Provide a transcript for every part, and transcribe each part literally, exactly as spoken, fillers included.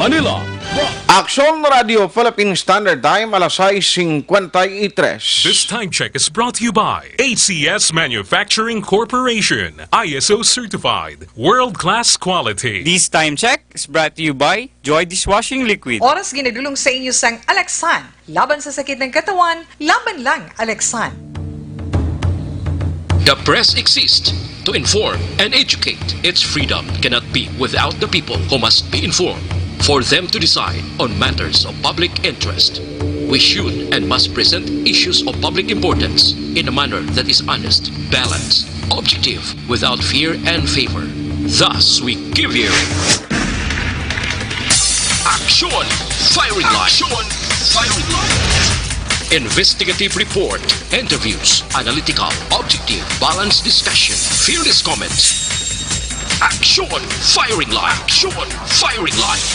Manila. Aksyon Radio Philippine Standard Time, alas sais singkwenta y tres. This time check is brought to you by A C S Manufacturing Corporation, I S O certified, world-class quality. This time check is brought to you by Joy Dishwashing Liquid. Oras ginadulong sa inyo sang Alaxan. Laban sa sakit ng katawan, laban lang, Alaxan. The press exists to inform and educate. Its freedom cannot be without the people who must be informed. For them to decide on matters of public interest, we should and must present issues of public importance in a manner that is honest, balanced, objective, without fear and favor. Thus, we give you Action Firing Line. Action Firing Line. Investigative report, interviews, analytical, objective, balanced discussion, fearless comments. Action Firing Line. Action Firing Line.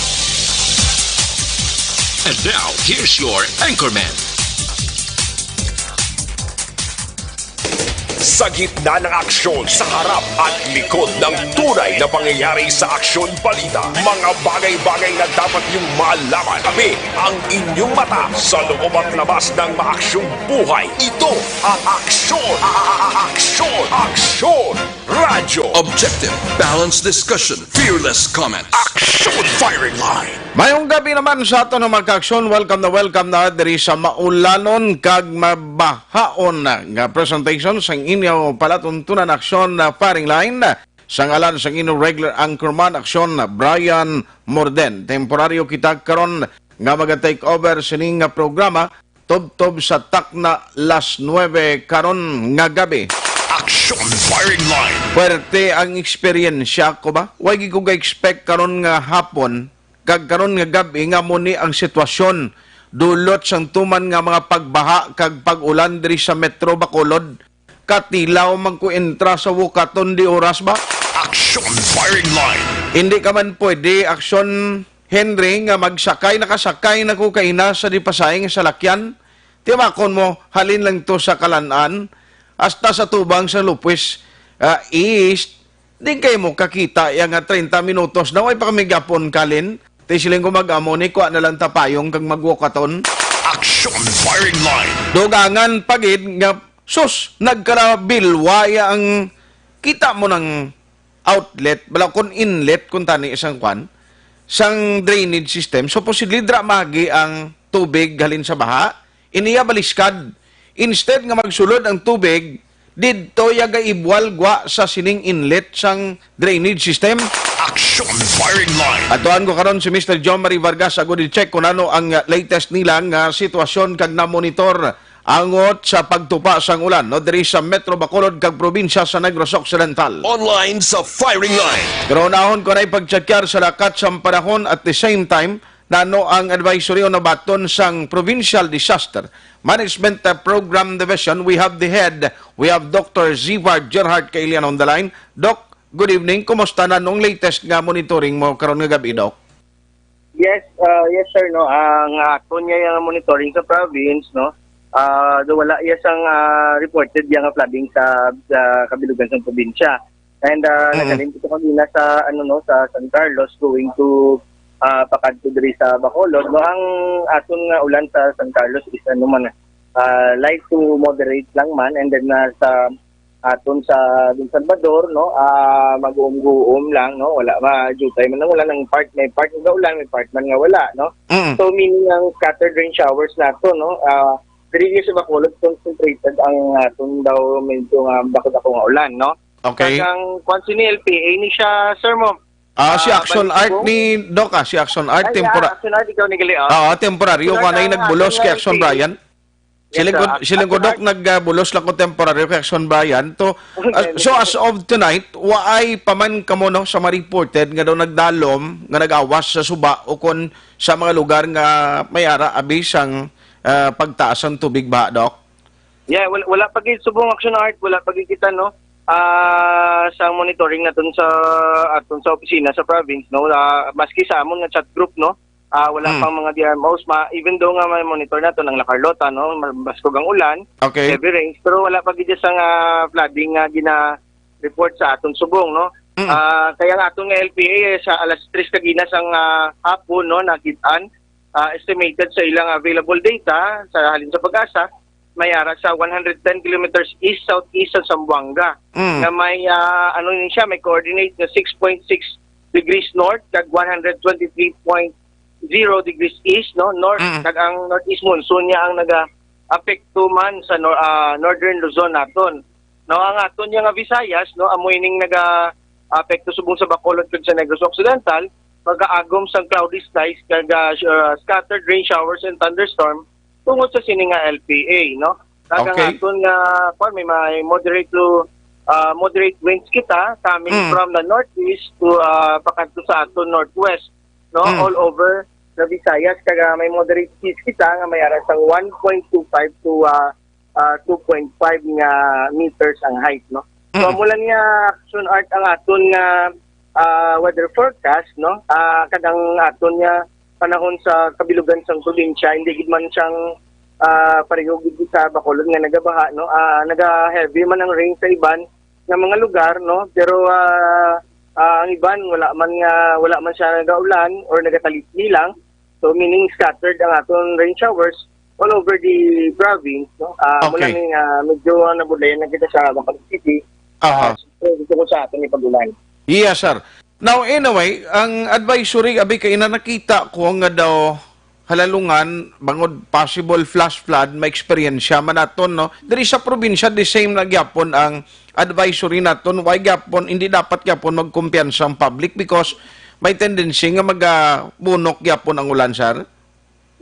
And now, here's your anchorman. Sa gitna ng aksyon, sa harap at likod ng tunay na pangyayari sa Aksyon Balita, mga bagay-bagay na dapat niyong malaman. Tabi ang inyong mata sa loob at labas ng maaksyong buhay. Ito ang Aksyon, a-, a-, a-, Aksyon, Aksyon Radyo. Objective, balanced discussion, fearless comment. Action Firing Line. Mayong gabi naman sa aton nga mga kaaksyon. Welcome na welcome na diri sa maulanon kag mabahaon nga presentation sang inyo palatuntunan, Aksyon Firing Line. Sa ngalan sang inyo regular anchorman, Aksyon Brian Morden. Temporaryo kita karon nga maga-take over sining nga programa tubtob sa takna las nuebe karon nga gabi. Action Firing Line. Puwerte ang eksperyensya ko ba? Way gid ko ga-expect karon nga hapon, kag karon nga gab-i nga amo ni ang sitwasyon. Dulot sang tuman nga mga pagbaha kag pag-ulan diri sa Metro Bacolod. Katilaw man ko entra sa Wocaton di oras ba? Action Firing Line. Hindi ka man pwede, Aksyon Henry, nga magsakay, nakasakay na ko kaina sa di pasay nga salakyan. Timakon mo, halin lang to sa Kalan-an, hasta sa tubang sa Lopez, ah, East. Di kay mo kakita ya nga treinta minutos na, way pa kami gapon kalin. Ti siling ko, mag-amo ni, kuha na lang ta payong kag mag-Wocaton. Action Firing Line. Dugangan pa gid nga, sus, nagkarabilwa ya ang kita mo ng outlet, bala kon inlet, kung tani isang kwan, sang drainage system. Supposedly, dra magi ang tubig halin sa baha. Iniya baliskad. Instead nga magsulod ang tubig, didto ya gaibwal gwa sa sining inlet sang drainage system. Action Firing Line. Atuan ko karon si Mister John Marie Vargas, agud i-check kung ano ang latest nila nga sitwasyon kag na-monitor angot sa pagtupa sang ulan, no, diri sa Metro Bacolod kag probinsya sa Negros Occidental. Online sa Firing Line. Pero unahon ko na ipagtsakyar sa lakat sang panahon at the same time, nano ang advisory o nabaton sang Provincial Disaster Management, uh, Program Division. We have the head, we have Doctor Zivar Gerhard Kailian on the line. Doc, good evening. Kumusta na nung latest nga monitoring mo karon nga gabi, Doc? Yes, ah, yes, sir, no. Ang aton nga yang monitoring sa province, no, ah, do wala iya sang, ah, reported yang flooding sa, sa kabilugan sa probinsya. And, ah, Mm. naghalin kita kanina sa, ano, no, sa San Carlos going to, ah, pakadto diri sa Bacolod, no. Ang aton nga ulan sa San Carlos is, ano man, ah, light to moderate lang man, and then, ah, sa aton sa Don Salvador, no, ah, mag-uum-guum lang, no, wala, ma-, jutay man ang ulan, ang part, may part nga ulan, may part man nga wala, no. Mm. So, meaning ang scattered rain showers nato, no, ah, diri sa Bacolod, concentrated ang aton daw medyo nga dako-dako nga ulan, no. Okay. Kag ang kwan sini, L P A ni siya, sir, mo. Ah, si Ah, Action Art ni Doc, ah, si Action Art, Ay, tempora-, ah, Action Art, ikaw ni gali, ah. Oo, temporaryo Sila ka na yung ang nagbulos aton kay nga Action L P A. Brian. Yes, Siling ko, sir. Siling ko, Action Doc, Art. Nagbulos lang ko temporaryo kay Action Brian. To, Okay, ah, so, okay. As of tonight, waay pa man kamo, no, sa ma-reported nga daw nagdalom, nga nag-awas sa suba o kon sa mga lugar nga may ara abi sang, ah, pagtaas ang tubig ba, Doc? Yeah, wala, wala pa gid subong, Action Art, wala pa gid kita, no, ah, sa monitoring naton sa, aton sa opisina sa province, no, ah, maski sa amon nga chat group, no, ah, wala Hmm. pang mga D M Os, ma-, even though nga may monitor naton ang La Carlota, no, ma-, baskog ang ulan, Okay. heavy rains, pero wala pa gid sa nga flooding nga gina-report sa aton subong, no. Mm. Ah, kaya nga aton nga L P A sa alas tres kagina sang, ah, hapon, no, nakit-an, ah, estimated sa ilang available data sa halin sa PAGASA, may ara sa one hundred ten kilometers east-southeast sa Zamboanga, Mm. nga may, ah, ano ni siya, may coordinate nga six point six degrees north kag one hundred twenty-three point zero degrees east, no, north, Mm. kag ang northeast monsoon niya ang naga-apekto man sa nor-, ah, northern Luzon naton. No, ang aton niya nga Visayas, no, amo ining naga-apekto subong sa Bacolod kag sa Negros Occidental, pagkaagom sang cloudy skies kag, ah, sh-, ah, scattered rain showers and thunderstorm tungod sa sini nga L P A, no. Kag ang Okay. aton nga, kwan, may, may moderate to, ah, moderate winds kita coming Mm. from the northeast to, ah, pakadto sa aton northwest, no, Mm. all over the Visayas. Kag, ah, may moderate seas kita nga may ara sang one point two five to, ah, ah, two point five nga meters ang height, no. So, Mm. amo lang nga, Action Art, ang aton nga, ah, weather forecast, no. Ah, kag ang aton nga panahon sa kabilugan sang probinsya, hindi gid man siyang, ah, pareho gid sa Bacolod nga nagabaha, no. Ah, naga-heavy man ang rain sa iban nga mga lugar, no, pero, ah, ah, ang iban wala man nga, wala man siya nagaulan or nagatalitli lang. So, meaning scattered ang aton rain showers all over the province, no. Ah, mula Okay. ni, ah, medyo, ah, nabudlayan na kita sa Bacolod City. Aha. Ah, so, gusto ko sa aton ipag-ulan. Yes, sir. Now, anyway, ang advisory, abi, kay ina nakita ko nga daw halalungan, bangod possible flash flood, may eksperyensya man naton, no? Diri sa probinsya, the same na gyapon ang advisory naton. Why gyapon, hindi dapat gyapon magkumpiyansa ang public because may tendency nga magabunok gyapon ang ulan, sir.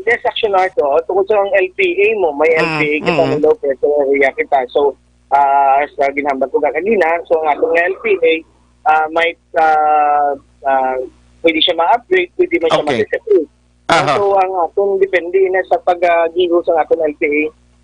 Yes, Action Art, oh. Tungkol sa ang L P A mo, may Mm, L P A kita, mm. may low pressure area kita. So, ah, sa ginhambal ko ka kanina, so ang atong L P A, ah, might, ah, ah, pwede siya ma-upgrade, pwede man siya Okay. ma-disapprove. Aha. So, ang atong depende na sa pag-, ah, giho sa atong L P A,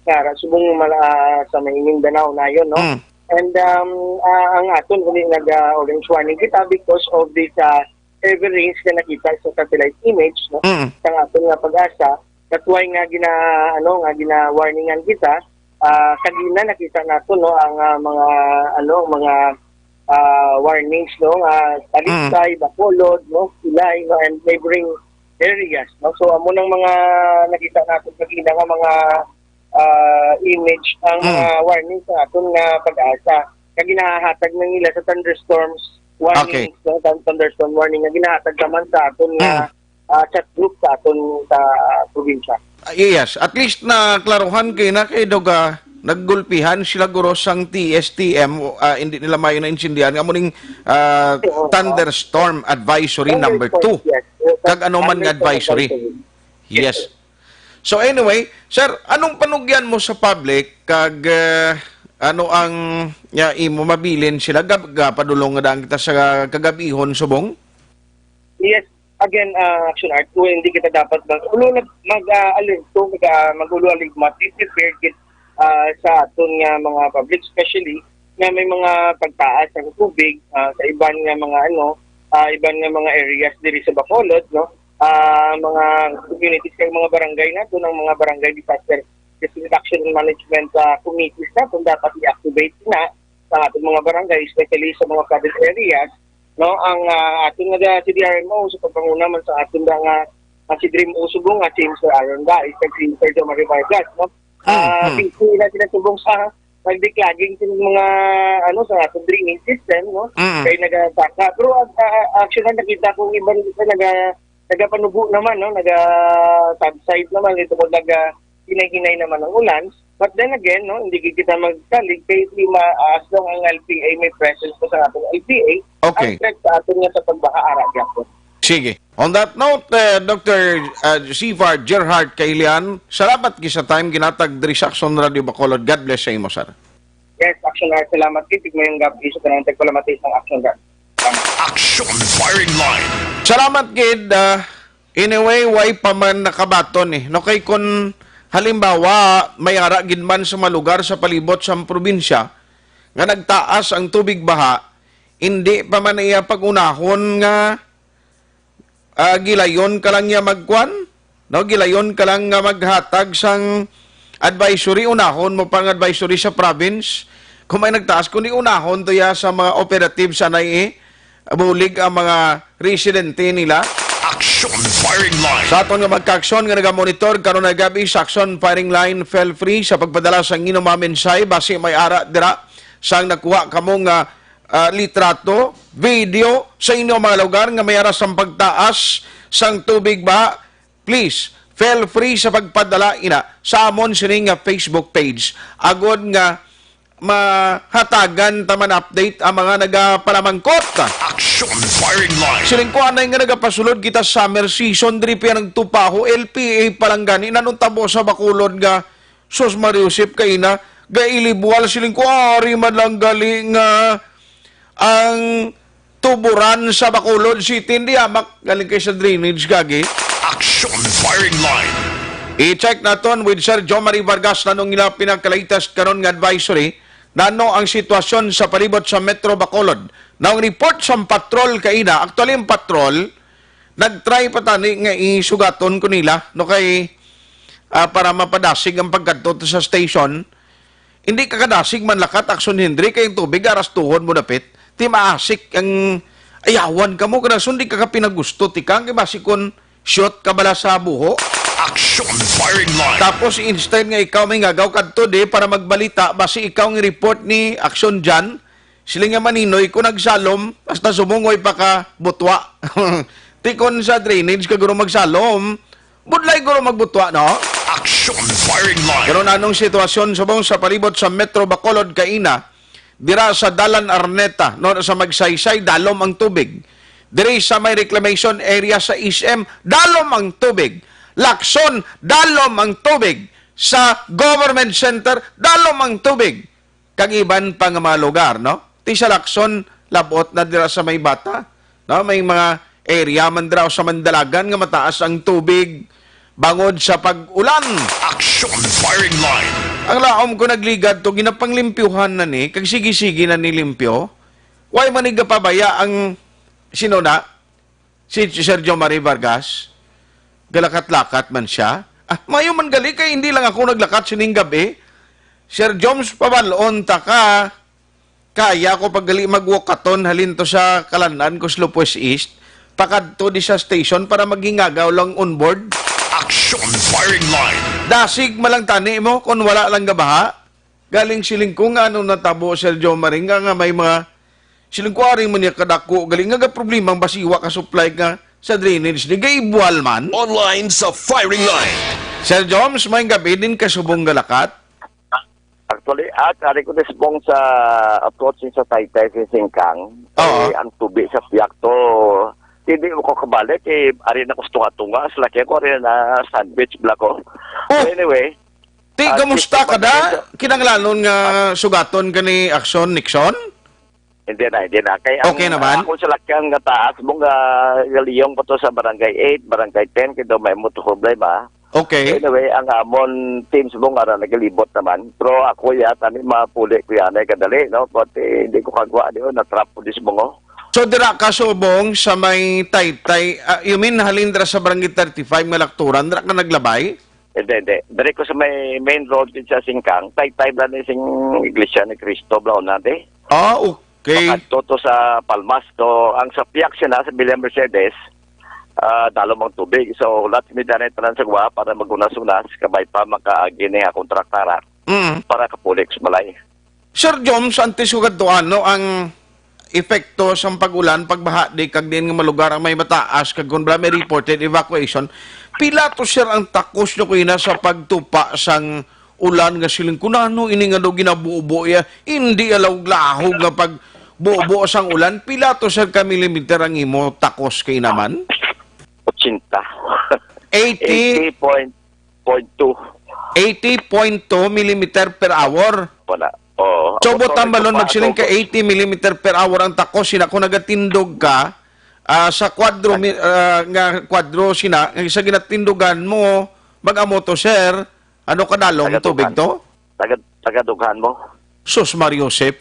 nga ara, subong mala-, ah, sa may Mindanao na yun, no? Mm. And, um, ah, ang aton, kung nag, ah, orange warning kita because of this, ah, heavy rains nga nakita sa satellite image, no? Mm. Sa aton nga PAGASA, that's why nga gina-, ano, nga gina-warningan kita, ah, kagina nakita nato, no, ang, ah, mga, ano, mga, ah, warnings, no, nga Talisay, Mm. Bacolod, no, Silay, no, and neighboring areas, no. So, amo nang mga nakita nato kagina nga mga, ah, image, ang Mm. mga warning sa aton nga PAGASA. Nga ginahatag na nila sa thunderstorms warnings, Okay. no, thun-, thunderstorm warning nga ginahatag naman sa aton nga Mm. ah, chat group sa aton sa probinsya. Ah, yes, at least na klaruhan kay na kay Doga, naggulpihan sila guro sang T S T M, ah, hindi nila mayo naintindihan nga amo ning, ah, Oo, thunderstorm advisory number two. Thunderstorm, yes. Kag ano man nga Thunderstorm advisory. Advisory. Yes. Yes. So anyway, sir, anong panugyan mo sa public kag, ah, ano ang, ya, imo mabilin sila gab-, ga-, padulong nga daan kita sa kagabihon subong? Yes, again, ah, Action Art, kung hindi kita dapat mag-ulo nag-, mag, ah, alerto, mag, ah, mag-ulo aligmat, be prepared gid, ah, sa aton nga mga public, especially nga may mga pagtaas ang tubig, ah, sa iban nga mga, ano, ah, iban nga mga areas diri sa Bacolod, no? Ah, mga communities kag mga barangay nato, ang mga barangay disaster risk reduction and management, ah, committees nato dapat i-activate na sa ating mga barangay, especially sa mga flooded areas, no? Ang, ah, ating nga C D R M O sa pagpanguna man sa ating nga, ah, si D R M O Subong, ah, si Mister Aaron Dais, kag si Mister Jomari Vargas, no? Ah, Mm, mm. busy na sila subong sa pag-declogging sa mga, ano, sa ating drainage system, no? Mm. Kay nagasaka. Pero, ah, ah, actually, nakita ko ang iban dito naga-, nagapanubo naman, no? Naga-subside naman, ito mo naga-hinay-hinay naman ang ulan. But then again, no, hindi gid kita magsalig kay di ma-, as long ang L P A may presence pa sa atong L P A, Okay. ang threat sa aton nga sa pagbaha ara gyapon. Sige. On that note, eh, Doctor, uh, Sivar Gerhard Kailian, salamat gid sa time ginatag diri sa Action Radio Bacolod. God bless sa imo, sir. Yes, Action Art, salamat gid. Tigmayong gabi sa tanang tagpalamati sa Action Art. Salamat. Action Firing Line. Salamat gid, ah, anyway, way pa man nakabaton eh. No, kay kun halimbawa, may ara gid man sa mga lugar sa palibot sa probinsya nga nagtaas ang tubig baha, hindi pa man iya pag-unahon nga, ah, gilayon ka lang niya magkuan, no? Gilayon ka lang nga maghatag sang advisory, unahon mo pang advisory sa province. Kung may nagtaas, kundi unahon to ya sa mga operative sa N I A, bulig ang mga residente nila. Action Firing Line. Sa aton nga magkaaksyon nga nagamonitor karon nga gab-i sa Action Firing Line, feel free sa pagpadala sa inyong mga mensahe basi may ara dira sang nakuha kamo nga, ah, litrato, video sa inyong mga lugar nga may ara sang pagtaas sang tubig ba. Please, feel free sa pagpadala ina sa amon sini nga Facebook page, agod nga mahatagan ta man update ang mga nagapalamangkot. Action Firing Line. Siling ko anay nga nagapasulod kita summer season, diri pa nagtupaho, L P A pa lang gani, nanong tabo sa Bacolod nga, sus, Mario Josep, kay na, gailibwal, siling ko, ari man lang gali nga ang tuburan sa Bacolod City, hindi amak, galing kay sa drainage, gagi. Action Firing Line. I-check naton with Sir Jomari Vargas nanong ila pinakalatest karon nga advisory. Nano ang sitwasyon sa palibot sa Metro Bacolod? Naong report sa patrol kaina. Actually, ang patrol, nagtry pa tani nga isugaton ko nila, no, kay, ah, para mapadasig ang pagkadto to sa station. Hindi ka kadasig man lakat, Action Henry, kay ang tubig aras tuhod mo dapit. Ti maasik ang ayawan ka mo, kanason di ka ka pinagusto, tikang, kay basi kon shot ka bala sa buho. Action Firing Line. Tapos, instead nga ikaw may ngagaw kadto di para magbalita, basi ikaw ang report ni Action Jan, sila nga maninoy ko nagsalom, hasta sumungoy pa ka butwa. Tikon sa drainage ka guro magsalom, budlay guro magbutwa, no? Action Firing Line. Pero nanong sitwasyon subong sa palibot sa Metro Bacolod kaina, dira sa Dalan Arneta, no, sa Magsaysay, dalom ang tubig. Diri sa may reclamation area sa S M, dalom ang tubig. Lacson, dalom ang tubig. Sa Government Center, dalom ang tubig. Kag iban pa nga mga lugar, no? Ti sa Lacson, labot na dira sa may bata, no? May mga area man dira sa Mandalagan nga mataas ang tubig bangod sa pag-ulan. Action Firing Line. Ang laom ko nagligad to, ginapang limpyuhan na ni, kag sige-sige na ni limpyo. Why man ni gapabaya ang, sino na? Si Sir Jomari Vargas? Galakat-lakat man siya. Ah, mayo man gali kay hindi lang ako naglakat sining gabi. Sir Joms, pabalon ta ka. Kaya ko pag gali mag-walkathon halin to sa Kalanan, Cuslo Pues East, pakadto di sa station para maghingagaw lang on board. Action Firing Line. Dasig man lang tani mo kung wala lang gabaha. Galing siling ko nga ano natabo, Sir Joe Maringa, nga may mga siling ko ari man niya kadako. Galing nga problema ang basiwa ka supply nga sa drainage ni gaibual man. Online sa Firing Line. Sir Joms, may gabi din kasubong galakat. Actually, ah, kari ko disbong sa approach sa Taytay sa Singkang. Oo. Eh, ang tubig sa piyak to, hindi mo ko kabalik, eh, ari na ko tunga-tunga, sa laki ko, ari na sandwich bla ko. Oh. So, anyway, Ti, ah, kamusta ka da? Kinahanglanon nga sugaton ka ni Action Nixon? Hindi na, hindi na. Kay ang, Okay naman? ah, akong salakyan nga taas, mong, ah, galiyong pa to sa Barangay eight, Barangay ten, kay daw may mo to problema. Okay. Anyway, ang amon teams mo nga ra nagalibot naman. Pero ako ya, tani mapuli ko yan ay kadali, no? But, eh, hindi ko kagwa di, oh, na-trap ko di sa bungo. So, dira ka subong sa may Taytay, ah, you mean halin dira sa Barangay thirty-five nga Lakturan, dira ka naglabay? Hindi, hindi. Diri ko sa may main road din sa Singkang, Taytay ba ni sing Iglesia ni Cristo, bla, una, di? Ah, okay. Pakadto to sa Palmas, to, ang sa piyak sila sa Villa Mercedes, ah, dalom ang tubig. So, lahat mi dali tanan sa guwa para magunas-unas, kabay pa makaagi ni akong traktara Mm. para kapulik sa balay. Sir Joms, antes ko kadto, ano ang epekto sang pag-ulan, pagbaha, di kag diin nga mga lugar ang may mataas, kag kung wala may reported evacuation, pila to, sir, ang takos nyo kina sa pagtupa sang ulan nga siling, "Kunano ini nga daw ginabubo iya, hindi alawog-lahog nga pagbubo sang ulan." Pila to, sir, ka millimeter ang imo takos kay naman? Ochenta. Eighty? Eighty point, point two. Eighty point two millimeter per hour. Wala. Oo. So, Ako, butang sorry, balon, pa magsiling ka ako. Eighty millimeter per hour ang takos, sina kung nagatindog ka, ah, sa kwadro, Tag- mi-, ah, nga kwadro sina, nga sa ginatindugan mo, mag-amo to, sir, ano kadalong Taga tubig Dughan. to? Taga, taga Dughan mo? Sus, Mario Josep.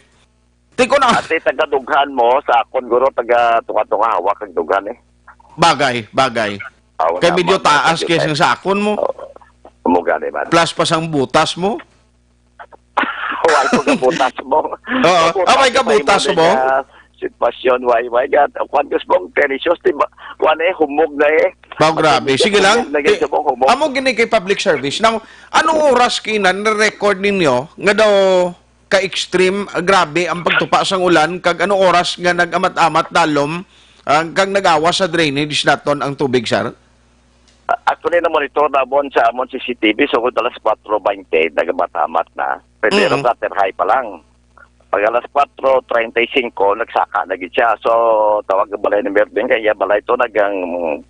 Ti ko na. Ate, taga Dughan mo, sa akon, guro, taga tunga-tunga, hawak ang Dughan, eh. Bagay, bagay. Aw, Kay na, medyo ma-, taas medyo kaysa taas. sa akon mo. Oo. Mo gani man. Plus pa sang butas mo. Wala ko ka butas mo. Oo. Ang butas Ah, may ko, kabutas may mo. Mga si-, Pasyon, way, way, gat, kwan, Gus Bong, Teresios, di ba? Kwan eh, humog na eh. Wow, grabe. Sige lang. Humog na, Gus Bong, humog. Amo gini kay public service. Now, anong oras kina na-record ninyo nga daw ka-extreme, ah, grabe ang pagtupa sang ulan, kag anong oras nga nag-amat-amat dalom, ah, kag nag-awas sa drainage naton ang tubig, sir? A-, actually, na-monitor namon sa amon C C T V, so, kung alas kwatro baynte, nagamat-amat na. Pero Mm. gutter high pa lang. Pag alas kwatro treinta y cinco, nagsaka na gid siya. So, tawag ang balay ni Mervin, kaya balay to, nagang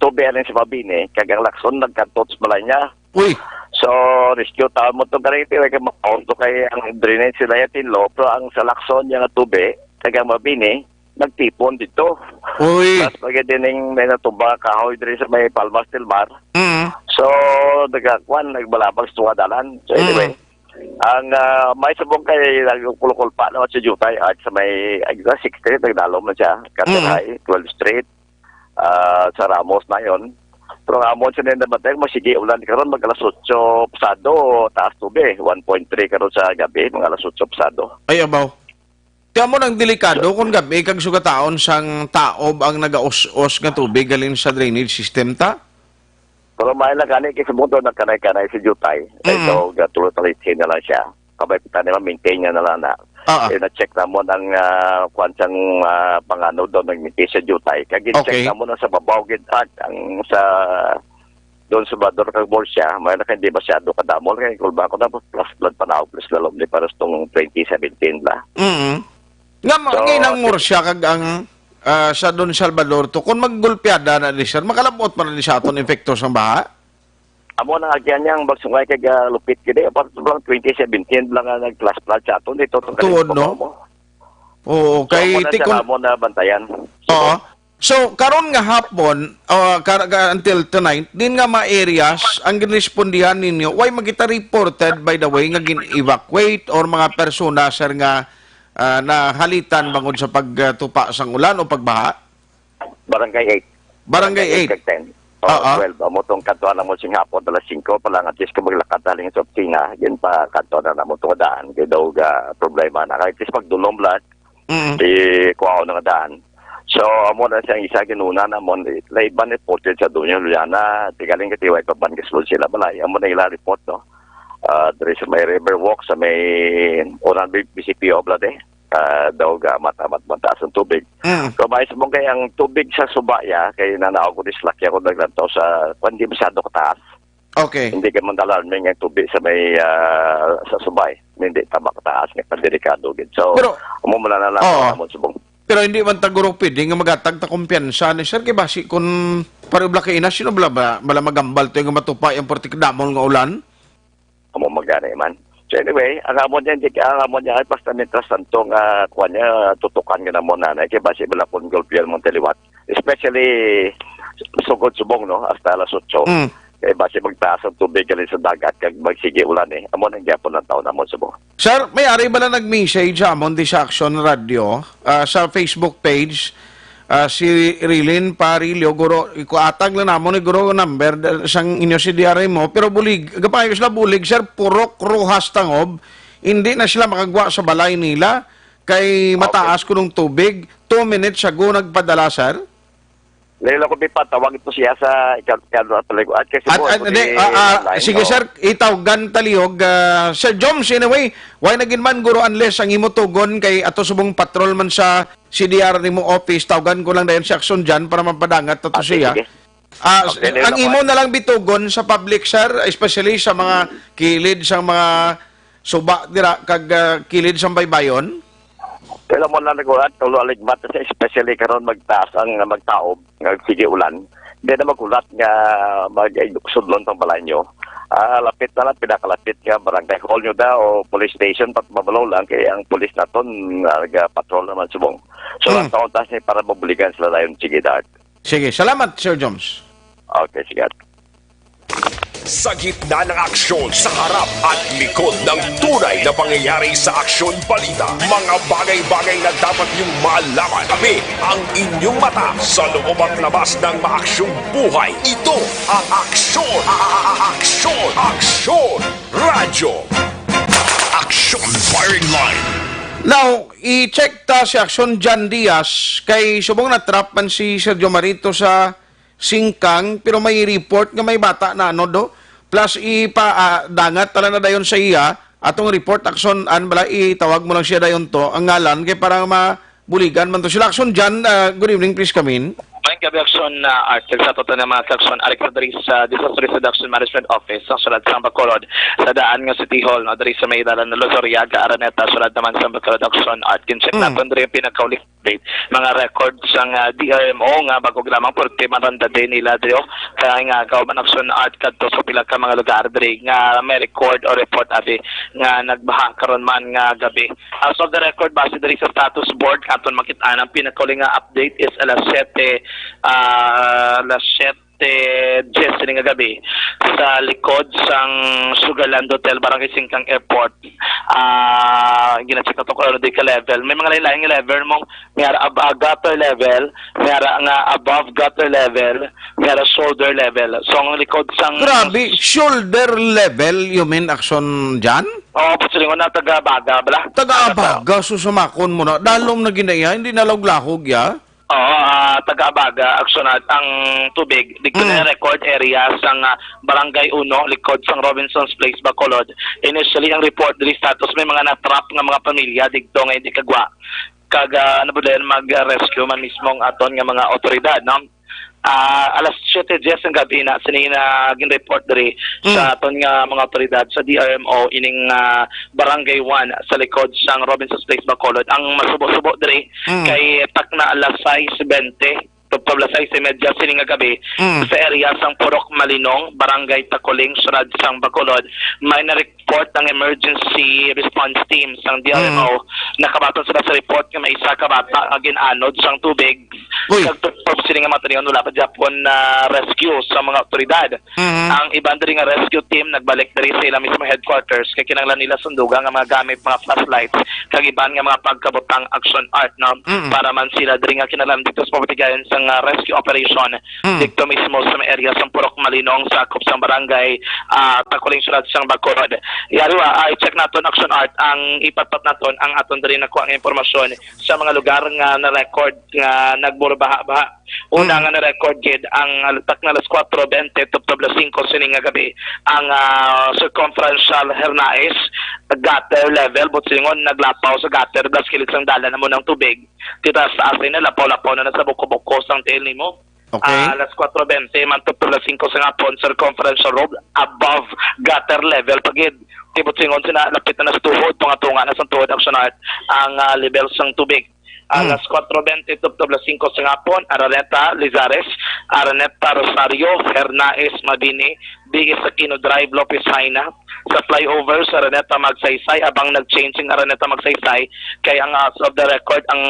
tubig alin sa Mabini, kag ang Lacson nagkantot sa balay niya. Uy! So, rescue tawon mo to, gani, kaya ka makaon to kay ang drainage sila yung Tinlo, pero ang sa Lacson, yung tubig, kag ang Mabini, nagtipon dito. Uy! Tapos pag dining may natumba nga kahoy diri sa may Palmas del Mar. Mm. So, nagakwan, nagbalabag sa tunga dalan. So, Mm. anyway, ang, ah, may subong kay nagkulkulpa naman sa Jutay at sa may, ay, sa Sixth Street, nagdalom na siya. Carter Mm. High, twelfth Street, ah, sa Ramos na yon. Pero ang amon sa nila namatay, masigi ulan karon, mag alas otso pasado, taas tubig, one point three karon sa gabi, mga alas otso pasado. Ay, abaw. Kaya mo nang delikado kung gabi kag sugataon sang taob ang nagaus-os nga tubig halin sa drainage system ta? Pero may lang gani, kay sa mundo nagkanay-kanay si Jutay. Ay, Mm. daw, gatulo-talithin na lang siya. Kabay pa ni ma-maintain niya na lang na. Ah, ah. Eh, na-check namon ang, ah, kwan sang, ah, pangano daw nag-maintain sa Jutay. Kag gin-check Okay. namon ang sa babaw, gid, ah, ang sa Don Salvador kag Murcia, may na kay di masyado kadamo. Kay kulba ko na, plus blood pa na ako, plus lalom ni pares tong twenty seventeen la. Mm. Nga, ma-, So, ngayon ang ti- Murcia kag ang, ah, sa Don Salvador to, kung maggulpiada na ni sir, makalabot man ni sa aton epekto sang baha? Amo nang agyan niya ang magsungay kay, ah, lupit gid eh. Apart lang twenty seventeen lang nga nag-flash flood sa aton dito, tong Tuod, no? Mo. Oo, So, kay amo na tikon siya amo na bantayan. Oo. So, karon nga hapon, uh, kar-, ka-, until tonight, din nga mga areas ang ginrespondihan ninyo, way makita reported, by the way, nga gin-evacuate or mga persona, sir, nga, ah, nahalitan bangod sa pagtupa sang ulan o pagbaha? Barangay eight. Barangay Barangay eight eight. Kag ten. Oo. Twelve. Amo tong kantuan namo sing hapon, alas singko pa lang, at least kung maglakad taling sa opisina, yun pa kantuan na namo tong daan. Kaya daw ga problema na. Kaya at least pagdulom lang, Mm. di kuha na nga daan. So, amo na siyang isa ginuna namon, laiban ni Porter sa Dunya Juliana, tigaling katiway pa ban gasulod sila balay. Amo na ila report, no? Ah, diri sa may River Walk, sa may unang B C P O Blade. Ah, daw ga matamat mataas ang tubig. Mm. So, mais mo kay ang tubig sa suba ya, kay nanaog ko dislak ya kung naglantaw sa, kung di masyado kataas. Okay. Hindi ka man alarming ang tubig sa may, ah, sa subay. Hindi tama kataas nga delikado gid. So, Pero, amo man na lang oo. Ang amon subong. Pero hindi man ta guro pwede nga magatag ta kumpiyansa ni sir, kay basi kung pareho bala kay ina, sino bala ba, bala magambal to nga matupa yung portik damon nga ulan? Amo magani man. So anyway, ang amon niya, hindi, ang amon niya, ay basta mientras tanto nga, kuwan niya, tutukan nga namon nanay, kay basi bala kung gulpihan mong taliwat. Especially, sugod subong, no, hasta alas otso. Mm. Kay basi magtaas ang tubig gali sa dagat, kag magsige ulan eh. Amo nang gyapon ang taon namon subong. Sir, may ari bala nag-message sa amon di sa Action Radio, ah, sa Facebook page, ah, si Rilin Parillo, guro, ikuatag lang namon ni guro number da-, sang inyo C D R mo, pero bulig, gapayos na bulig, sir, Purok Roxas Tangob, hindi na sila makagwa sa balay nila, kay Okay. mataas kunong tubig, two minutes ago nagpadala, sir. Dali lang ko, may patawag ito siya sa ikaw, ikaw, at paliguan kasi At, mo, at, hindi, hindi, ah, ah, online, sige, no? Sir, itawgan talihog, ah, Sir Joms, anyway, why nagin man, guro, unless ang imo tugon kay ato subong patrol man sa C D R nimo office, tawgan ko lang dayon si Action dyan para mapadangat to, to Okay, siya. Sige. Ah, Okay, ang imo na lang bitugon sa public, sir, especially sa mga kilid, sa mga suba dira, kag, ah, kilid sa baybayon? Kailan mo lang nagulat, tulo aligmat, especially karon magtaas ang magtaob, nga sige ulan. Hindi na magulat nga mag-, sudlon pang balay nyo. Ah, lapit na lang, pinakalapit nga barangay hall nyo da o police station, pat mabalaw lang kay ang police naton, ah, nagapatrol naman subong. So, Hmm. Ang taon taas ni para mabuligan sila dayon, sige, Dart. Sige, salamat, Sir Joms. Okay, sige. Sa gitna ng aksyon, sa harap at likod ng tunay na pangyayari sa Aksyon Balita, mga bagay-bagay na dapat niyong malaman. Kami ang inyong mata sa loob at labas ng maaksyong buhay. Ito ang Aksyon, a-, a-, a-, Aksyon, Aksyon Radyo. Aksyon Firing Line. Now, i-check ta si Action John Diaz kay subong na-trap man si Sergio Marito sa singkang, pero may report nga may bata na ano do. Plus, ipa, ah, dangat tala na dayon sa iya. Atong report, Action, an bala, itawag mo lang siya dayon to, ang ngalan, kay para mabuligan man to sila. Action John, ah, good evening, please come in. Maayong gabi, Action, ah, Arthur, sa total nga mga ka-Action, ari ko diri sa Disaster Risk Reduction Management Office, ang sulod sang Bacolod, sa daan nga City Hall, no, diri sa may dalan na Luzuriaga, Araneta, sulod naman sa Bacolod, Action, Art. Kincheck Mm. naton diri ang pinakauli update, mga record sang, ah, D R M O nga bag-o lamang, pero maranda din nila diri, oh. Kaya nga, kauban, Action, Art, kadto sa pila ka mga lugar diri nga may record o report abi nga nagbaha karon man nga gabi. As of the record, base diri sa status board, aton makit-an ang pinakauli nga update is alas siyete, ah, alas siyete diyes sini nga gabi sa likod sang Sugarland Hotel, Barangay Singkang Airport. Ah, gina-check nato kung ano di ka level. May mga lain-lain nga level mo. May ara above gutter level, may ara nga above gutter level, may ara shoulder level. So, ang likod sang Grabe, shoulder level, you mean, Action John? Oo, pagsilingon na taga-Abaga, bala. Taga-Abaga, susumakon mo na. Dalom na ginaya, hindi na lahog-lahog, ya? Oo, ah, taga-Abaga, Action Art, ang tubig. Dito Mm. na record area sang, ah, Barangay Uno, likod sang Robinson's Place, Bacolod. Initially, ang report diri status, may mga na-trap nga mga pamilya dito nga hindi kagwa. Kag, ah, ano ba din, mag-rescue man mismo ang aton nga mga otoridad, no? Ah, alas siyete diyes ang gabi na, sini na gin-report diri Mm. sa aton nga mga otoridad sa D R M O ining, ah, Barangay One sa likod sang Robinson's Place, Bacolod. Ang masubo-subo diri Mm. kay takna alas sais bente, tubtob alas sais y media sini nga gabi Mm. sa area sang Purok Malinong, Barangay Tacoling, Siyudad sang Bacolod. May na-report ang emergency response team sang D R M O. Mm. Nakabaton sila sa report nga may isa ka bata nga gin-anod sang tubig. Uy. Kag tubtob sini nga mga tanion, wala pa gyapon na rescue sa mga otoridad. Mhm. Ang iban diri nga rescue team nagbalik diri sa ila mismo headquarters kay kinahanglan nila sundugan nga mga gamit, mga flashlights, kag iban nga mga pagkabutang, Action Art, no? Mm. Para man sila diri nga kinahanglan dito sa pamatigayon sang, ah, rescue operation Mm. dito mismo sa may area sang Purok Malinong, sakop sang barangay, ah, Tacoling, Siyudad sang Bacolod. Yari wa, ah, i-check naton, Action Art, ang ipatpat naton ang aton diri nakuha nga impormasyon sa mga lugar nga na-record nga nagburubaha-baha. Una Mm. nga na-record gid ang, ah, takna alas kuwatro bente tubtob alas singko sini nga gabi ang, ah, circumferential Hernaez gutter level, buot silingon, naglapaw sa gutter, plus kilid sang dalan amo nang tubig. Titaas-taas na, lapaw-lapaw na, na sa buko-buko sang tiil nimo. Okay. Ah, alas kuwatro bente man tubtob alas singko sa hapon, circumferential road above gutter level pa gid. Ti buot silingon sina, lapit na na sa tuhod, tunga-tunga na sa tuhod, Action Art, ang, ah, level sang tubig. Mm. Alas kuwatro bente tubtob alas singko sa hapon, Araneta, Lizares, Araneta, Rosario, Hernaez, Mabini, Biis Aquino Drive, Lopez Jaena, sa flyover sa Araneta Magsaysay, abang nag-change ang Araneta Magsaysay, kay ang, ah, as of the record, ang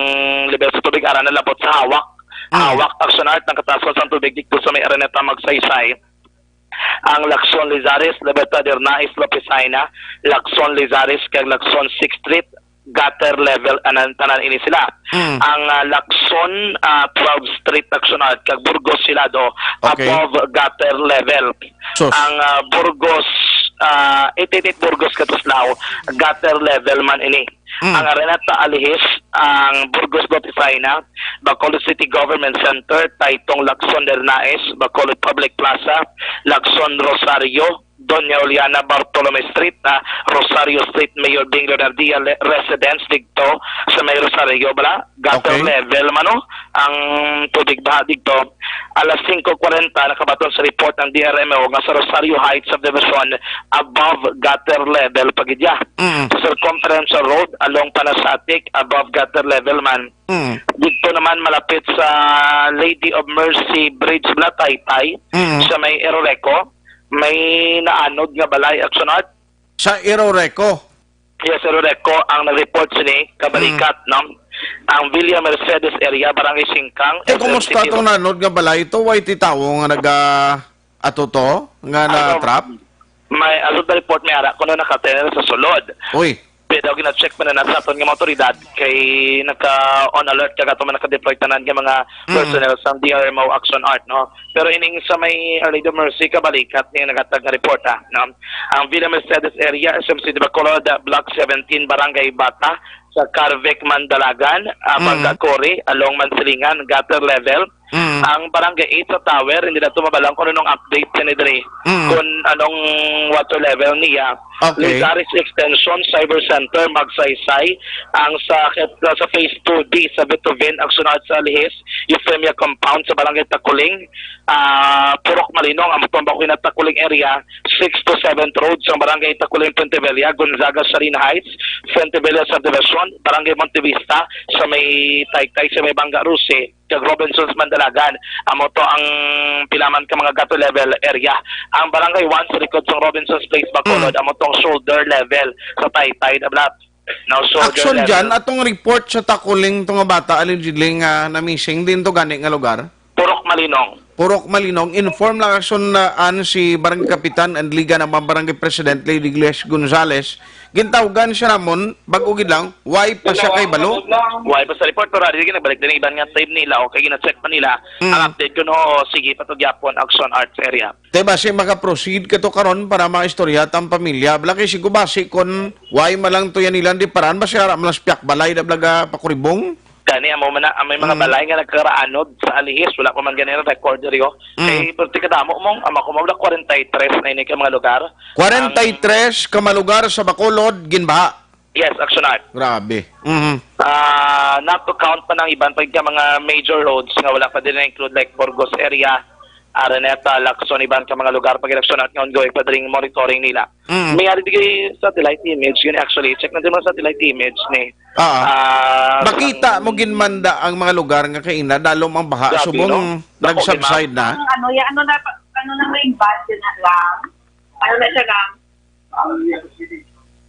level sa tubig ara nalabot sa hawak. Mm. Hawak, Action Art, nagkataas ang tubig dito sa may Araneta Magsaysay. Ang Lacson Lizares, Libertad Hernaez, Lopez Jaena, Lacson Lizares, kag Lacson Sixth Street, gutter level, anan, tanan ini sila. Mm. Ang, ah, Lacson, ah, Twelfth Street, Action Art, kag Burgos Silado, Okay. above gutter level. Sus. Ang, ah, Burgos, ah, eight eight eight Burgos, Katuslao, gutter level man ini. Mm. Ang Araneta Alihis, ang Burgos Lopez Jaena, Bacolod City Government Center, Taytong Lacson Hernaez, Bacolod Public Plaza, Lacson Rosario, Doña Juliana Bartolome Street, ah, Rosario Street, Mayor Bing Leonardia le-, Residence, dito sa may Rosario, bala, gutter Okay. level man, no? Ang tubig baha dito. Alas singko kwarenta, nakabaton sa report ang D R M O nga sa Rosario Heights Subdivision, above gutter level pa gid ya. Mm. Sa Circumferential Road, along Panasatic, above gutter level man. Mm. Dito naman, malapit sa Lady of Mercy Bridge, bala, Taytay, Mm. sa may Eroreco, may naanod nga balay, Action Art. Sa Eroreco? Yes, Eroreco ang nag-report sini, kabalikat, Mm. no? Ang Villa Mercedes area, Barangay Singkang, Eh, S M kumusta City tong Hall. Nanod nga balay ito? Way ti tawo nga naga-, ato to? Nga Ano, na-trap? May, as of the report, may ara kuno naka-tunnel sa sulod. Uy. Pero gina-check man na sa aton nga mga otoridad kay naka-on alert kag ato man naka-deploy tanan nga mga Mm. personnel sa D R M O Action Art, no? Pero ining sa may Our Lady of Mercy, kabalikat ning naghatag nga report, ah, no? Ang Villa Mercedes area, S M C de Bacolod, Block seventeen, Barangay Bata, sa Carvec, Mandalagan, ah, Mm. Bangga Quarry, along Mansilingan, gutter level. Mm. Ang Barangay eight sa Tower, hindi na to mabalang kung anong update yan, eh, diri. Mm. Kung anong water level niya. Okay. Lizares Extension, Cyber Center, Magsaysay, ang sa, sa Phase two D, sa Betuven, Action Arts sa Alihis, Euphemia Compound sa Barangay Taculing, ah, Purok Malinong, ang Matumbang Kuina Taculing area, six to seventh Road sa Barangay Taculing, Fuentebella, Gonzaga, Sharyn Heights, Fuentebella Subdivision, Barangay Montevista, sa may Taytay, sa may Bangga Rusi, kag Robinsons, Mandalagan. Amo to ang pilaman ka mga gutter level area. Ang Barangay one sa likod sa Robinsons Place, Bacolod, Mm. amo tong shoulder level sa Taytay, Dablat. No, shoulder Action level. Dyan, atong report sa Taculing to nga bata, allegedly nga na-missing, din to gani nga lugar? Purok Malinong. Purok Malinong, inform lang action na an si Barangay Kapitan and Liga ng mga Barangay President, Lady Gles Gonzales. Gintawgan siya namon, bago gid lang, why pa siya kay balo? Why pa sa report, pero di nagbalik din iban nga team nila, okay, gina-check pa nila. Mm. Ang update ko, no, sige pa to gyapon, Action Arts area. Te, basi maka-proceed ka to karon para maistorya tang pamilya. Bala kay sigo basi kon why man lang to yan ilang di paran, basi ara man lang sa piyak balay na blaga pakuribong. Gani, amo man na, may mga Mm. balay nga nagkaraanod sa Alihis, wala pa man gani record diri, oh. Mm. Kay, pero ti kadamo mo, ama ko, mawala forty-three na ini ka mga lugar. Forty-three ka mga lugar sa Bacolod, ginbaha. Yes, Action Art. Grabe. Mhm. Ah, not to count pa ng iban pa ka mga major roads nga wala pa din na-include, like Burgos area, Araneta, Lacson, iban ka mga lugar pa gid, Action Art, nga ongoing pa dring monitoring nila. Mm. May ari di kay satellite image, yun actually, check na din mga satellite image ni. Ah. Ah, Makita ang mo ginmanda ang mga lugar nga kaina, dalom ang baha, Grabe, subong no? Dako, nag-subside na. Ang ano, ya, ano na, ano na may bad yun na lang. Ano na siya lang?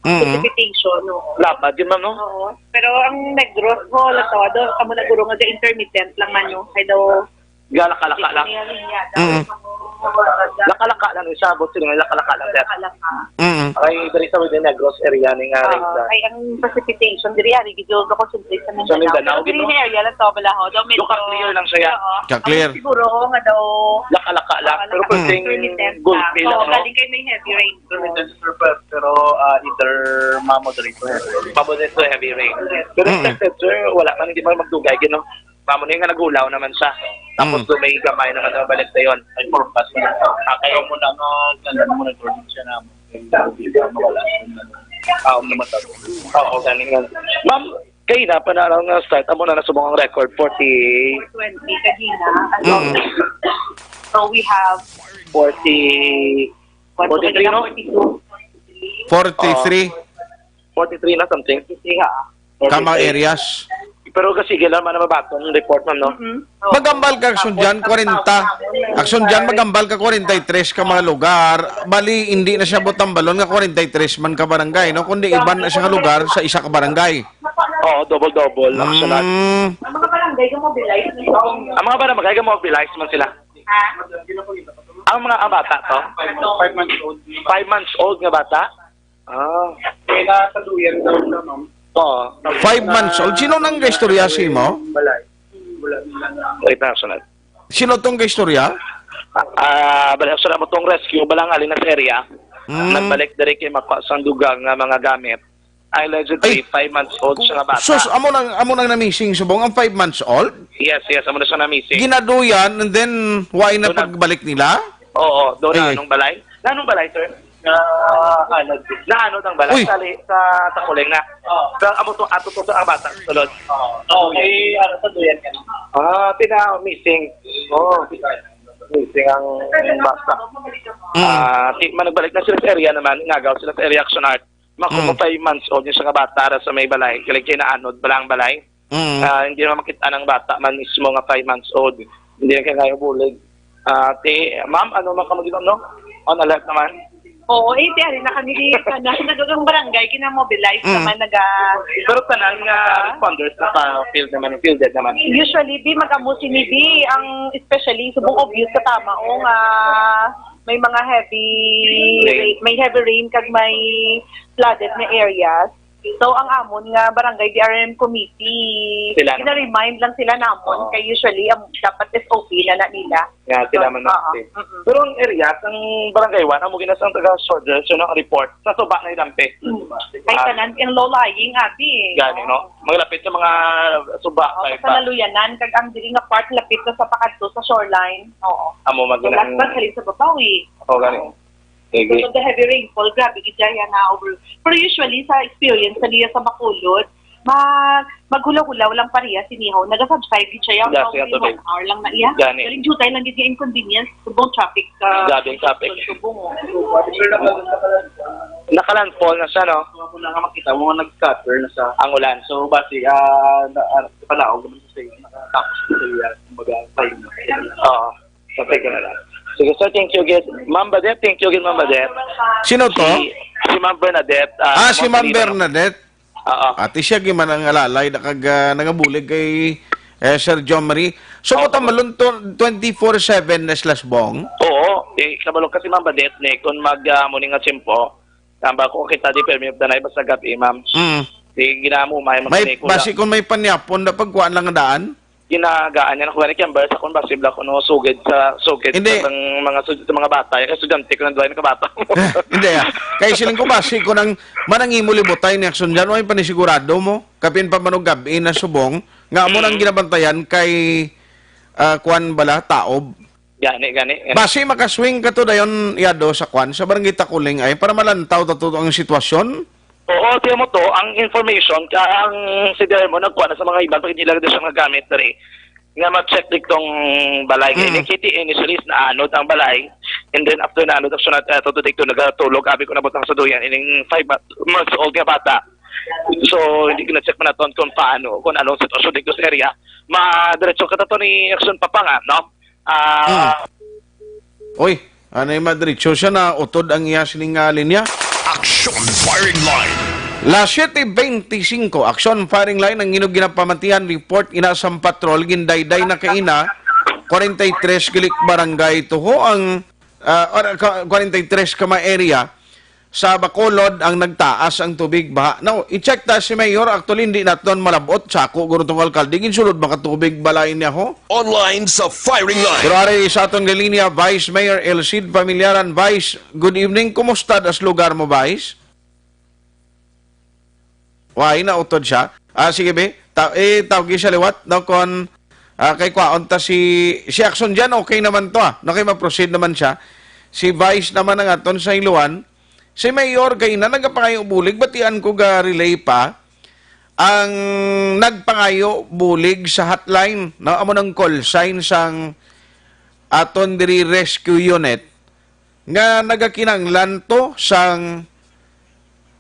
Mm. Precipitation, oo. Lapad yun, ma'am, no? Oo. Pero ang Negros mo, Latodo, kamo na guro nga intermittent lang man yun. Kaya daw, Galaka-laka lang. Mm. Laka-laka lang, isabot sila nga laka-laka lang, sir. Laka-laka. Mm. Ay, diri sa Within Negros area ni nga, Oo. Reza. Ay, ang precipitation, diri, ari, gid yung concentrate sa Sa Mindanao. Mindanao, Pero diri gid, no? Area lang to, bala, ho. Daw medyo, Doon ka-clear lang siya. Oo. Ka-clear. Ang siguro, ho, nga daw, Laka-laka lang. Laka-laka. Pero pwedeng Mm. Intermittent gulpi lang. Oo, lang, no? Galing kayo may heavy rain. Intermittent, sir, pero, pero, ah, either ma-moderate to heavy rain. Moderate to heavy rain. Pero Mm. expected, sir, wala man, hindi man magdugay, gino. Mamo niya nga nagulaw naman siya. Tapos Mm. doon may gamay naman na balik na yun. Ay, purpose na. Ah, kaya mo na nga, ganun mo na, Jordan, siya na. Hindi ka mawala. Ah, um, naman tayo. Oo, ganun nga. Ma'am, kaina pa na lang nga start, amo na nasubong ang record, forty. Twenty, kagina. Ano? Mm. So, we have Forty, forty-three, no? Forty-two. Forty-three. Forty-three na something. Forty-three, ha? Ka mga areas. Pero kasi, gila man na mabaton ang report, ma'am, no? Mm-hmm. Oo. Magambal ka, Action Dyan, Tapos, ang kwarenta. Tawag namin, Action Dyan, sir. Magambal ka, kwarenta y tres ka mga lugar. Bali, hindi na siya butambalon nga kwarenta y tres man ka barangay, no? Kundi iban na siya nga lugar sa isa ka barangay. Oo, double-double, Action Dyan. Mm. Ang mga barangay, yung mobilize na siya. Ang mga barangay, yung mobilize man sila. Ha? Ang mga, ang bata to? Five months old. Five months old nga bata? Ah. Kaya sa duyan daw na, ma'am. Oo. Five months old. Sino nang gaistorya sa imo? Balay. Wala nila na. Wait na, sunod. Sino tong gaistorya? Ah, ah, bala, sunod mo tong rescue, bala nga, linas area. Mm. Nagbalik diri kay Makwa sang dugang nga mga gamit. Allegedly, Ay, five months old siya nga bata. Sus, amo nang, amo nang na-missing subong ang five months old? Yes, yes, amo na siya na-missing. Ginaduyan, and then, why na Doon na pagbalik nila? Oo, doon na Ay. Anong balay? Na anong balay, sir? Na, ano, Naanod ang balay? Uy. Sa li-, sa Taculing na. Oo. Sa, amo to, ato to sa ang bata, sulod. Oo. Oo, may, ano, sa duyan ka na. Ah, pina-missing. Oo. Missing ang bata. Mm. Ah, di man nagbalik na sila sa area naman, ngagaw sila sa area Action Art. Mako Mm. mo five months old yung sa nga bata ra sa may balay, galing kay Naanod, balang balay. Mm. Ah, hindi naman makita ng bata man mismo nga five months old. Hindi na kaya bulig. Ah, ti, ma'am, ano man kamo gid, no? On alert naman? Oo, eh, ti, ari na kami di, ano, nagagang barangay, kinamobilize Mm. naman, naga- Pero tanan nga responders na pa field naman, fielded naman. Usually, di, mag-amo sini, di, ang especially, subong obvious sa tama, o nga, may mga heavy Rain. Rain, may heavy rain, kag may flooded na areas. So, ang amon nga barangay D R M committee, Sila na. Gina-remind lang sila namon. Oo. Kay usually, ang dapat S O P na na nila. Nga sila man Oo. Ang Mm-mm. Pero ang area, ang barangay one, amo ginasang taga soldiers, yun ang report. Sa suba na ilampe. Mm. Ay, Ah. Tanan, ang low-lying, abi. Gani, no? Maglapit sa mga suba, Oo, kay sa ba? Laluyanan, kag ang dili nga part, lapit na sa pakadto sa shoreline. Oo. Amo, So, magina-, last month, halin sa Babawi. Oo, gani. Oo. Sige. Because of the heavy rainfall, grabe gid siya na over. Pero usually, sa experience sa niya sa Bacolod, ma maghulaw-hulaw lang pareha si Nihaw. Naga-subside gid siya, Yeah, mga sige, within tubig. One hour lang na iya. Gani. Galing jutay lang gid nga inconvenience, subong traffic, ah, Grabe ang traffic. Subong, oh. Nakalandfall na siya, no? Kung ako na nga makita mo, nag-scatter na siya. Ang ulan. So, basi, ah, na, ah, palaog naman siya sa'yo. Nakatapos na sa'yo yan. Kumbaga, time na. Oo. Patay ka na lang. Sige, sir, thank you again. Ma'am Badet, thank you again, Ma'am Badet. Sino to? Si, si Ma'am Bernadette, ah, Ah, si Ma'am Montalina. Bernadette. Oo. Ati siya, giman ang alalay, nakag-, ah, nangabulig kay, eh, Sir John Marie. So, Opo. Mo tamalon to, twenty-four seven na slash bong? Oo. Eh, kabalo ka si Ma'am Badet, ni, kung mag, ah, mo ni nga tiyempo, tamba ko kita di permi danay basta gabi, ma'am. Mm. Di ginamo, may May, magkunikula. Basi kung may panyapon na pagkuhaan lang nga daan? Ginagaan niya na ko gani, kaya ang sa kung basibla ko, no, sugid sa, sugid Hindi. Sa mga, mga sugid sa mga bata. Kaya estudyante ko nang duway na kabata. Hindi, ah. Kay siling ko, basi ko nang manangimo libutay ni Action dyan, way panisigurado mo. Kapin pa manog gabi na subong. Nga mo nang Mm. Ginabantayan kay, ah, kuwan bala, taob. Gani, gani, gani. Basi makaswing ka to dayon, Yado, sa kwan, sa Barangay Takuling ay para malantaw ta to ang sitwasyon? Oo, tiyan mo to, ang information, ka, ang C D R mo, nagkuha na sa mga iban, pag nila din siya magamit dali. Nga mag-check ditong balay. Mm. Kay K T initially is naanod ang balay. And then after naanod, actually, uh, to, to, to, nagatulog, abi ko nabutang sa duyan, ining five months old nga bata. So, hindi ko na-check man naton kung paano, kung anong sitwasyon dito sa area. Ma-, diretso ka to ni Action Papanga, no? Ah, Hmm. Uy, anay madiretso siya na utod ang iya sining, ah, linya. Action Firing Line. Las siete veinticinco, Action Firing Line ang inyong ginapamatian report ina sang patrol gindayday na kaina, kwarenta y tres Gilik Barangay Tuho ang, ah, or, ka-, kwarenta y tres ka mga area. Sa Bacolod ang nagtaas ang tubig baha. Now, i-check ta si Mayor. Actually, hindi naton malabot. Sa ako, guro tong alkalde, ginsulod makatubig balay niya, ho? Online sa Firing Line. Pero ari sa aton nga linya, Vice Mayor Elcid Familiaran. Vice, good evening. Kumusta das lugar mo, Vice? Why, nautod siya? Ah, sige, be. Ta eh, tawgi siya liwat, no? Kon, ah, kay kwaon ta si, si Action dyan, okay naman to, ah. No, kay ma-proceed naman siya. Si Vice naman ang aton sa Iloan. Si Mayor kay na nagapangayo bulig, batian ko ga relay pa ang nagpangayo bulig sa hotline, no? Amo nang call sign sang aton diri rescue unit nga nagakinanglan to sang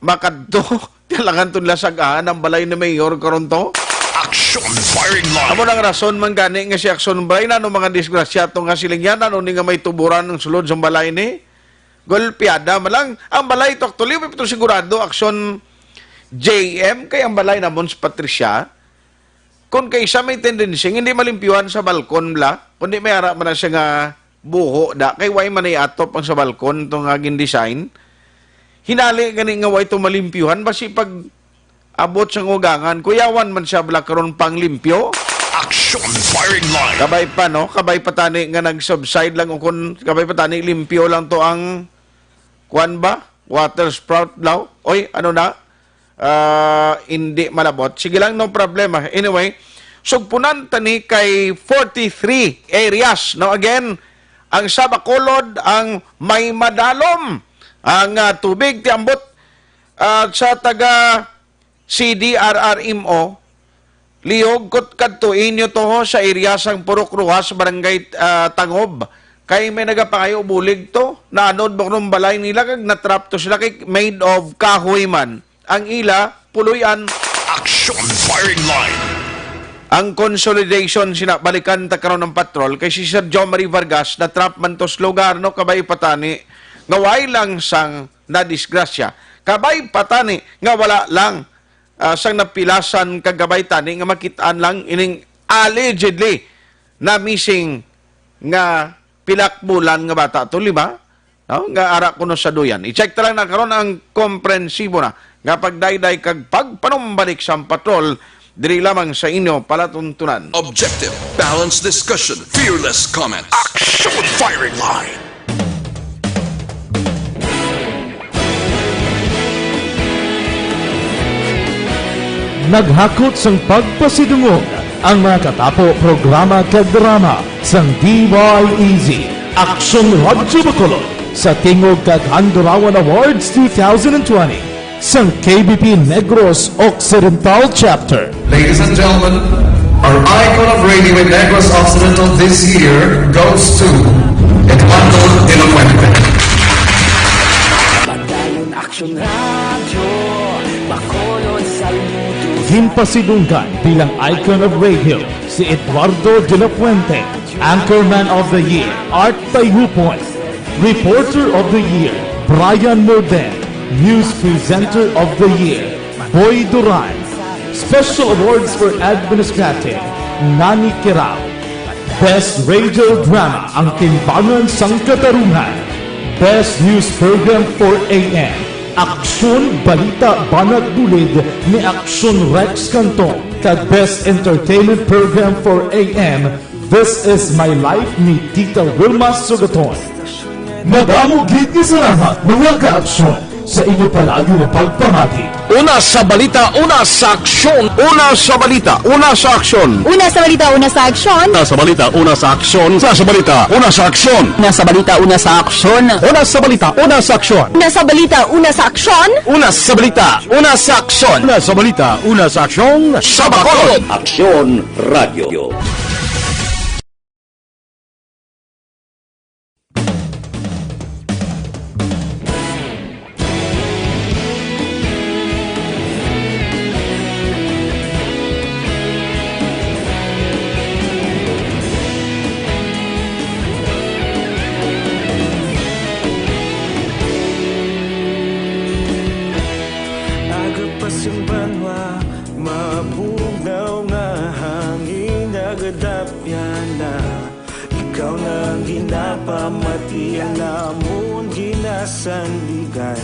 makadto. Kailangan to nila sag-ahan ang balay ni Mayor karon to. Action Firing Line. Amo nang rason man gani nga si Action Bray, nano mga disgrasya to nga siling yan, ano ni nga may tuburan ang sulod sa balay ni? Golpeada man lang. Ang balay to, actually, may to sigurado, Action J M, kay ang balay namon sa Patricia, kung kay isa may tendency, hindi malimpyuhan sa balkon bla, kundi may ara man na siya nga buho da, kay way man ay atop ang sa balkon to nga gin-design. Hinali gani nga way to malimpyuhan, basi pag abot sa ugangan, kuyawan man siya bala karon pang limpyo. Action Firing Line. Kabay pa, no? Kabay pa tani nga nag-subside lang, o kun kabay pa tani, limpyo lang to ang, kwan ba? Water sprout daw? Oy, ano na? Ah, hindi malabot. Sige lang, no problema. Anyway, sugpunan tani kay forty-three areas. Now again, ang sa Bacolod, ang may madalom ang, ah, tubig, tiambot, ah, sa taga C D R R M O, lihog kot kadto inyo to ho sa area sang Purok Rojas, Barangay, ah, Tangob. Kay may nagapangayo bulig to, naanod ba kuno ang balay nila kag natrap to sila kay made of kahoy man ang ila puloy-an. Action Firing Line. Ang consolidation sina, balikan ta karon ang patrol kay si Sir John Marie Vargas natrap man to sa lugar, no, kabay pa tani nga way lang sang nadisgrasya. Kabay pa tani nga wala lang, ah, sang napilasan kag kabay tani nga makit-an lang ining allegedly na missing nga pila ka bulan nga bata to, lima? No? Nga ara kuno sa duyan. I-check ta lang na karon ang komprensibo na nga pagdayday kag pagpanumbalik sang patrol diri lamang sa inyo palatuntunan. Objective, balanced discussion, fearless comments. Action firing line. Naghakot sang pagpasidungog ang mga katapo, programa kag drama sang D Y E Z, Aksyon Radyo Bacolod, sa tingog kag Handurawan Awards two thousand twenty sang K B P Negros Occidental Chapter. Ladies and gentlemen, our icon of radio in Negros Occidental this year goes to Eduardo de la Fuente. Padayon Aksyon Radyo, Bacolod, saludo sa Ginpasidunggan bilang Icon of Radio si Eduardo de la Fuente, Anchorman of the Year, Art Tayhupon, Reporter of the Year, Brian Morden, News Presenter of the Year, Boy Duran, Special Awards for Administrative, Nani Kirao, Best Radio Drama, Ang Timbangan sang Katarungan, Best News Program four A M, Aksyon Balita Banat Bulid ni Aksyon Rex Cantong, kag Best Entertainment Program four A M, This Is My Life ni Tita Wilma Sugaton. Madamo gid nga salamat, mga ka-aksyon, sa inyo palagi nga pagpamati. Una sa balita, una sa aksyon. Una sa balita, una sa aksyon. Una sa balita, una sa aksyon. Una sa balita, una sa aksyon. Una sa balita, una sa aksyon. Una sa balita, una sa aksyon. Una sa balita, una sa aksyon. Una sa balita, una sa aksyon. Una sa balita, una sa aksyon. Una sa balita, una sa aksyon. Sa Bacolod. Aksyon Radyo. Aga pa sing banwa, mabugnaw nga hangin nagadapyan na. Ikaw na ang ginapamati, ang amon ginasandigan.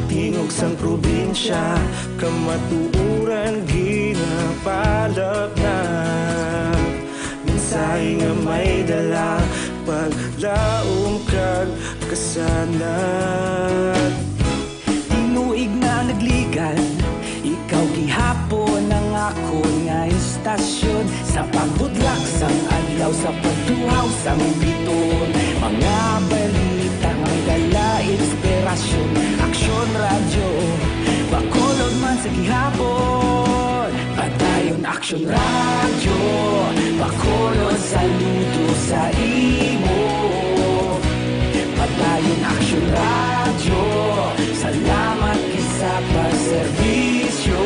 Tingog sang probinsya, kamatuoran ginapalapnag. Mensahe nga may dala, paglaom kag kasanag. Tinuig na nagligad, ikaw gihapon ang akon nga istasyon. Sa pagbudlak sang adlaw, sa pagtuhaw sang bituon, mga balita nga may dala inspirasyon. Aksyon Radyo, Bacolod man sa gihapon. Padayon Aksyon Radyo, Bacolod, saludo sa imo. Padayon Aksyon Radyo, salamat gid sa pagserbisyo.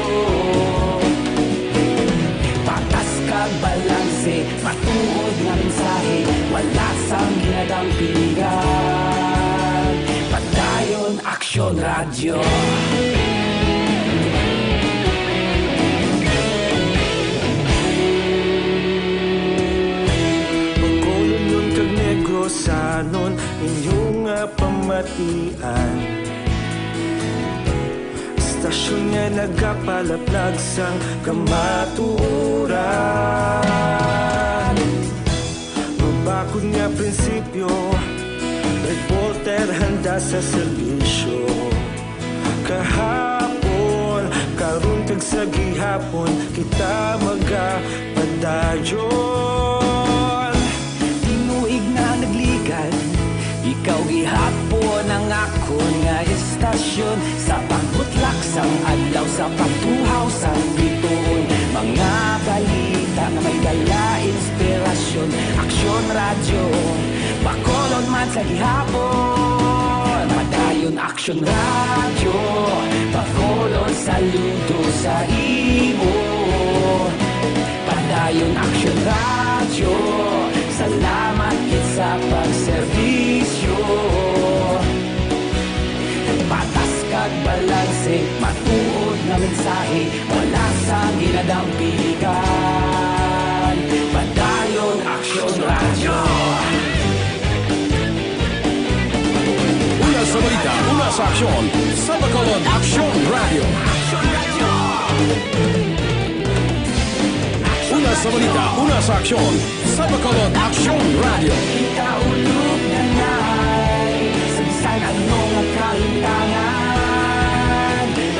Patas kag balanse, matuod nga mensahe, wala sang ginadampigan. Padayon Aksyon Radyo. Bacolodnon kag Negrosanon, inyo nga pamatian. Istasyon nga nagapalaplag sang kamatuoran. Mabakod nga prinsipyo, reporter handa sa serbisyo. Kahapon, karon kag sa gihapon, kita magapadayon. Tinuig na nagligad, ikaw gihapon ang akon nga istasyon. Sa pagbutlak sang adlaw, sa pagtuhaw sang bituon, mga balita nga may dala inspirasyon. Aksyon Radyo, Bacolod man sa gihapon. Padayon Aksyon Radyo, Bacolod, saludo sa imo. Padayon Aksyon Radyo, salamat gid sa pagserbisyo. Patas kag balanse, matuod nga mensahe, wala sang ginadampigan. Padayon Aksyon Radyo. Una sa balita, una sa aksyon, sa Aksyon Radio. Una sa balita, una sa aksyon. Sa Bacolod Aksyon Radio. Kita ulog na nai, sa bisan ano nga kahitangan,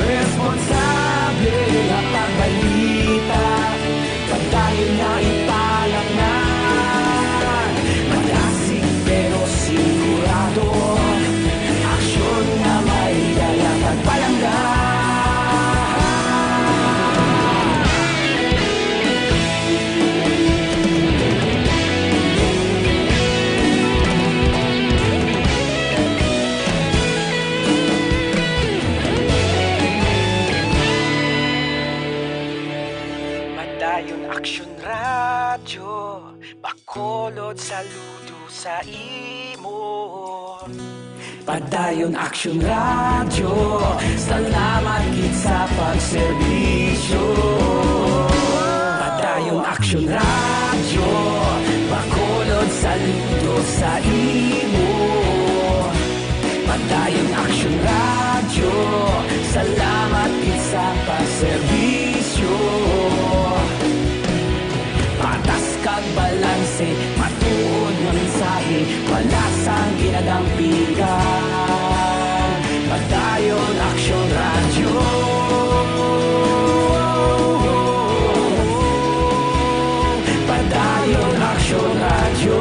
responsable nga pagbalita. Padayon nga ipalangnan, madasig pero sigurado. Aksyon nga may dala kag palangga. Padayon Aksyon Radyo, Bacolod, saludo sa imo. Padayon Aksyon Radyo, salamat gid sa pagserbisyo. Padayon Aksyon Radyo, Bacolod, saludo sa imo. Padayon Aksyon Radyo, salamat gid sa pagserbisyo. Patas kag balanse, matuod nga mensahe, wala sang ginadampigan. Padayon Aksyon Radyo. Padayon Aksyon Radyo.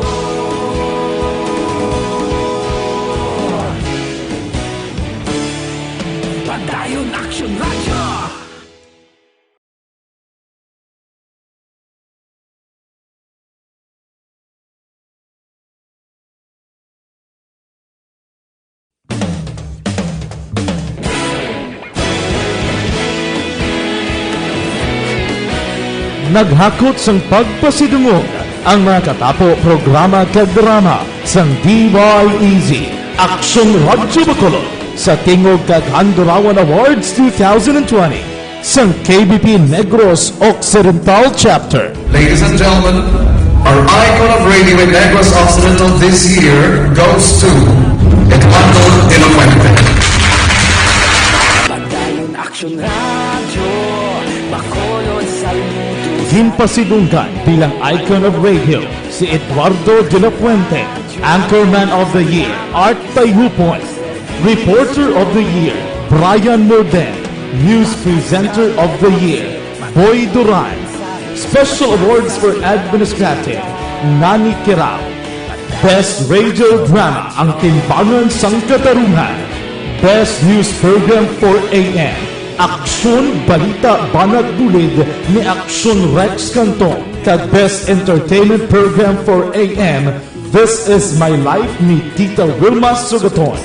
Padayon Aksyon Radyo. Naghakot sang pagpasidungog ang mga katapo, programa kag drama sang D Y E Z, Aksyon Radyo Bacolod, sa tingog kag Handurawan Awards two thousand and twenty. Sang K B P Negros Occidental Chapter. Ladies and gentlemen, our icon of radio in Negros Occidental this year goes to Eduardo de la Fuente. Padayon Aksyon Radyo, Bacolod, saludo. Ginpasidunggan bilang icon of radio si Eduardo de la Fuente, Anchorman of the Year, Art Tayhupon, Reporter of the Year, Brian Morden, News Presenter of the Year, Boy Duran, Special Awards for Administrative, Nani Kirao, Best Radio Drama, Ang Timbangan sang Katarungan, Best News Program for A M, Aksyon Balita Banat Bulid ni Aksyon Rex Cantong, kag Best Entertainment Program for A M, This Is My Life ni Tita Wilma Sugaton.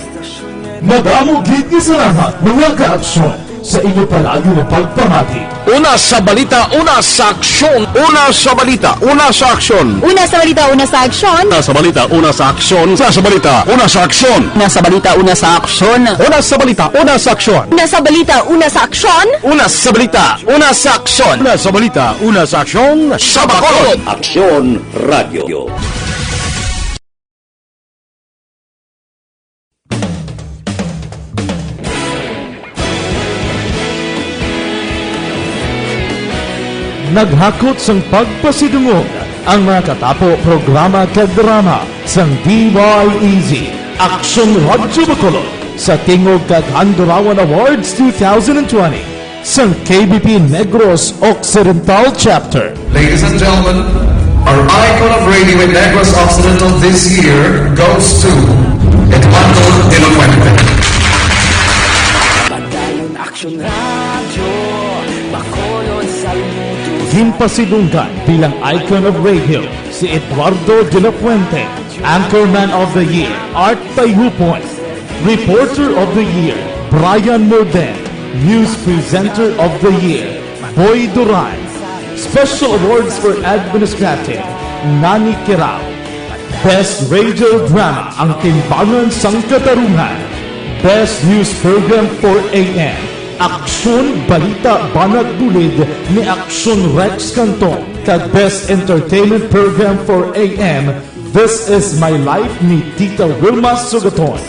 Madamo gid nga salamat, mga kaaksyon, sa inyo palagi nga pagpamati. Una sa balita, una sa aksyon. Una sa balita, una sa aksyon. Una sa balita, una sa aksyon. Una sa balita, una sa aksyon. Una sa balita, una sa aksyon. Una sa balita, una sa aksyon. Una sa balita, una sa aksyon. Una sa balita, una sa aksyon. Una sa balita, una sa aksyon. Una sa balita, una sa aksyon. Sa Bacolod. Aksyon Radio. Naghakot sang pagpasidungog ang mga katapo, programa kag drama sang D Y E Z, Aksyon Radyo Bacolod, sa tingog kag Handurawan Awards two thousand and twenty. Sang K B P Negros Occidental Chapter. Ladies and gentlemen, our icon of radio in Negros Occidental this year goes to Eduardo de la Fuente. Padayon Aksyon Radyo, Bacolod, saludo. Ginpasidunggan bilang icon of radio si Eduardo de la Fuente, Anchorman of the Year, Art Tayhupon, Reporter of the Year, Brian Morden, News Presenter of the Year, Boy Duran, Special Awards for Administrative, Nani Kirao, Best Radio Drama, Ang Timbangan sang Katarungan, Best News Program for A M, Aksyon Balita Banat Bulid ni Aksyon Rex Cantong, kag Best Entertainment Program for A M, This Is My Life ni Tita Wilma Sugaton.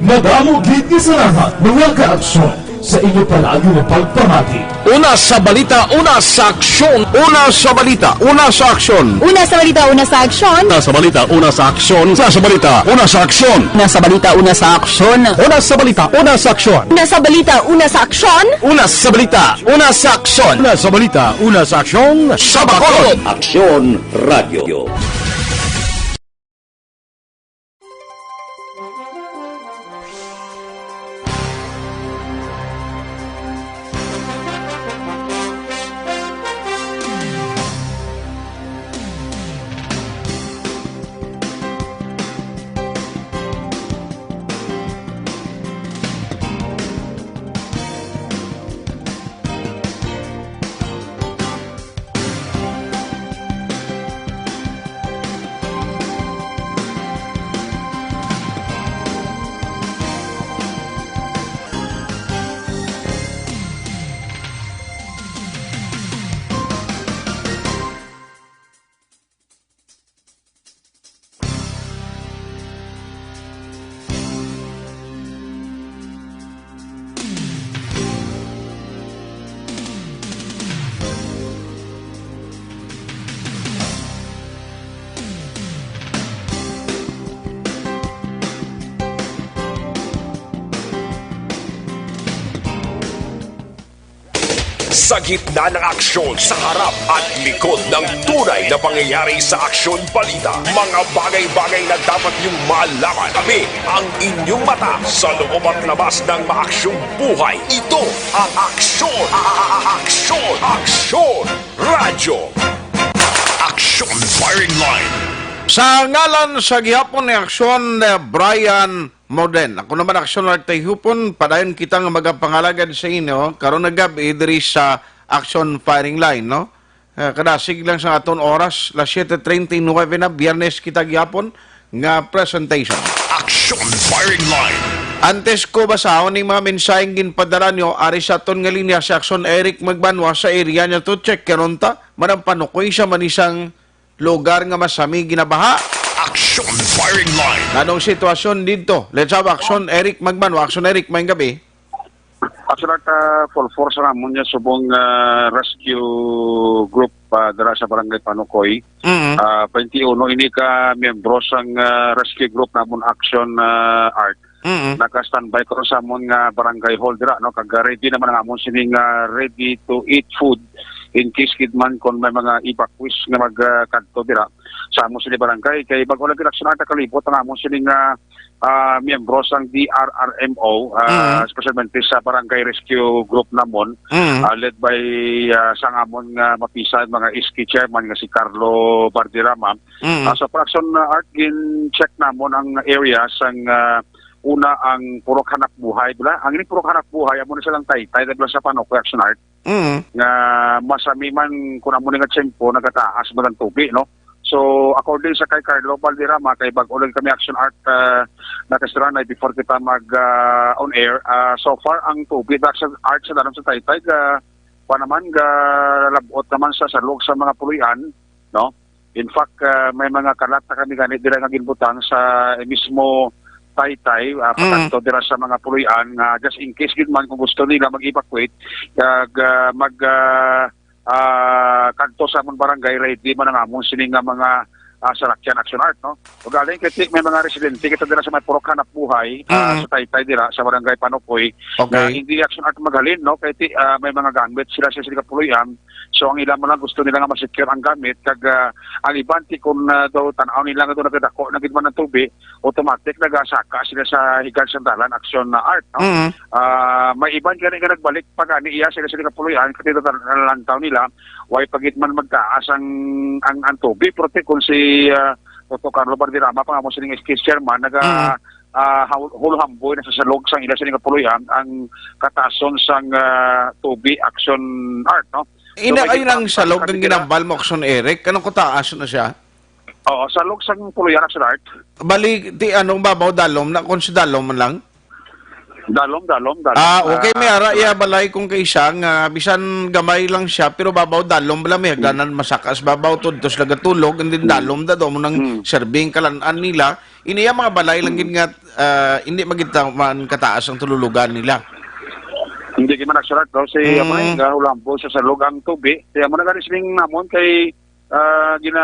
Madamo gid nga salamat, mga ka-aksyon, sa inyo palagi nga pagpamati. Una sa balita, una sa aksyon. Una sa balita, una sa aksyon. Una sa balita, una sa aksyon. Una sa balita, una sa aksyon. Una sa balita, una sa aksyon. Una sa balita, una sa aksyon. Una sa balita, una sa aksyon. Una sa balita, una sa aksyon. Una sa balita, una sa aksyon. Una sa balita, una sa aksyon. Sa Bacolod. Aksyon Radio. Sa gitna ng aksyon, sa harap at likod ng tunay na pangyayari sa Aksyon Balita, mga bagay-bagay na dapat niyong malaman. Kami ang inyong mata sa loob at labas ng maaksyong buhay. Ito ang Aksyon, a- a- a- Aksyon, Aksyon Radyo. Aksyon Firing Line. Sa ngalan sa gihapon ni Aksyon, eh, Brian Morden. Ako naman, Aksyon Art Tayhupon, padayon kita nga magapangalagad sa inyo karon nga gab-i diri sa Action Firing Line, no? Eh, kadasig lang sa aton oras, las siete treinta y nueve na, Biyernes kita gyapon nga presentation. Action Firing Line. Antes ko basahon ning mga mensaheng ginpadala nyo, ari sa aton nga linya si Action Eric Magbanwa sa area niya to check karon ta. Manang panukoy siya man isang lugar nga masami ginabaha. Action Firing Line. Anong sitwasyon didto? Let's have Action Eric Magbanwa. Action Eric, maayong gabi. Actually, at, ah, full force ang amon niya subong, ah, rescue group, ah, dira sa Barangay Panukoy. Mm. Ah, twenty-one ini ka miyembro sang, ah, rescue group namon Action, ah, Art. Mm. Naka-standby ko sa amon nga barangay hall dira, no? Kag, ah, ready naman ang amon sining, ah, ready to eat food in case gid man kon may mga evacuees nga mag, ah, kadto dira sa amon sini barangay. Kay bag-o lang gid Action Art nakalibot ang amon sining, ah, ah, miyembro sang D R R M O, ah, Mm. especially sa Barangay Rescue Group namon, Mm. ah, led by, ah, sang amon nga mapisan mga S K chairman nga si Carlo Barderama. Mm. Ah, sa Action Art, gin-check namon ang area sang, ah, una ang Purok Hanap Buhay, bala. Ang ini Purok Hanap Buhay, amo ni silang taytay, bala, sa Panukoy Action Art. Mm. Nga masami man, kun amo ni nga tiyempo, nagataas man ang tubi, no? So, according sa kay Carlo Valderrama, kay bag-o lang kami Action Art, ah, nakastrana before kita mag, ah, on air. Ah, so far, ang tubi, Action Art, sa dalan sa taytay, ga, pa naman, ga labot naman sa salog sa mga puloy-an, no? In fact, ah, may mga kalat na kami gani dira nga ginbutang sa mismo taytay, ah, Mm. pakanto dira sa mga puloy-an nga just in case gid man kung gusto nila mag-evacuate, kag, ah, mag, ah, ah, kadto sa amon barangay, ready man ang amon sini nga mga, ah, salakyan Action Art, no? Ugaling kay may mga residente kita dira sa may Purok Hanap Buhay, ah, Mm. sa taytay dira sa barangay Panukoy, Okay. nga hindi Action Art maghalin, no? Kay ti-, ah, may mga gamit sila sa sini kapuloy-an. So, ang ila mo lang gusto nila nga ma-secure ang gamit, kag, ah, ang iban ti kun, ah, daw tan-aw nila nga daw nagadako na gid man ang tubi, automatic nagasaka sila sa higad sang dalan, Action Art, no? Mm. Ah, may iban gani nga nagbalik pa gani iya sila sa kapuloy-an, kay nalantaw nila, way pa gid man magtaas ang, ang, ang tubi. Pero ti kun si, ah, Toto Carlo Barderama, pa nga mo sining S K chairman, naga, Mm. ah, hul-, hulhamboy na sa salog sang ila sining kapuloy-an ang kataason sang, ah, tubi, Action Art, no? So, Ina may kayo lang ginpangtan salog kami ang dira. Ginambal mo, Action Eric? Anong kataas na siya? Oo, salog sang puloy-an, Action Art. Bali, di anong babaw, dalom na, kung si dalom man lang? Dalom, dalom, dalom. Ah, okay, may ara iya balay kung kaisa nga bisan gamay lang siya, pero babaw dalom bala, may hagdanan masakas babaw, tudtos nagatulog, and then dalom da daw mo nang serving kalan-an nila. Ini ang mga balay lang gid nga, ah, hindi magitaman kataas ang tululugan nila. Hindi gid man nagsurat daw si Mm. Amay, nga hulambo sa salog ang tubi. Kaya mo na gani sining namon kay, ah, gina,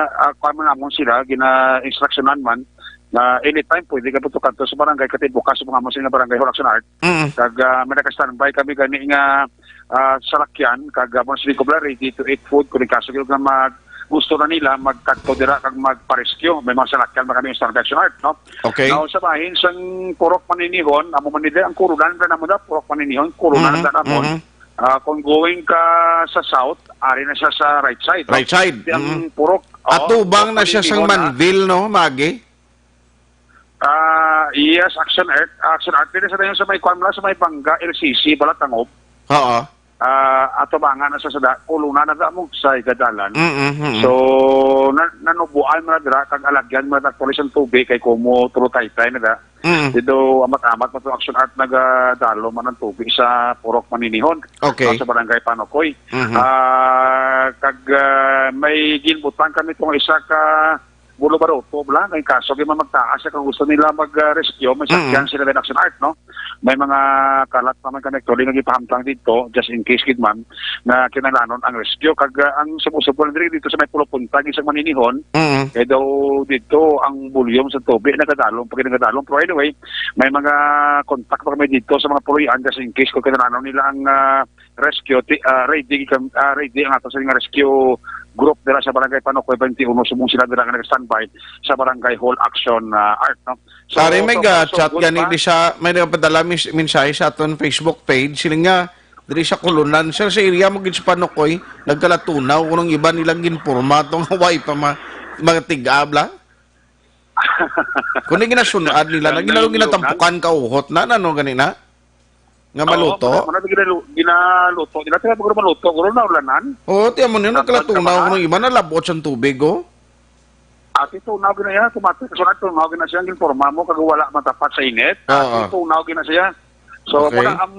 ah, kuwan man namon sila, gina-instructionan man na anytime pwede ka po kadto sa barangay, kati bukas mo nga mo sa barangay Hall Action Art. Mm. Kag, ah, may naka-standby kami gani nga, ah, salakyan, kag, ah, mga sila ready to eat food, kung kaso gyud nga mag-, gusto na nila, magkadto dira kag magpa-rescue. May mga salakyan man kami sa Action Art, no? Okay. Now, sa bahin sang Purok Maninihon, amo man nila ang kurunan na namo na, Purok Maninihon, kurunan Mhm, na namo. mhm. Ah, kung going ka sa south, ari na siya sa right side, no? Right side, Di ang mhm. Purok, oh, Atubang Purok na siya sang Maninihon, ah. Manville, no, Magi? Ah, yes, Action Art, Action Art. Dili sa tayo sa may kwan, sa may Bangga, L C C, Balatangob. Oo. Ah, atubangan na sa sada, kuluna na sa among sa igadalan. Mm, mm, mm. So, na, nanubuan mo na dira, kag alagyan mo na actually sa tubig, kay kumo tulo taytay na da. Mm. Dito, amat-amat mo to Action Art, nagadalo man ang tubig sa Purok Maninihon, Okay. ah, sa Barangay Panokoy. Mhm. Ah, kag, ah, may ginbutang kami tong isa ka Bulo Baroto, bla, kay kaso, kay magtaas siya, kung gusto nila mag, ah, rescue, may Mm. sakyan sila din Action Art, no? May mga kalat naman kami actually nga gipahamtang dito, just in case, gid man, na kinahanglanon ang rescue. Kag, ah, ang subo-subo lang diri dito sa may Pulo Punta, isang Maninihon, Mm. kay daw dito ang volume sa tubig, nagadalom, pag nagadalom. Pero anyway, may mga contact pa kami dito sa mga puloy-an, just in case kung kinahanglanon nila ang, ah, rescue, ti-, ah, ready kam-, ah, ready ang ato sa nga rescue group dira sa Barangay Panokoy twenty-one, subong sila dira nga nag-standby sa Barangay Hall Action, ah, Art, no? So, Pare, may so far, so ga-chat good gani pa. Di sa, may nagpadala mis-, mensahe sa aton Facebook page, sila nga, diri sa Kulunan, sir, sa area mo gid sa Panokoy, nagkalatunaw, kung ang iba nilang ginporma, tong Hawaii pa ma-, mga tig-abla. Kung di ginasunod nila, na Ang ginalong nangilugan? Ginatampukan ka uhot na, ano gani na? Nga Oo, maluto? Muna, muna, ginalu-, ginaluto. Di natin pag maluto, guro na ulanan. Oo, tiyan mo niyo, Tapos nagkalatunaw kabahan. Kung iba na labot sa tubig, oh. Ati tunaw gina yan, tumatik. So, na tunaw gina siya, ang informa mo, kag wala matapat sa init. Oo. Ati tunaw gina siya. So, Okay. Muna ang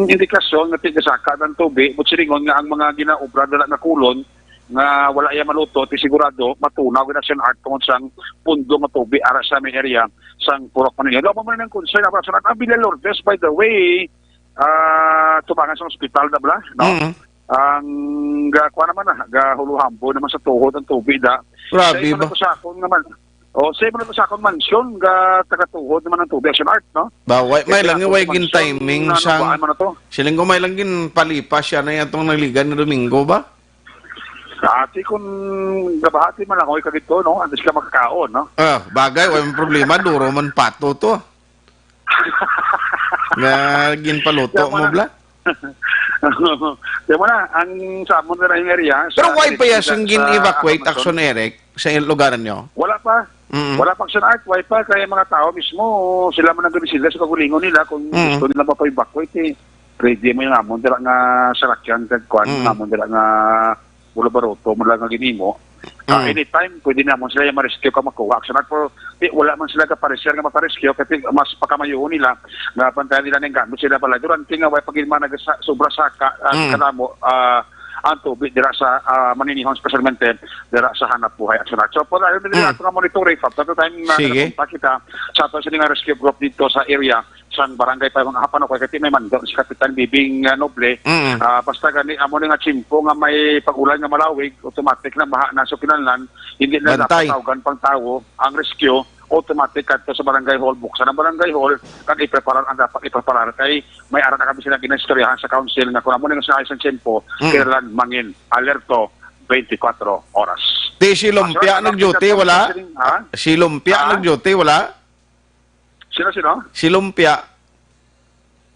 indikasyon nga tigasaka ng tubig, but silingon nga ang mga ginaobra dala nga kulon, nga wala iya maluto, ti sigurado, matunaw gina siya ang art tungod sang pundo nga tubig, ara sa may area, sang Purok Manila. Laman mo na ng concern, ang Purok Manila. Ang Villa Lourdes, by the way, ah, tubangan sa ospital na bala, no? Mm. Ang ga-, kuha naman na, gahuluhambo naman sa tuhod ang tubig, da. Grabe Sa iba ba? Na to sa akon naman, oh, sa iba na to sa akon mansyon, ga-, tagatuhod naman ang tubig, Action Art, no? Ba, way, may Kasi lang, ako way sa gin mansyon, timing ano, sang, kuhaan man na to. Siling ko may lang gin palipas siya na yung itong nagligan ni Domingo ba? Dati kung gabahati man ako, ikaw dito, no? Antes ka makakaon, no? Ah, bagay, way problema, duro man pato to. Nga ginpaluto Kaya mo, wala. Bla? Kaya mo na, ang sa amon na yung area, Pero sa why pa ya sa, sing sa gin-evacuate Amazon? Action, Eric, sa lugar nyo? Wala pa. Mm. Wala pa, Action Art, why pa? Kaya mga tao mismo, sila man ang gumisila sa kagulingon nila kung Mm. gusto nila mapa-evacuate, eh. Ready mo yung amon, dira nga sarakyan, kag kwan, Mm. amon, dira nga Bulo Baroto mo lang nga ginimo. Ah, Mm. Anytime, pwede namon sila yung ma-rescue ka makuha. Action Art, pero di, wala man sila kapareser nga maparescue, kasi mas pakamayoon nila nga bantayan nila ng gamit sila pala. Durante nga, way pag man nagsa-, sobra saka, ah, Mm. kadamo, ah, ang tubig dira sa, ah, Maninihon, especialmente dira sa Hanap Buhay Action Art. So, po, ayun din Mm. ato nga monitoring, from time to time, na Sige. Nagpunta kita sa ato sila nga rescue group dito sa area sang barangay pa mga hapan o kaya may mando si Kapitan Bibing, ah, Noble. Mm. Ah, basta gani, amo ni nga tsimpo nga may pag-ulan nga malawig, automatic na baha na sa kinahanglan, hindi na Bantay. Dapat tawagan pang tawo ang rescue, automatic kadto sa barangay hall, buksan ang barangay hall, kag ipreparar ang dapat ipreparar kay may ara na kami sila ginaistoryahan sa council nga kung amo ni nga sa isang tsimpo, Mm. kinahanglan mangin alerto twenty-four oras. Di si Lumpia Ah, sir, nag-duty, wala? Ha? Si Lumpia Ha? Nag-duty, wala? Sino, sino? Si Lumpia.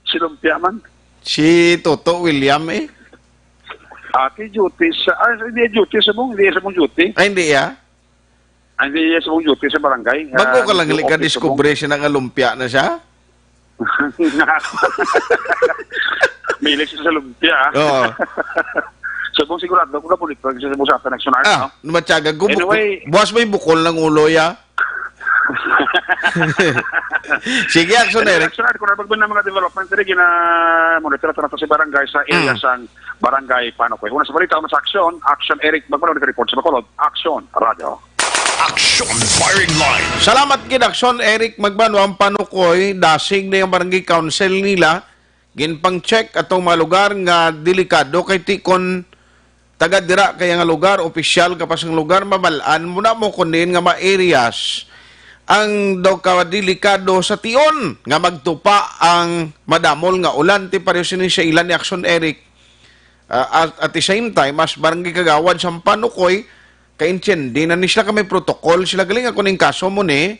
Si Lumpia man. Si Toto William, eh. Ati duty sa, ah, hindi duty sa mong, hindi sa mong duty. Ay, hindi, ah. Ah, hindi sa mong duty sa barangay. Bago Ah, ka lang hindi, okay, sa mong discover siya nga lumpia na siya? Milig siya sa lumpia, ah. Oo. So, kung sigurado, kung nabulit, pag siya sa mong sa action, Ah, no? Matyaga. Gu-, Anyway. Buwas mo yung bukol ng ulo, ya? Sige, Action Eric. Action Eric, kung nabagman na mga development, diri gina-monitor nato si barangay sa area Mm. sang Barangay Panukoy. Una sa balita, una sa aksyon, Action Eric, magmanaw report sa Bacolod. Action Radio. Action Firing Line. Salamat gid, Action Eric Magbanwa. Ang Panukoy, dasig na yung barangay council nila. Ginpang-check atong mga lugar nga delikado kay ti kon taga dira kaya nga lugar, opisyal ka pa sang lugar, mabal-an mo na mo kun diin nga mga areas ang daw ka delikado sa tion nga magtupa ang madamol nga ulan. Ti pareho sini sa ilan ni Action Eric. Ah, at, at the same time, as barangay kagawad sa Panukoy, kaintindi na ni sila ka may protocol sila galing ako ning kaso mo ni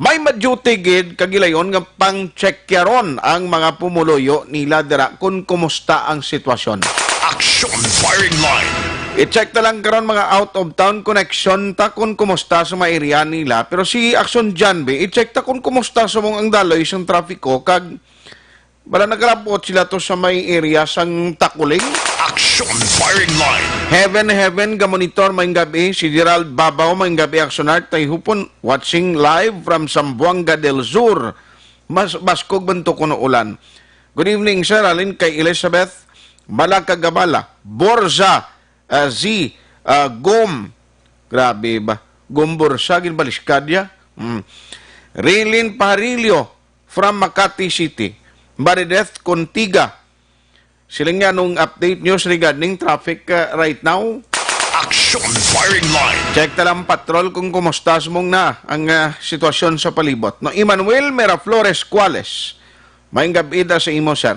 may ma-duty gid kagilayon nga pang-check yaron ang mga pumuluyo nila dira kung kumusta ang sitwasyon. Action Firing Line. I-check na lang karon mga out of town connection ta kung kumusta sa mga area nila. Pero si Action Janbe, i-check ta kung kumusta sa mong ang daloy sang trapiko kag wala nagarabot sila to sa may area sang Takuling. Action Firing Line. Heaven, heaven, gamonitor, maayong gabi. Si Gerald Babaw, maayong gabi, Action Art, tay hupon, watching live from Zamboanga del Sur. Mas, baskog man to kuno ulan. Good evening, sir. Alin kay Elizabeth Malacagabala, Borza, ah, Z, ah, Gom. Grabe ba? Gom Borza, ginbaliskad ya. Mm. Rilin Paharillo, from Makati City. Marideth Contiga. Sila nga nung update news regarding traffic, uh, right now. Action Firing Line. Check ta lang patrol kung kumusta sumong na ang, uh, sitwasyon sa palibot. No, Emmanuel Miraflores Cuales. Maayong gabi da sa imo, sir.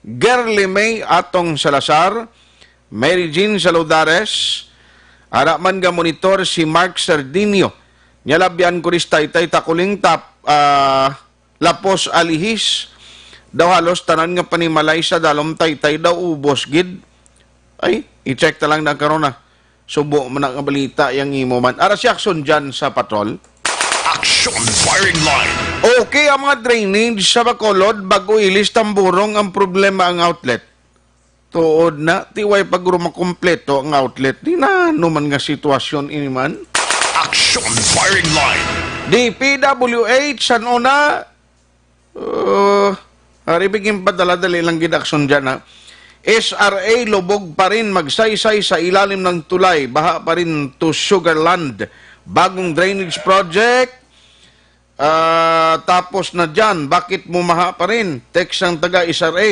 Girly May Atong Salazar, Mary Jean Saludares, ara man nga monitor si Mark Sardinio. Nya labyan ko ris Taytay Takuling tap, ah, Lapos Alihis, daw halos tanan nga panimalay sa Dalom Taytay daw ubos gid. Ay, i-check ta lang na karon na. Subo man na nga balita yang imo man. Ara si Action dyan sa patrol. Action Firing Line. Okay, ang mga drainage sa Bacolod, bago ilis tamburong ang problema ang outlet. Tuod na, tiway pag makompleto ang outlet. Di na, ano man nga sitwasyon ini man. Action Firing Line. D P W H, san una, Uh, ari bigyan padala-dali lang gid aksyon dyan, ha. S R A lubog pa rin magsaysay sa ilalim ng tulay, baha pa rin to Sugarland. Bagong drainage project, ah, tapos na dyan, bakit mo maha pa rin? Text ang taga S R A.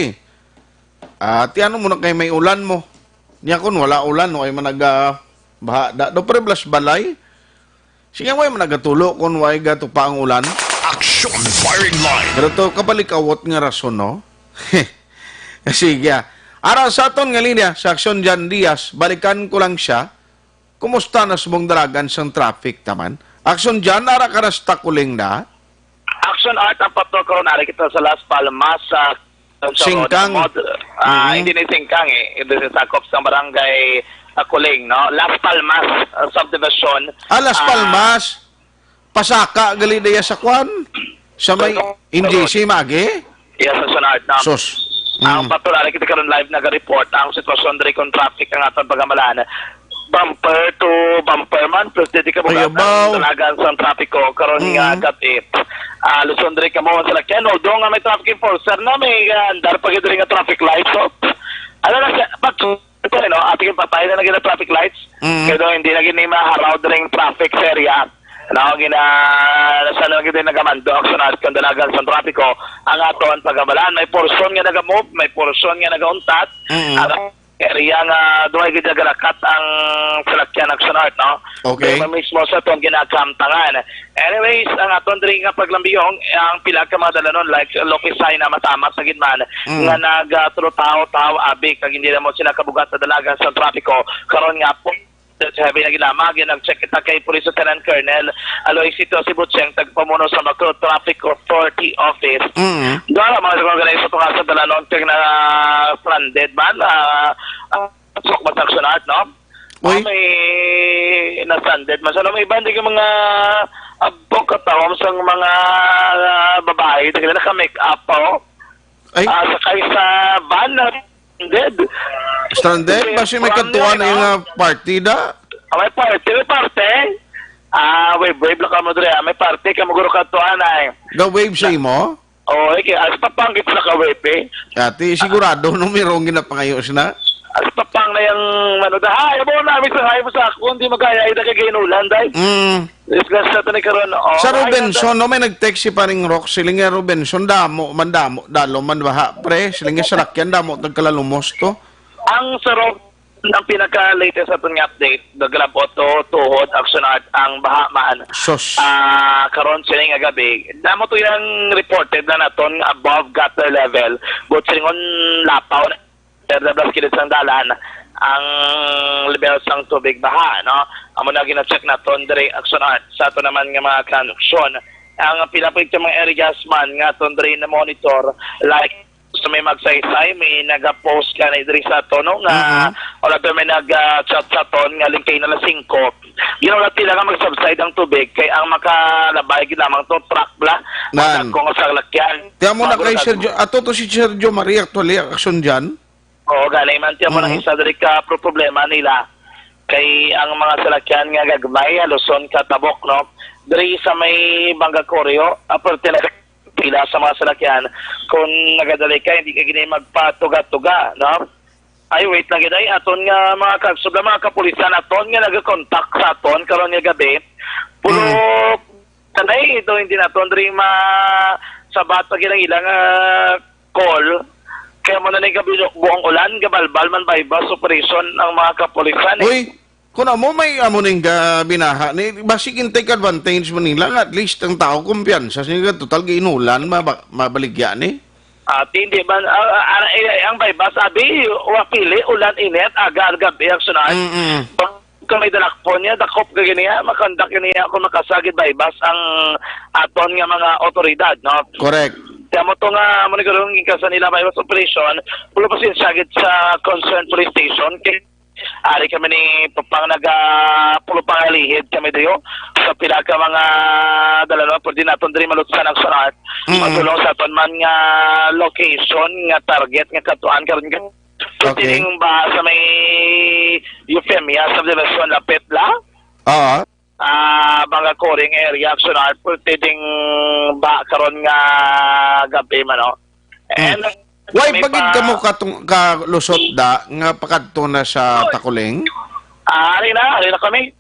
Ah, ti ano mo na kay may ulan mo? Niya kun wala ulan, no, ay managa baha da. Do pre blas balay. Sige, way man nagatulo kung way gatupa ang ulan. Action Firing Line. Pero to, kapalikawot nga rason, no? Sige, ah. Ara sa aton nga linya, sa Aksyon Jan Diaz, balikan ko lang siya. Kumusta na sa mong dalagan sang traffic taman? Aksyon Jan, ara ka na sa Takuling na? Action Art ang patrol karon, ari kita sa Las Palmas, sa, sa Singkang. Mod-, ah, Mm-hmm. Hindi ni Singkang eh. Ito sa sakop sa barangay Takuling, no? Las Palmas, ah, subdivision. Ah, Las Ah, Palmas. Pasaka gali daya sa kwan. Sa may N G C, magi? Yes, sa Sunart, no? Sus. Ang Mm. patrol, ari kita karon live naga-report ang sitwasyon diri kung traffic ang aton pagamalan. Bumper to bumper man, pero di ka Ay, bugat abaw. ang dalagan sa trapiko karon nga Mm. gabi. Ah, Luzon, diri ka mo sa lakyan. Although nga may traffic enforcer na, may, ah, andar pa gid diri nga traffic light. So, ano na siya, pag, ano, ating patay na lagi na traffic lights. Mm. Kaya daw, hindi na gini maharaw diri ang traffic sa area. Ano, gina, sa lang gid nagamando ang sunod kung dalagan sa trapiko. Ang aton pagamalan, may portion nga nagamove, may portion nga nagauntat. Mm. Ang area nga duhay gid nagalakat ang salakyan, Action Art, no? Okay. Kaya mismo sa atong ginakamtangan. Anyways, ang aton diri nga paglambiyong, ang pila ka mga dalanon, like Lopisay na matamat sa gid man, Mm. nga nag, ah, trutaw-taw, abi, kag hindi na mo sila kabugat sa dalagan sa trapiko. Karon nga po, sa heavy na gid lamang, yun, nag-check kita kay Police Lieutenant Colonel Aloisito Sibucheng, tagpamuno sa Macro Traffic Authority Office. Mm. Dara, mga sa mga ganay sa tunga sa dalanon, kag na stranded man, ah, ah, sok man sa Action Art, no? Uy. Ah, may na-stranded man. Sa may iba, hindi ka mga abok katawang sa mga, ah, babae, hindi ka naka-make up pa, oh. Ay. Ah, sakay sa van, stranded. Stranded? Kasi Basi may from kadtuan yun, na yung, no? Ah, party da? Ah, may party, may party. Ah, wave, wave lang kamo diri, ah. May party kamo guro ka to, anay. Ga-wave sa imo? Oh, okay. As papangit na ka wave, eh. Ati, sigurado, no, may wrong ginapangayo sina? As papang na yung, ano, da, ha, abo na, may sangay mo sa ako, hindi magaya, ida ka ginulan, day. Mm. Disgrasya to ni karon, oh. Sa ay, Robinson, no, may nag-text si Paring Rock, siling nga Robinson, damo, man damo, dalo man baha, pre, siling nga salakyan, damo, nagkalalumos to. Ang sa Rock, ang pinaka-latest sa aton nga update, naglabot to, tuhod, Action Art, ang baha man. Sus. Ah, karon sining nga gabi, damo to yung reported na naton above gutter level, but silingon lapaw na, pero nablas kilid sang dalan, ang level sang tubig baha, no? Amo na gina-check naton diri, Action Art, sa ato naman nga mga construction. Ang pila po yung mga areas man nga aton diri na monitor, like, sa may Magsaysay, may naga-post ka na diri sa ato, no, nga, Mhm. wala pa may nag-, ah, chat sa aton nga lingkay na alas singko. Ginawa nila nga mag-subside ang tubig kay ang makalabay gid lamang to truck bla. Nan. Ang dagko nga salakyan. Tiyan mo na kay Mabura Sergio. Ato to si Sergio Marie actually, ang aksyon dyan. Oo, gani man. Tiyan mo na Mhm. isa diri ka pro-, problema nila. Kay ang mga salakyan nga gagmay, haluson ka tabok, no? Diri sa may Bangga Koryo, aparte na pila sa mga salakyan, kung nagadali ka, hindi ka gini magpatuga-tuga, no? Ay, wait lang gid, ay, aton nga mga kagsubla, mga kapulisan, aton nga nagakontak sa aton karon nga gabi. Pulo Mm. tanay, ito, hindi naton diri ma-, sabat pa gid ang ilang, ah, call. Kaya mo na ni gabi, buong ulan, gabalbal man, buy-bust operation ang mga kapulisan, eh. Uy, kung amo may amo ning, ah, binaha ni, basig in take advantage man nila nga at least ang tao kumpiyansa sa nila, total giinulan, maba-, mabaligya ni. Ah, hindi man, ah, ah, ah, eh, ang buy-bust, abi, wa pili, ulan, init, aga, gabi, ang sunod. Mm-mm. Kung may dalakpon niya, dakop ka ganiya, makandak ganiya kung makasagid buy-bust ang aton nga mga otoridad, no? Correct. Kaya mo to nga, mo nagkaroon yung kasa nila buy-bust operation, pulo pasensya gid sa concerned police station, kay ari kami ni Papang naga pulo pangalihid kami diyo sa pila ka mga dalawa, pwede naton diri malutsan ang sunod. Mm. Matulong sa aton man nga location, nga target, nga katuan karon ka. Okay. Pwede ning ba sa may Euphemia subdivision, lapit la? Oo. Ah, mga Coring area, Action Art, pwede ding ba karon nga gabi man, no? Hmm. And Why may pagid pa kamo katong, kalusot da nga pakadto na sa Takuling? Ah, ari na, ari na kami.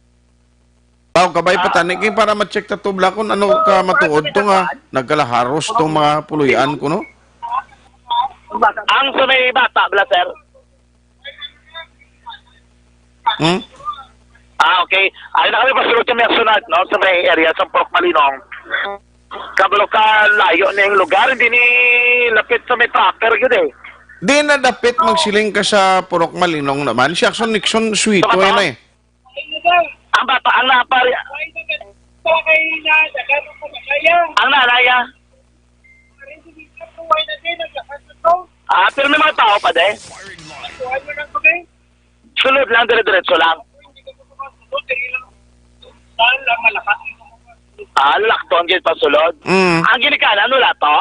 Aw, kabay pa Ah. tani kay para ma-check ta tubla kung ano ka matuod to nga nagkalaharos tong mga puloy-an ko, no? Ang sa may bata, bla, sir? Hmm? Ah, okay. Ay na kami, pasulod kami ang sunod, no? Sa may area sa Purok Malinong. Kabalo ka, layo na yung lugar, hindi ni lapit sa may proper, yun eh. Di na dapit magsiling ka sa Purok Malinong naman. Si Action Nixon Suito Sa yan eh. Ang bata, ang napari-, ang nanay, ah. Ah, pero may mga tao pa, de. Sulod lang, dire-diretso lang. Ah, lakton gid pa sulod. Mm. Ang ginikanan, wala to?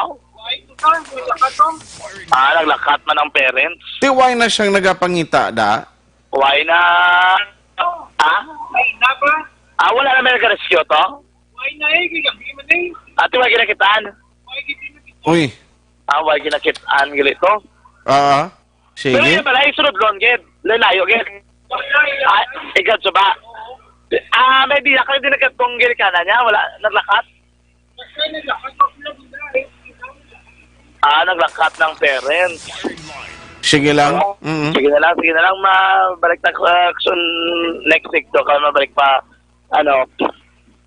Ah, naglakat man ang parents. Ti, why na siyang nagapangita, da? Why na? Ha? Ah, wala na may nag-rescue to? Ati, why ginakitaan? Uy. Ah, why ginakitaan, gali to? Ah, sige. Pero yung pala, isunod lon, gid. Lalayo, gid. Ah, ikaw, suba. Ah, may biya ka din nagkatong ginikanan niya, wala, naglakat? Ah, naglakat ng parents. Sige lang. Oo. Mm-mm. Sige na lang, sige na lang, mabalik na, uh, soon next week to, kaya mabalik pa, ano,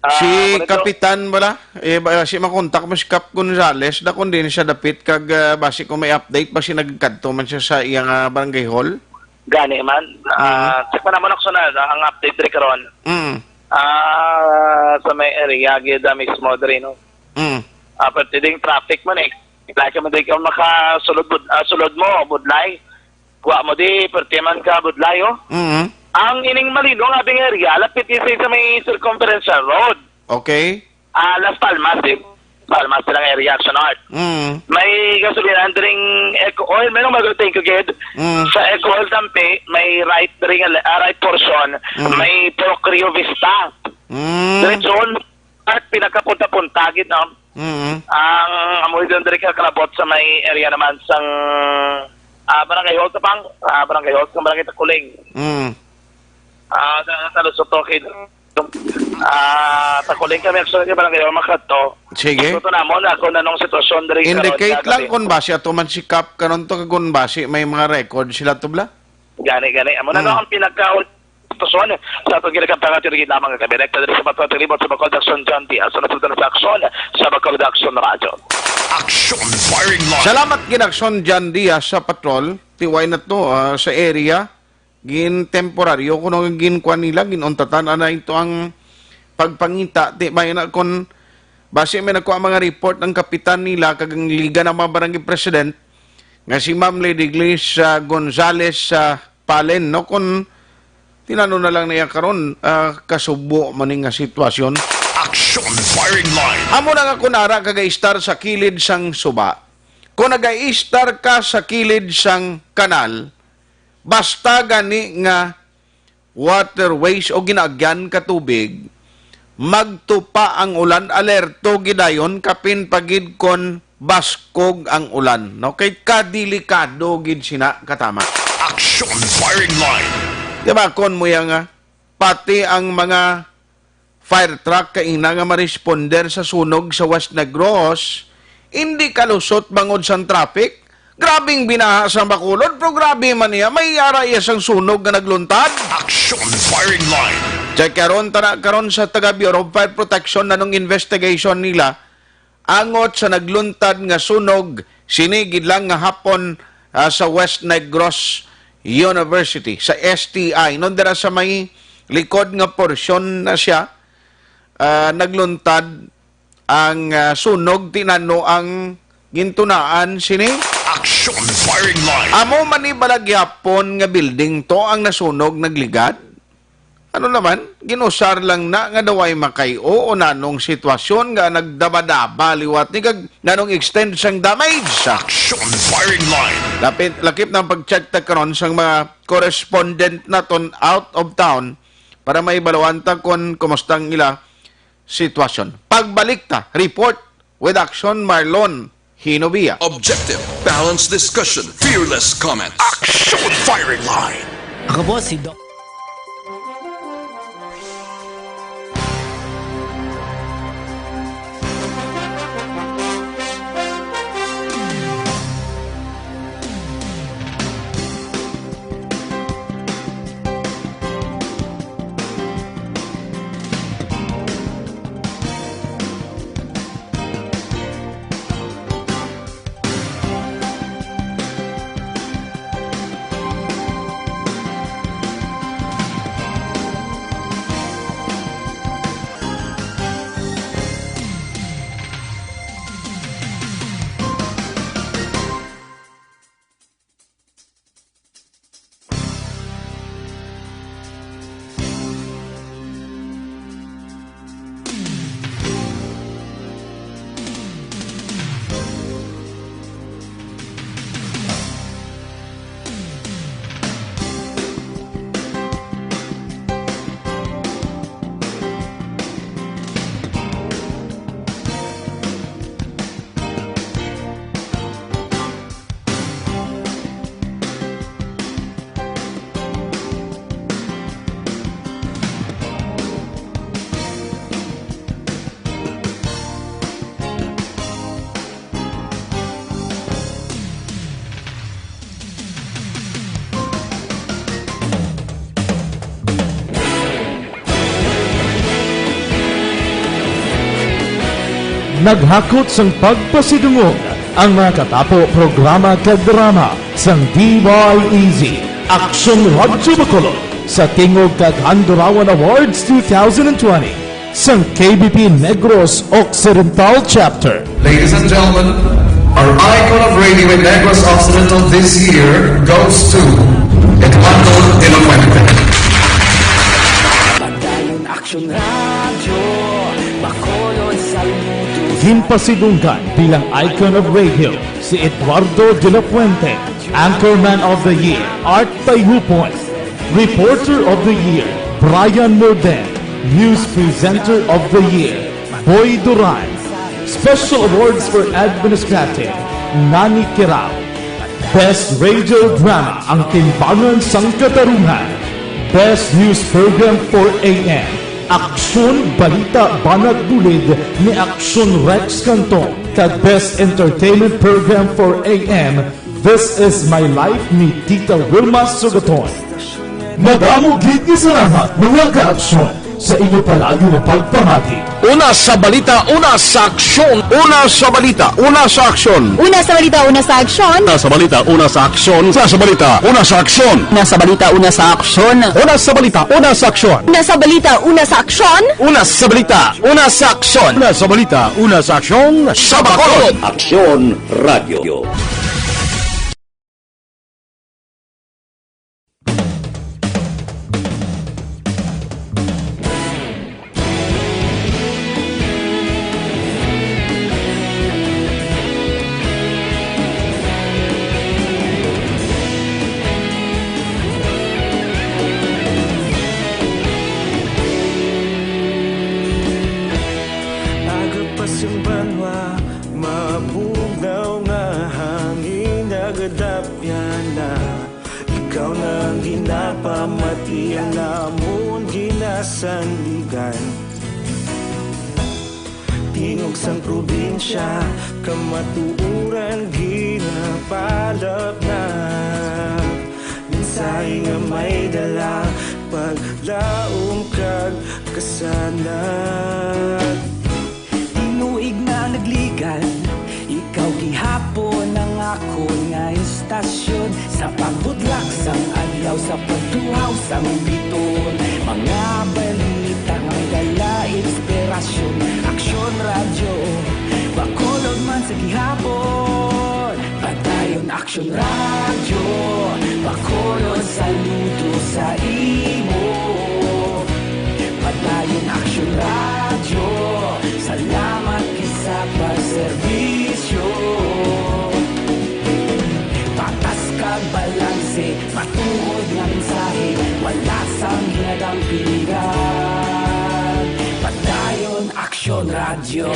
ah, Si ano to? Kapitan, wala? Eh, ba, si makontak mo si Kap Gonzales, da kung di na siya dapit, kag, ah, basi kung may update, basi nagkadto man siya sa iyang, ah, barangay hall? Gani man. Ah, Mm. check pa naman ako sa na, ang update rin karon. Mm. Ah, sa may area, gid, ah, mismo diri, no? Mm. Ah, pwede ding traffic man eh. Like mo di ka makasulod bud-, ah, sulod mo, budlay. Kuha mo di, pwede man ka budlay, oh. Mm. Ang ining Malinong, abing area, lapit ni sa may circumferential road. Okay. Ah, Las Palmas, eh. Palmas silang area, Action Art. Mm. May gasolinahan dring Eco Oil. May nung mag-, thank you, Ged. Mm. Sa Eco Oil, Tampi, may right dring, ah, right portion, Mm. may Procrio Vista. Mm. Diretsohon at pinakapunta-punta gid, no? Mm. Ang amo diri ka kalabot sa may area naman sang, ah, Barangay Hall, Tapang, ah, Barangay Hall, sa Barangay Takuling. Mm. Ah, sa, sa Lusot, okay. Ah, Takuling kami, actually, Barangay Hall, makadto. Sige. Ito namon, ako na nung sitwasyon diri karon, Indicate sa lang gabi. Kung basi ato man si Kap karon to, kung basi may mga record sila to, bla? Gani, gani. Amo na, mm, no, ang pinaka sitwasyon sa atong ginagamtangan diri lamang nga direkta diri sa Patrol Tribal sa Bacolod Aksyon John Diaz. Sa nasunod na sa aksyon, sa Bacolod Aksyon Radyo. Action Firing Line. Salamat gid, Aksyon John Diaz sa Patrol. Tiway na to, ah, sa area. Gin temporaryo kuno nga ginkuan nila, ginuntatan na ito ang pagpangita. Tiway na kon basi may nakuha mga report ang kapitan nila kag ang Liga ng mga Barangay President nga si Ma'am Lady Glis, ah, Gonzales, ah, Palen, no? Kung tinano na lang niya karon, ah, kasubo man ni nga sitwasyon. Action Firing Line. Amo na nga kung ara ka ga-istar sa kilid sang suba. Kung naga-istar ka sa kilid sang kanal, basta gani nga waterways o ginaagyan ka tubig, magtupa ang ulan, alerto gidayon, kapin pa gid kon baskog ang ulan, no? Kay kadelikado gid sina katama. Action Firing Line. Di ba, kon mo yang, ah, pati ang mga fire truck kaina nga ma-responder sa sunog sa West Negros, indi kalusot bangod sang traffic. Grabing binaha sa Bacolod, pero grabe man niya, may ara iya sang sunog nga nagluntad. Action Firing Line. Check karon, tara karon sa taga Bureau of Fire Protection, nanong investigation nila angot sa nagluntad nga sunog sini gid lang nga hapon, ah, sa West Negros University, sa S T I. Non dira sa may likod nga porsyon na siya, ah, nagluntad ang, ah, sunog, tinano ang gintunaan sini. Action Firing Line. Amo man ni bala gyapon nga building to ang nasunog, nagligad? Ano naman, ginusar lang na nga daw ay makay-o o nanong sitwasyon nga nagdabadaba liwat ni kag nanong extent sang damage. Action Firing Line. Lapit, lakip na ang pag-check ta karon sang mga correspondent naton out of town para maibaluan ta kon kumusta ang ila sitwasyon. Pagbalik ta, report with Action Marlon Hinobia. Objective, balanced discussion, fearless comment. Action Firing Line. Ako po si Doc. Naghakot sang pagpasidungog ang mga katapo, programa kag drama sang D Y E Z, Aksyon Radyo Bacolod, sa Tingog kag Handurawan Awards two thousand and twenty sang K B P Negros Occidental Chapter. Ladies and gentlemen, our icon of radio in Negros Occidental this year goes to Eduardo de la Fuente. Padayon Aksyon Radyo, Bacolod, Salmuto. Ginpasidunggan bilang icon of radio si Eduardo de la Fuente, Anchorman of the Year, Art Tayupon, Reporter of the Year, Brian Morden, News Presenter of the Year, Boy Duran. Special Awards for Administrative, Nani Kirao. Best Radio Drama, Ang Timbangan sang Katarungan. Best News Program, four A M, Aksyon Balita Banat Bulid ni Aksyon Rex Canton, kag Best Entertainment Program, four A M, This Is My Life ni Tita Wilma Sugaton. Madamo gid nga salamat, mga kaaksyon, sa inyo palagi nga pagpamati. Una sa balita, una sa aksyon. Una sa balita, una sa aksyon. Una sa balita, una sa aksyon. Una sa balita, una sa aksyon. Una sa balita, una sa aksyon. Una sa balita, una sa aksyon. Una sa balita, una sa aksyon. Una sa balita, una sa aksyon. Una sa balita, una sa aksyon. Una sa balita, una sa aksyon. Sa Bacolod. Aksyon Radio. Aga pa sing banwa, mabugnaw nga hangin nagadapyan na. Ikaw na ang ginapamati, ang amon ginasandigan. Tingog sang probinsya, kamatuoran ginapalapnap. Mensahe nga may dala, paglaom kag kasanag. Tinuig na nagligan, ikaw gihapon ang akon nga istasyon. Sa pagbudlak sang adlaw, sa pagtuhaw sang biton, mga balita nga may dala inspirasyon. Aksyon Radyo, Bacolod man sa gihapon. Padayon Aksyon Radyo, Bacolod, saludo sa imo. Padayon Aksyon Radyo, salamat kay sa pagserbisyo. Patas kag balanse, matuod nga mensahe, wala sang ginadampigan. Padayon Aksyon Radyo.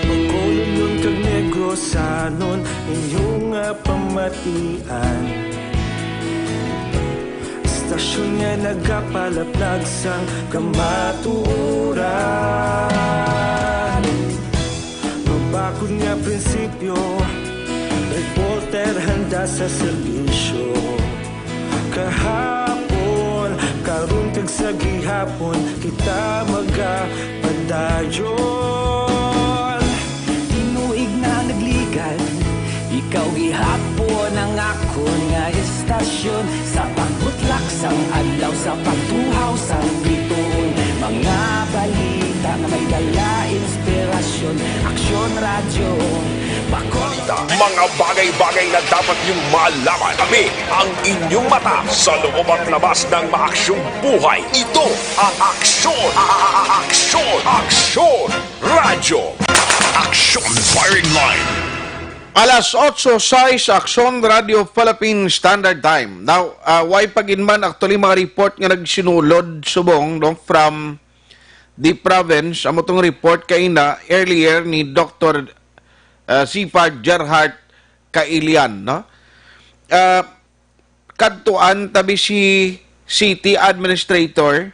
Bacolod kag Negrosanon, inyo nga pamatian. Istasyon nga nagapalaplag sang kamatuoran. Mabakod nga prinsipyo, reporter handa sa serbisyo. Kahapon, karon kag sa gihapon, kita magapadayon. Tinuig na nagligan, ikaw gihapon ang akon nga istasyon. Sa pagbutlak sang adlaw, sa pagtuhaw sang bituon, mga balita nga may dala inspirasyon. Aksyon Radyo, Bacolod. Mga bagay-bagay na dapat niyong malaman. Kami ang inyong mata sa loob at labas ng maaksyong buhay. Ito ang Aksyon, a-, a-, a-, Aksyon, Aksyon Radyo. Aksyon Firing Line. Alas otso sais, Aksyon Radio Philippine Standard Time. Now, ah, way pa gid man actually mga report nga nagsinulod subong, no, from the province. Amo tong report kaina earlier ni Doktor, ah, Sipar Gerhart Kailian, no? Ah, kadtuan tabi si city administrator,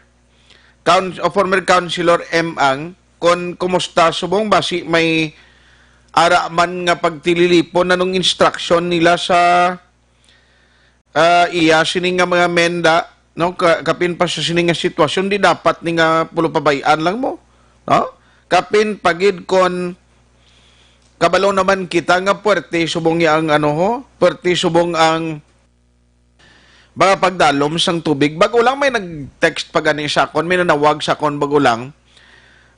coun-, o former councilor M. Ang, kon kumusta subong, basi may ara man nga pagtililipon, anong instruction nila sa, ah, iya sini nga mga menda, no? Ka-, kapin pa sa sini nga sitwasyon, di dapat ni nga pulo pabay-an lang mo, no? Kapin pagid kon kabalo naman kita nga puwerte subong ya ang ano ho, puwerte subong ang mga pagdalom sang tubig. Bago lang may nag-text pa gani sa akon, may nanawag sa akon bago lang.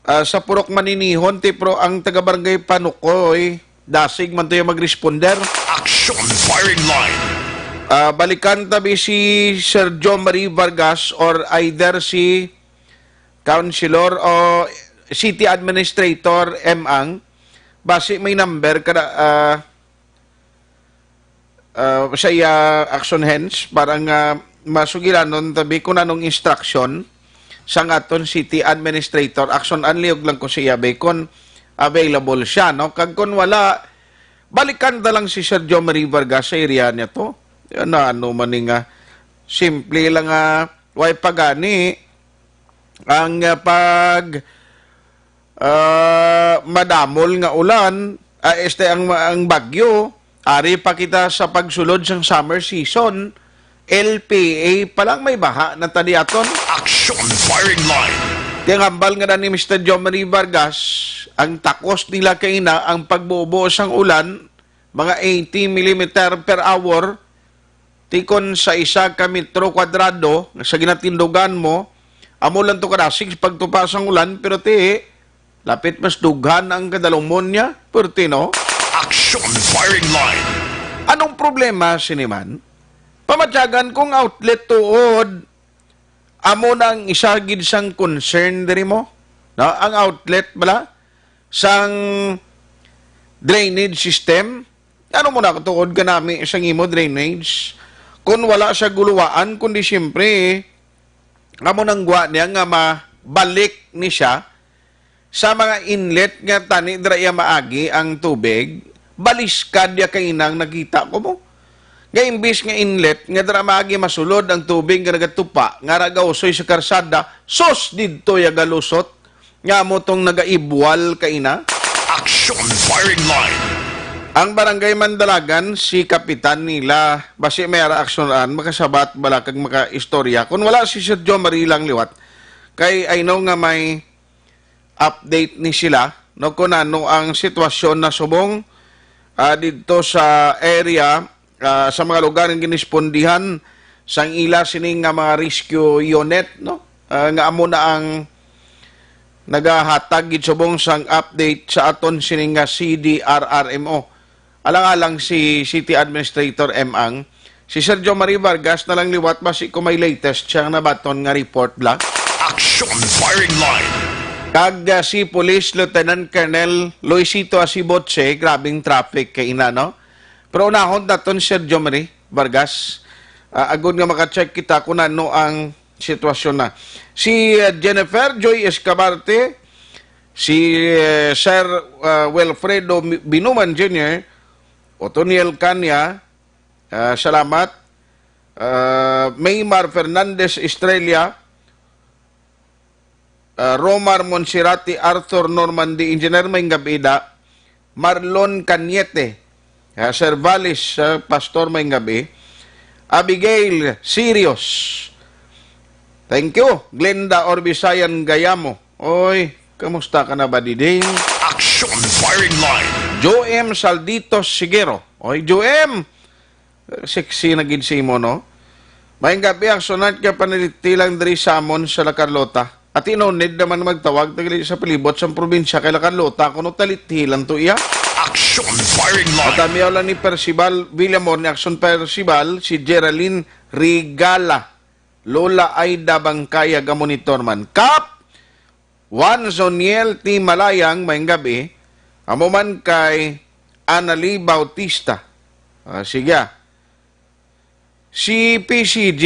Ah, sa Purok Maninihon, ti, pero ang taga-barangay Panukoy, dasig man to yung mag-responder. Action Firing Line. Ah, balikan tabi si Sir John Marie Vargas or either si Councilor o City Administrator M. Ang. Basi may number kada, ah, ah, sa iya action hands para nga masugilanon tabi kung anong instruction sang aton city administrator. Action, anliog lang ko sa iya, be, kung available siya, no? Kag kung wala, balikan ta lang si Sir Jomari Vargas sa area niya to. Yan na, ano man ni nga, simple lang nga, way pa gani ang, ah, pag, ah, madamol nga ulan, ah, este, ang, ang bagyo, ari pa kita sa pagsulod sang summer season, L P A pa lang may baha na ta diaton. Action Firing Line. Ti ang hambal nga ni Mister Jomari Vargas, ang takos nila kaina ang pagbubo sang ulan, mga eighty millimeter per hour, tikon sa isa ka metro kwadrado sa ginatindugan mo, amo lang to kadasig sa pagtupa sang ulan, pero ti, lapit mas dughan ang kadalumon niya, perti, no? Action Firing Line. Anong problema sini man? Pamatyagan kung outlet tuod, amo na ang isa gid sang concern diri mo, no? Ang outlet bala sang drainage system. Ano mo na tuod kanami sang imo drainage? Kung wala sa guluwaan, kundi siyempre, amo nang gwa niya nga mabalik ni siya sa mga inlet nga tani dira iya maagi ang tubig, baliskad ya kainang nakita ko mo. Nga imbis nga inlet nga dira maagi masulod ang tubig nga nagatupa nga ra gausoy sa karsada, sus, didto ya galusot nga amo tong nagaibwal kaina. Action Firing Line. Ang barangay Mandalagan, si Kapitan nila, basi may ara aksyonan, makasabat bala kag makaistorya. Kung wala si Sir Jomari lang liwat, kay I know nga may update ni sila, no, kung ano ang sitwasyon na subong, ah, didto sa area, ah, sa mga lugar nga ginispondihan sang ila sini nga mga rescue unit, no, ah, nga amo na ang nagahatag gid subong sang update sa aton sini nga C D R R M O. Alang-alang si City Administrator M. Ang, si Sergio Marie Vargas na lang liwat basi kung may latest siyang nabaton nga report bala. Action Firing Line. Kag, ah, si Police Lieutenant Colonel Luisito Asibotse, grabing traffic kaina, no? Pero unahon naton si Sergio Marie Vargas, ah, agud nga maka-check kita kung ano ang sitwasyon na. Si, ah, Jennifer Joy Escabarte, si, eh, Sir, ah, Wilfredo Mi-, Binuman Junior, Otoniel Canya, ah, salamat. Ah, Maymar Fernandez Estrella, ah, Romar Monserrate, Arthur Normandy, Engineer, may gabi da. Marlon Cañete, ah, Sir Valis, ah, Pastor, may gabi. Abigail Sirius, thank you. Glenda Orbisayan Gayamo, oy, kamusta ka na ba, Diding? Action Firing Line. Joem Salditos Sigero, oy, Joem, sexy na gid si imo, no? Maayong gabi, ang sunat nga panaliti lang diri sa amon sa La Carlota. At no need naman magtawag tagli sa palibot sang probinsya kay La Carlota, kuno taliti lang to iya. Action Firing Line. At amiyaw lang ni Percival Villamor ni Action Percival, si Geraldine Rigala, Lola Aida Bangkaya, ga-monitor man. Kap! Juan Zoniel T. Malayang, maayong gabi. Amo man kay Annalie Bautista. Ah, sige, ah. Si P C G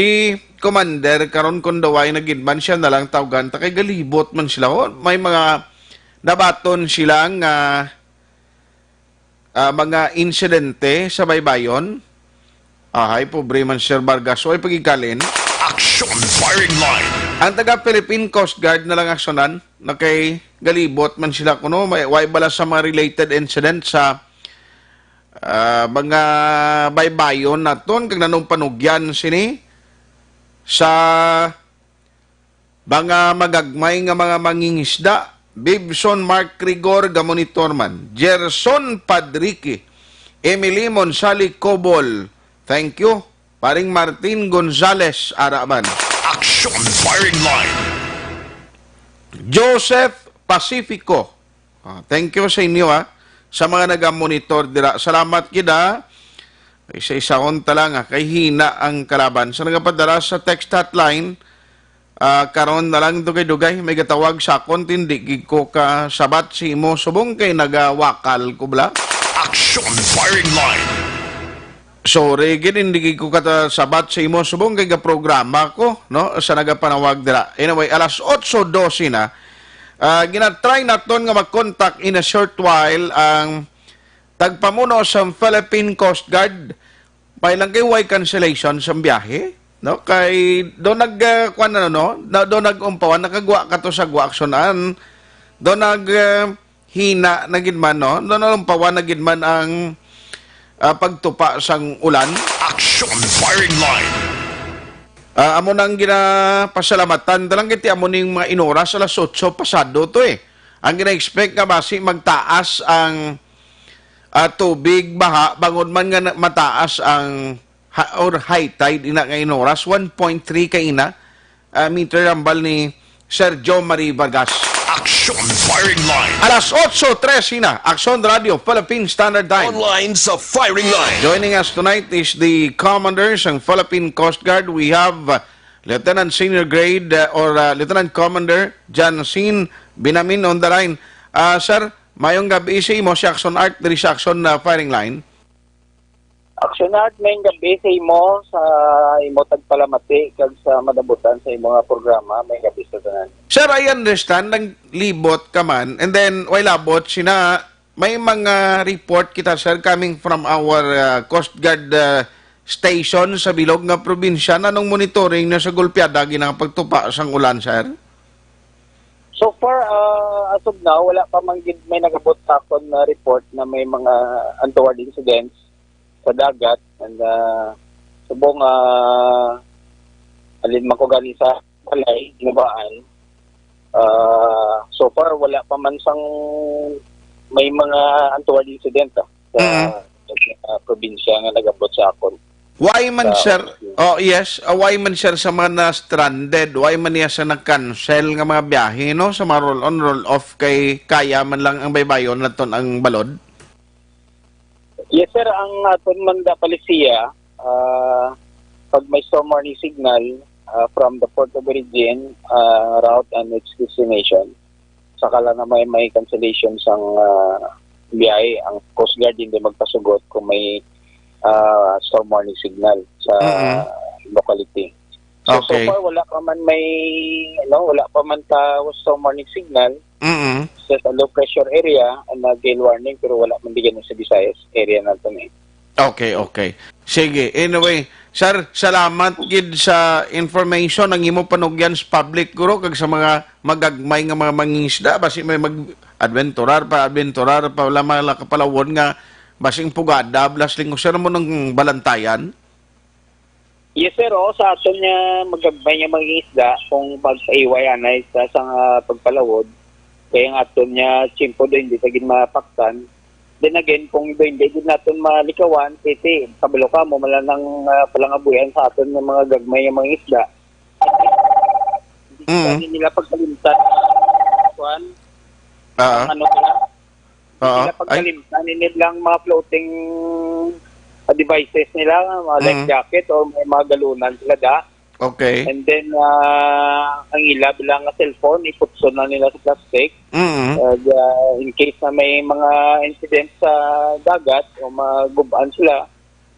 Commander, karon kung daway na gid man siya na lang tawgan ta kay galibot man sila. Oh, may mga nabaton sila nga ah, mga insidente sa baybayon. Ahay, pobre man, Sir Vargas. Way pagikalin. Action Firing Line. Ang taga Philippine Coast Guard na lang aksyonan, na kay galibot man sila kuno, may, way bala sa mga related incident sa, ah, mga baybayon naton, kag nanong panugyan sini sa mga magagmay nga mga mangingisda, Bibson Mark Rigor, ga-monitor man. Gerson Padrique, Emily Monsali Cobol, thank you. Paring Martin Gonzales, ara man. Action Firing Line. Joseph Pacifico, ah, thank you sa inyo, ah, sa mga naga-monitor dira. Salamat gid, ah. Isa-isahon ta lang, ah, kay hina ang kalaban. Sa nagapadala sa text hotline, ah, karon na lang dugay-dugay, may gatawag sa akon, tindi gid ko kasabat si imo subong kay nagawakal ko bala. Action Firing Line. Sorry gid, hindi gid ko katasabat sa imo subong kay gaprograma ko, no, sa nagapanawag dira. Anyway, alas otso dose na. Ah, ginatry naton nga makontak in a short while ang tagpamuno sa Philippine Coast Guard. May lang kay way cancellation sa biyahe, no? Kay do nag, ah, kuwan na, no? Na, do nag-umpawan, nakagwa ka to sa gwa aksyonan. Do nag, ah, hina na gid man, no? Do nag-umpawan na gid man ang, ah, pagtupa sang ulan. Action Firing Line. Ah, amo nang ginapasalamatan. Talang kiti amo ning mga inoras, alas otso pasado to eh. Ang gina-expect nga basi magtaas ang, ah, tubig, baha, bangod man nga na-, mataas ang ha-, or high tide ina nga inoras, one point three ka ina, ah, meter ambal ni Sir Joe Marie Vargas. Action Firing Line. Alas otso tres na, Action Radio, Philippine Standard Time. Online sa Firing Line. Joining us tonight is the commander sang Philippine Coast Guard. We have, uh, Lieutenant Senior Grade, uh, or, uh, Lieutenant Commander Jansin Binamin on the line. Uh, sir, mayong gabi sa imo, si Action Art, diri sa Action, uh, Firing Line. Action Art, may gabi sa imo, sa imo tagpalamati, kag sa madabutan sa imo nga programa. May gabi sa tanan. Sir, I understand, naglibot ka man, and then, way labot, sina, may mga report kita, sir, coming from our, uh, Coast Guard, uh, station sa bilog nga probinsya. Nanong monitoring na sa gulpiada ginang pagtupa sang ulan, sir? So far, uh, as of now, wala pa man gid may nagabot sa akon na report na may mga untoward incidents sa dagat, and, ah, subong, ah, alin man ko gani sa balay, ginabaan, ah, so far wala pa man sang may mga untoward incident, ah, sa, Mm. sa probinsya nga nagabot sa akon. Why man, Sa sir? Oh, yes. Ah, why man, sir, sa mga na-stranded? Why man niya sa nag-cancel nga mga biyahe, no? Sa mga roll-on, roll-off, kay kaya man lang ang baybayon naton ang balod? Yes, sir. Ang aton man da palisiya, ah, pag may storm warning signal, ah, from the port of origin, ah, route and its destination, saka lang na may, may cancellation sang, ah, biyahe, ang Coast Guard hindi magpasugot kung may, ah, storm warning signal sa Mm-mm. locality. So, so Okay. far, wala pa man may, ano, wala pa man ta storm warning signal Mm-mm. sa, sa low pressure area, ang na gale warning, pero wala man di ganun sa Visayas area naton eh. Okay, okay. Sige, anyway, sir, salamat gid sa information. Ang imo panugyan sa public, guro, kag sa mga magagmay nga mga mangingisda, basi may mag-adventurar pa, adventurar pa, wala mga kapalawon nga basing pugada, blasling, sir, mo nang balantayan? Yes, sir. Oo, sa aton nga magagmay nga mangingisda, kung magpaiway anay sa, sa nga pagpalawod, kaya ang aton nga tiyempo do hindi ta gid mapaktan. Then again, kung do hindi gid naton malikawan, kasi kabalo ka mo, mala nang, ah, palangabuhian sa aton nga mga gagmay nga mangingisda. Hindi Mm. nila pagkalimtan. Kuan, Ah. ang ano nila, Oo. Sila Ay. pagkalimtan, ini lang mga floating, ah, devices nila, mga life Mm. jacket or may mga galunan sila da. Okay. And then, ah, ang ila bilang nga cellphone, iputson na nila sa plastic. Mm. Uh, in case na may mga incident sa dagat o magub-an sila,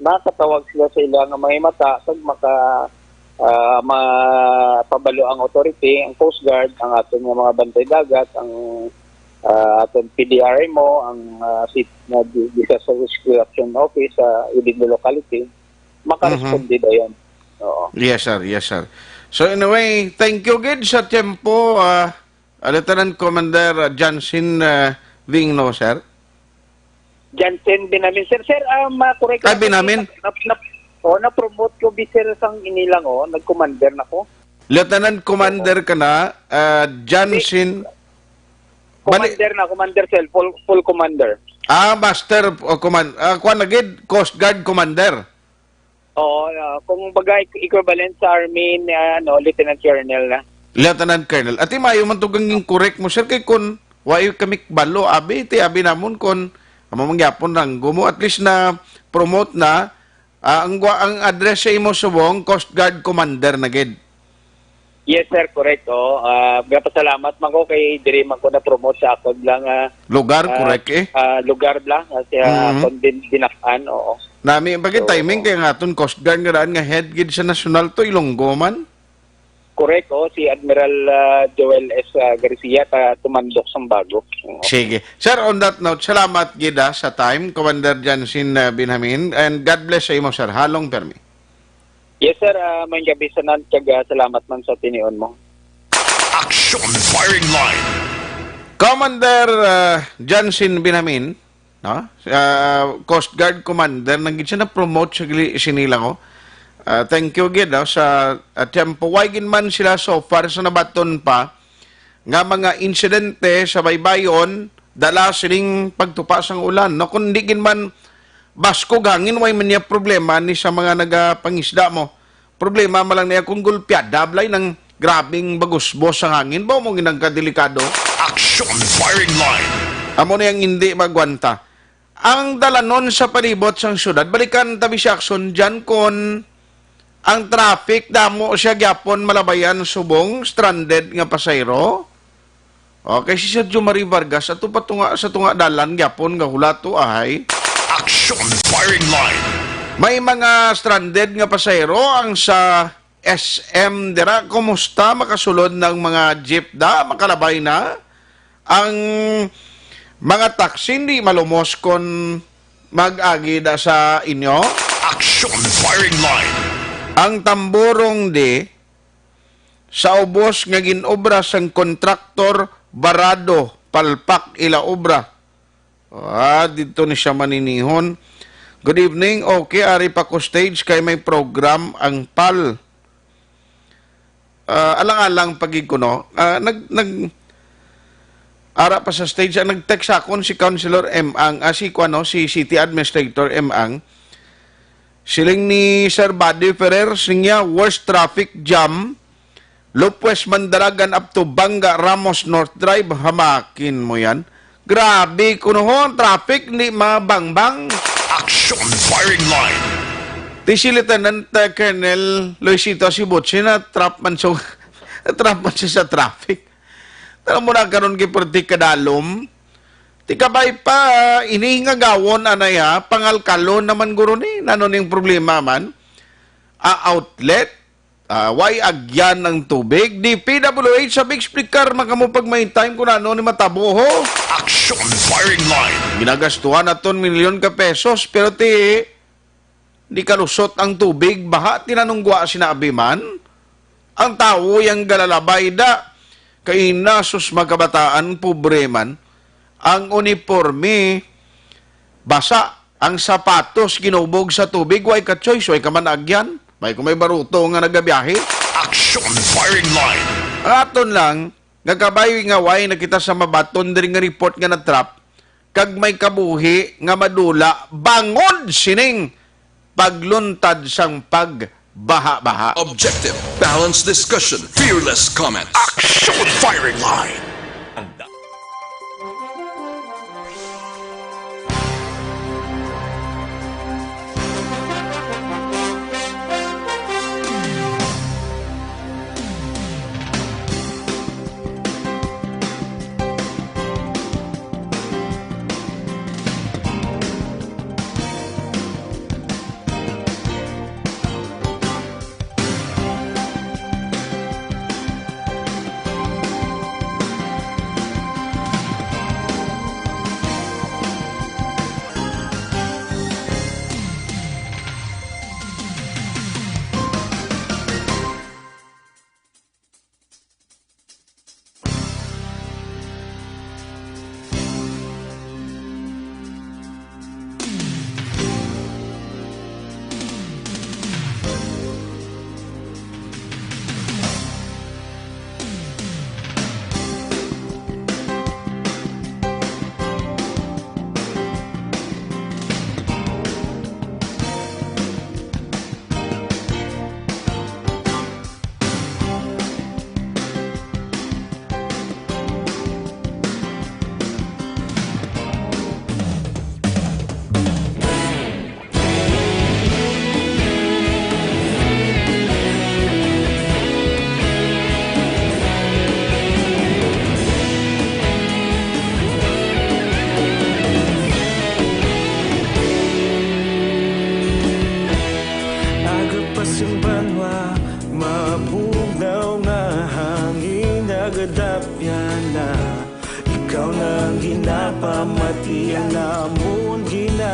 makatawag sila sa ila nga mga mata kag maka, ah, mapabalo ang authority, ang Coast Guard, ang aton nga mga bantay dagat, ang, ah, aton P D R M O, ang, ah, sit-, na di-, Disaster Rescue Action Office sa within the locality, makaresponde Mhm. dayon. Oo. Yes, sir. Yes, sir. So, anyway, thank you gid sa tempo, ah, ah, Lieutenant Commander, ah, Jansin, ah, Vingno, sir. Jansen Binamin. Sir, sir, ah, ma-correct Ah, lang po, Binamin? na, na, na, oh, na-promote ko, bi, sir, sang inilang, oh, nag-commander na ko. Lieutenant Commander ka na, ah, Jansen. Bali- Commander na, commander, sir, full, full commander. Ah, master, oh, command-, ah, kuwan na gid, Coast Guard Commander. Oo, ah, kung baga, equivalent sa Army ni, ah, ano, Lieutenant Colonel na. Lieutenant Colonel. Ati, maayo man to gangin correct mo, sir, kay kun wa kami balo, abi, ti, abi namon kun amo man gyapon ranggo mo, at least na promote na, ah, ang gwa-, ang address sa imo subong, Coast Guard Commander na gid. Yes, sir, correct. Oh, ah, gapasalamat man ko kay diri man ko na-promote sa akon lang, ah, Lugar, ah, correct eh. ah, lugar lang, ah, sa Mhm. akon din, dinakan, oo. Nami ang pagka-timing kay ang aton Coast Guard nga daan nga head gid sa nasyonal to, Ilonggo man. Correct, oh, si Admiral, ah, Joel S, ah, Garcia, ta tumandok sang bago. Oo. Sige. Sir, on that note, salamat gid, ah, sa time, Commander Jansin, ah, Benjamin, and God bless sa imo, sir. Halong permi. Yes, sir. Ah, maayong gabi sa nan-, kag, ah, salamat man sa tinion mo. Action Firing Line. Commander, ah, Jansin Benjamin, no? Ah, Coast Guard Commander, nang gid siya na-promote sa gili-, sini lang, oh. Ah, thank you gid, oh, sa, ah, tempo. Why gid man sila so far sa nabaton pa nga mga insidente sa baybayon dala sining pagtupa sang ulan, no? Kung di gid man baskog hangin, way man niya problema ni sa mga nagapangisda mo. Problema man lang niya kung gulpiada, balay, nang grabing bagusbos ang hangin. Ba mo ginang kadelikado? Action Firing Line. Amo na yung hindi magwanta. Ang dalanon sa palibot sang syudad, balikan tabi si Action dyan kon ang traffic damo siya gyapon malabayan subong stranded nga pasahero. Okay, si Sergio Marie Vargas, ato pa tunga, sa tunga dalan gyapon nga hulato ahay. Action Firing Line. May mga stranded nga pasahero ang sa S M dira. Kumusta? Makasulod na ang mga jeep da? Makalabay na? Ang mga taxi hindi malumos kon mag-agi da sa inyo? Action Firing Line. Ang tamborong di sa ubos nga ginobra sang kontraktor, barado, palpak ila obra. Ah, dito ni siya maninihon. Good evening. Okay, ari pa ko stage kay may program ang pal. Ah, alang-alang pagig ko, no? Ah, nag, nag, ara pa sa stage, ang nag-text sa akon si Councilor M Ang, ah, si, kuano, si City Administrator M Ang. Siling ni Sir Buddy Ferrer, siya, worst traffic jam, Lopez Mandalagan up to Banga Ramos North Drive, hamakin mo yan. Grabe, kuno ho, ang traffic, hindi mabangbang. Action Firing Line. Ti si Lieutenant, uh, Colonel Luisito Sibuchi na trap man so, trap man siya sa traffic. Tara mo na karon kay perti kadalom. Ti kabay pa, ini nga gawon, anay ha, pangalkalon naman guro ni. Nano ning problema man? Ah, outlet? Ah, way agyan ang tubig? D P W H, sa explicar man kamo pag may time kung ano ni matabo, ho? Action Firing Line. Ginagastuhan naton milyon ka pesos, pero ti, di kalusot ang tubig, baha, tinanunggwa sinabi man. Ang tawo yang galalabay da, kay nasus mga kabataan, pobre man. Ang uniforme, basa. Ang sapatos ginubog sa tubig, way ka choice, way ka man agyan. May kung may baruto nga nagabiyahe. Action Firing Line. Ang aton lang, nga kabay nga way na kita sa mabaton diri nga report nga na-trap, kag may kabuhi nga madula bangod sining pagluntad sang pagbaha-baha. Objective, balanced discussion, fearless comment. Action Firing Line. Ang da-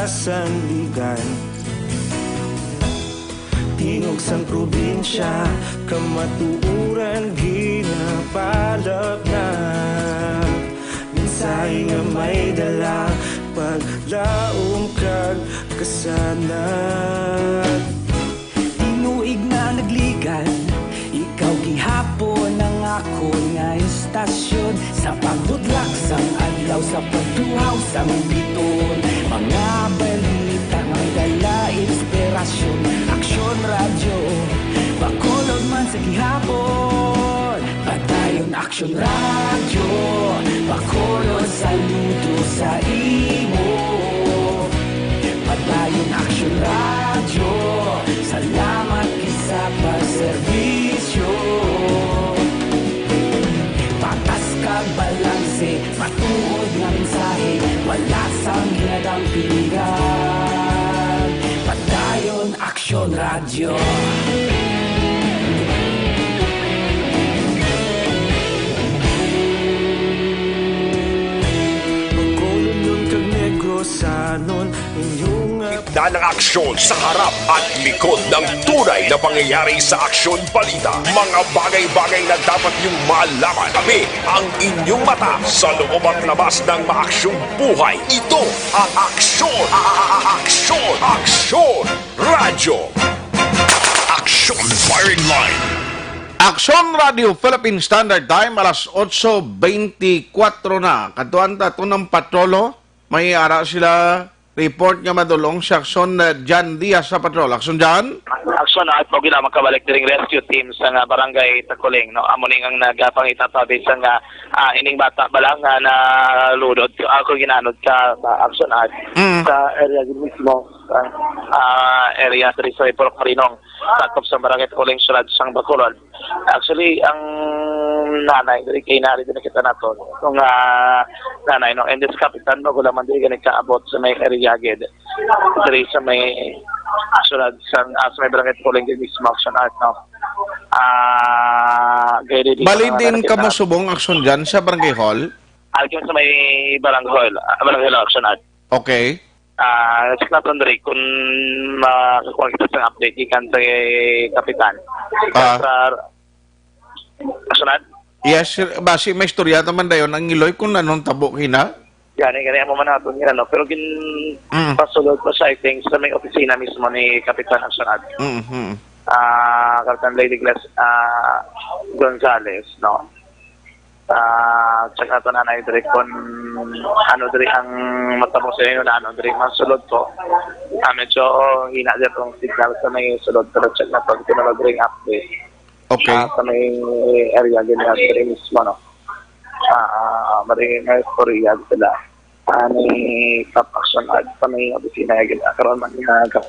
Sandigan. Tingog sang probinsya, kamatuoran ginapalapnap. Mensahe nga may dala, paglaom kag kasanag. Tinuig na nagligad, ikaw gihapon ang akon nga istasyon. Sa pagbudlak sang adlaw, sa pagtuhaw sang biton, mga balita nga dala inspirasyon. Aksyon Radyo, Bacolod man sa gihapon. Padayon Aksyon Radyo, Bacolod saludo sa imo. Padayon Aksyon Radyo, salamat sa pagserbisyo. Patas kag balanse, matuod nga mensahe, wala sang ginadampingan. Padayon Aksyon Radyo. Bacolodnon kag Negrosanon, inyong Daan ang aksyon sa harap at likod ng tunay na pangyayari sa Aksyon Balita. Mga bagay-bagay na dapat niyong malaman. Tabi ang inyong mata sa loob at labas ng maaksyong buhay. Ito ang Aksyon, a- a- a- Aksyon, Aksyon Radyo. Aksyon Firing Line. Aksyon Radio Philippine Standard Time, alas otso beintikwatro na. Kadtuan ta to ng patrolo. May ara sila report nga madulong si Aksyon, uh, Jan Diaz sa patrol. Aksyon, Jan? Aksyon, at pag lamang kabalik diri ang rescue team sa nga barangay Takuling, no? Amo ni ang nagapangita sa bisang nga, ah, ining bata bala nga nalunod, ako ginanod ka sa Aksyon, at Mm. sa area din mismo, ah, ah, area diri sa Purok Marinong, sakop sa barangay Takuling, siyudad sang Bacolod. Actually, ang nanay, diri kay nari din nakita nato. Kung, ah, nanay, no, and this kapitan, bago lamang diri gani kaabot sa may area gid. Diri sa may siyudad sang, ah, sa may barangay Takuling din mismo, Aksyon, at, no? Ah, gaya din Bali dito, din nakita kamo subong, Aksyon, dyan sa barangay hall? Aksyon, sa may barangay hall, ah, barangay hall, Aksyon, at Okay. Ah, check naton diri kung makakuha kita sa update gikan sa kapitan. Ah. Sa, sa sunod? Yes, sir. Basi may istorya naman dayon ang Iloy kung anong tabo kina. Gani, gani, amo man naton yun, ano. Pero gin-, Mm. pasulod pa siya, I think, sa may opisina mismo ni Kapitan Aksyon, at Mm-hmm. ah, Kapitan Lady Glass, ah, Gonzales, no? Ah, check nato na, Nay, diri kung ano diri ang matabo sa inyo na ano diri masulod ko. Ah, medyo hina diri ang signal sa may sulod, pero check nato kung ano diri ang update. Okay. Ah, sa may area din na diri mismo, no? Ah, ah, ah, mari may istorya sila. Ah, ni Kap Aksyon at sa may opisina, ah, karon man nga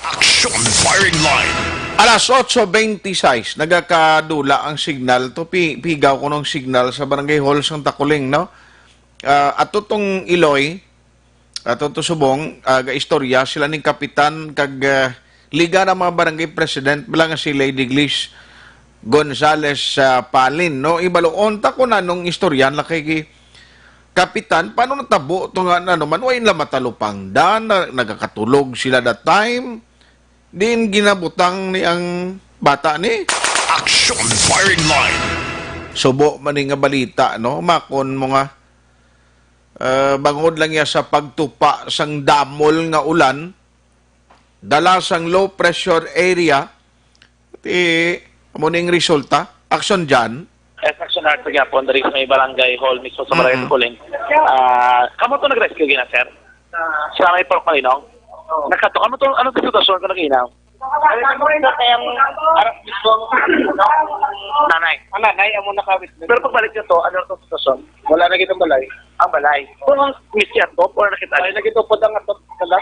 Aksyon Firing Line. Alas otso beintiseis, nagakadula ang signal to. Pi-, pigaw ko nung signal sa Barangay Hall sang Takuling, no? Ah, ato tong Iloy, ato to subong, ah, gaistorya sila ning kapitan kag, ah, liga na mga barangay president, bala nga si Lady Glish Gonzales, ah, Palin, no? Ibaluon ta ko na nung istorya na kay Kapitan, paano natabo to nga, ano man, way nila matalupangdan, na, nagakatulog sila that time, din ginabutang ni ang bata ni? Action Firing Line. Subo man ni nga balita, no? Makon mo nga, ah, bangod lang ya sa pagtupa sang damol nga ulan, dala sang low pressure area, ti, amo ning resulta. Action dyan. Yes, Action Art sa gyapon, diri sa may barangay hall mismo sa barangay Mm-mm. Tukuling. Ah, kamo to nag-rescue gina, sir? Sa may Purok Malinong? Nakato, ano to, ano to sitwasyon ko nag-inaw? Nanay. Ang nanay, amo nakawit. Pero pagbalik niyo to, ano to sitwasyon? Wala na kitang balay. Ang balay. Kung ang miss niya to, or nakita Ay, niyo? Nagitupod ang ato, wala.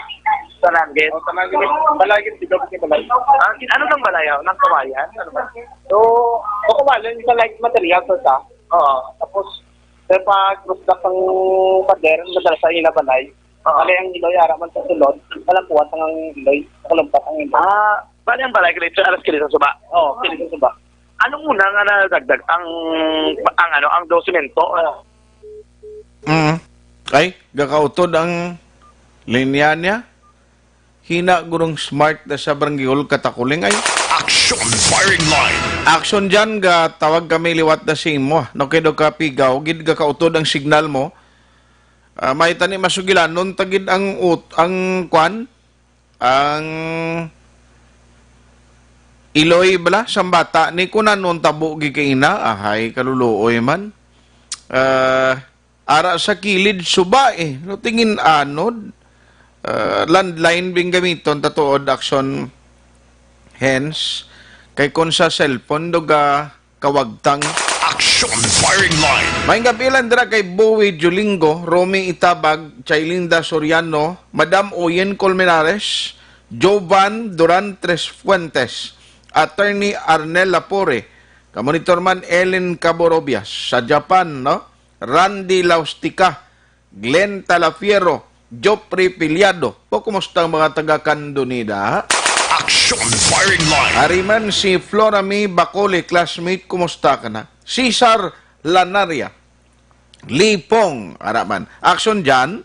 Sa langit? O, sa langit. Balay, di ba, balay? Ah, ano nang balay, ah? Nang kawayan? Ano ba? So, o, kawayan, sa light material, to, sa? Oo. Tapos, sa pag-cross ang pader, madala sa ila balay. Oo. Kaya ang iloy, ara man sa sulod, wala kuha sa ang iloy, nakalumpat ang iloy. Ah, bali ang balay, kilid sa, alas kilid sa suba? Oo, kilid sa suba. Anong una nga nadagdag? Ang, ang ano, ang daw semento? Oo. Mm. Ay, gakautod ang linya niya. Hina gurong smart na sa Barangay Hall, Katakuling, ay. Action Firing Line. Action dyan, ga tawag kami liwat na sa imo. No, kay do ka pigaw, gid gakautod ang signal mo. Ah, may tani masugilanon ta gid ang ut-, ang kwan, ang iloy bala sang bata ni kunanon tabo gikaina. Ahay, kaluluoy man. Ah, ara sa kilid suba, eh. No, tingin anod. Ah, landline bing gamiton ta tuod, Action. Hence, kay kon sa cellphone, duga kawagtang. Action Firing Line. Maayong gabi lang dira kay Bowie Julingo, Romy Itabag, Chaylinda Soriano, Madam Oyen Colmenares, Jovan Duran Tres Fuentes, Attorney Arnel Lapore, kamonitor man Ellen Caborobias sa Japan, no? Randy Laustica, Glenn Talafiero, Joffrey Piliado. O, kumusta ang mga taga Candonida? Action Firing Line. Ari man si Floramy Bacole, classmate, kumusta ka na? Cesar Lanaria, Lipong, ara man. Action dyan.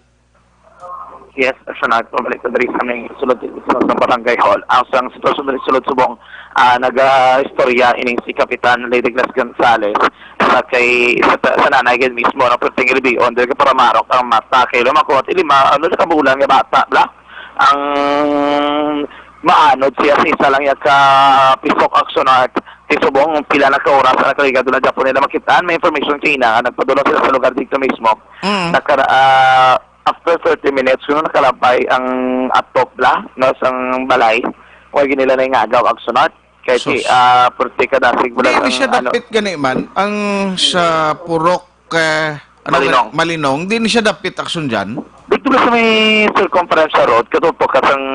Yes, Action Art, pabalik ko diri sa may sulod sa Barangay Hall. Ang sang sitwasyon diri sulod subong, ah, naga-istorya ining si Kapitan Lady Glass Gonzales sa kay sa, sa nanay gid mismo, no, perting libion diri ka para marok ang mata kay lumakot ilima ano ka bulan nga bata bla. Ang maanod siya sa isa lang ya ka pisok, Action Art, ti subong pila na ka oras ang nakaligado na Japon nila makitaan. May information kanina nga nagpadulong sila sa lugar dito mismo. Mm. Nakara-, ah, after thirty minutes, kuno nakalabay ang atop la, no, sang balay. Kung ay nila na ingagaw, Action Art. Kay ti, Sus. Ah, purti ka dasig mo Di lang ni ang, siya ano, dapit gani man ang sa Purok, eh, ano Malinong. Malinong. Di ni siya dapit, Action dyan. Dito na sa may circumferential road, katutok ka sang,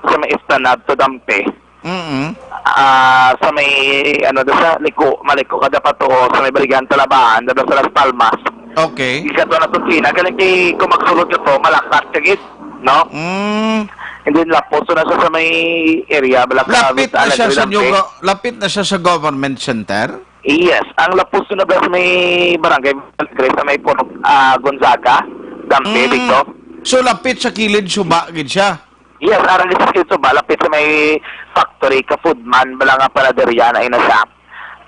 sa may Esplanade to Dampe. Mm-mm. Ah, sa may, ano, doon sa liko, maliko ka dapat to, sa may Baligan, Talabaan, doon sa Las Palmas. Okay. Ikato na to, Tina. Galing kay, kung magsulod ka to, malakat ka gid, no? Mm. And then, lapos na siya sa may area, bala ka, Lapit na Alegre siya sa Lampe. New go-, lapit na siya sa government center? Yes. Ang lapos na ba sa may barangay, Alegre, sa may Purok, ah, Gonzaga, Dampe, Mm. dito? So, lapit sa kilid, suba, gid siya? Yes, aron sa kilid suba, lapit sa may factory, ka foodman, bala nga panaderia na ina siya.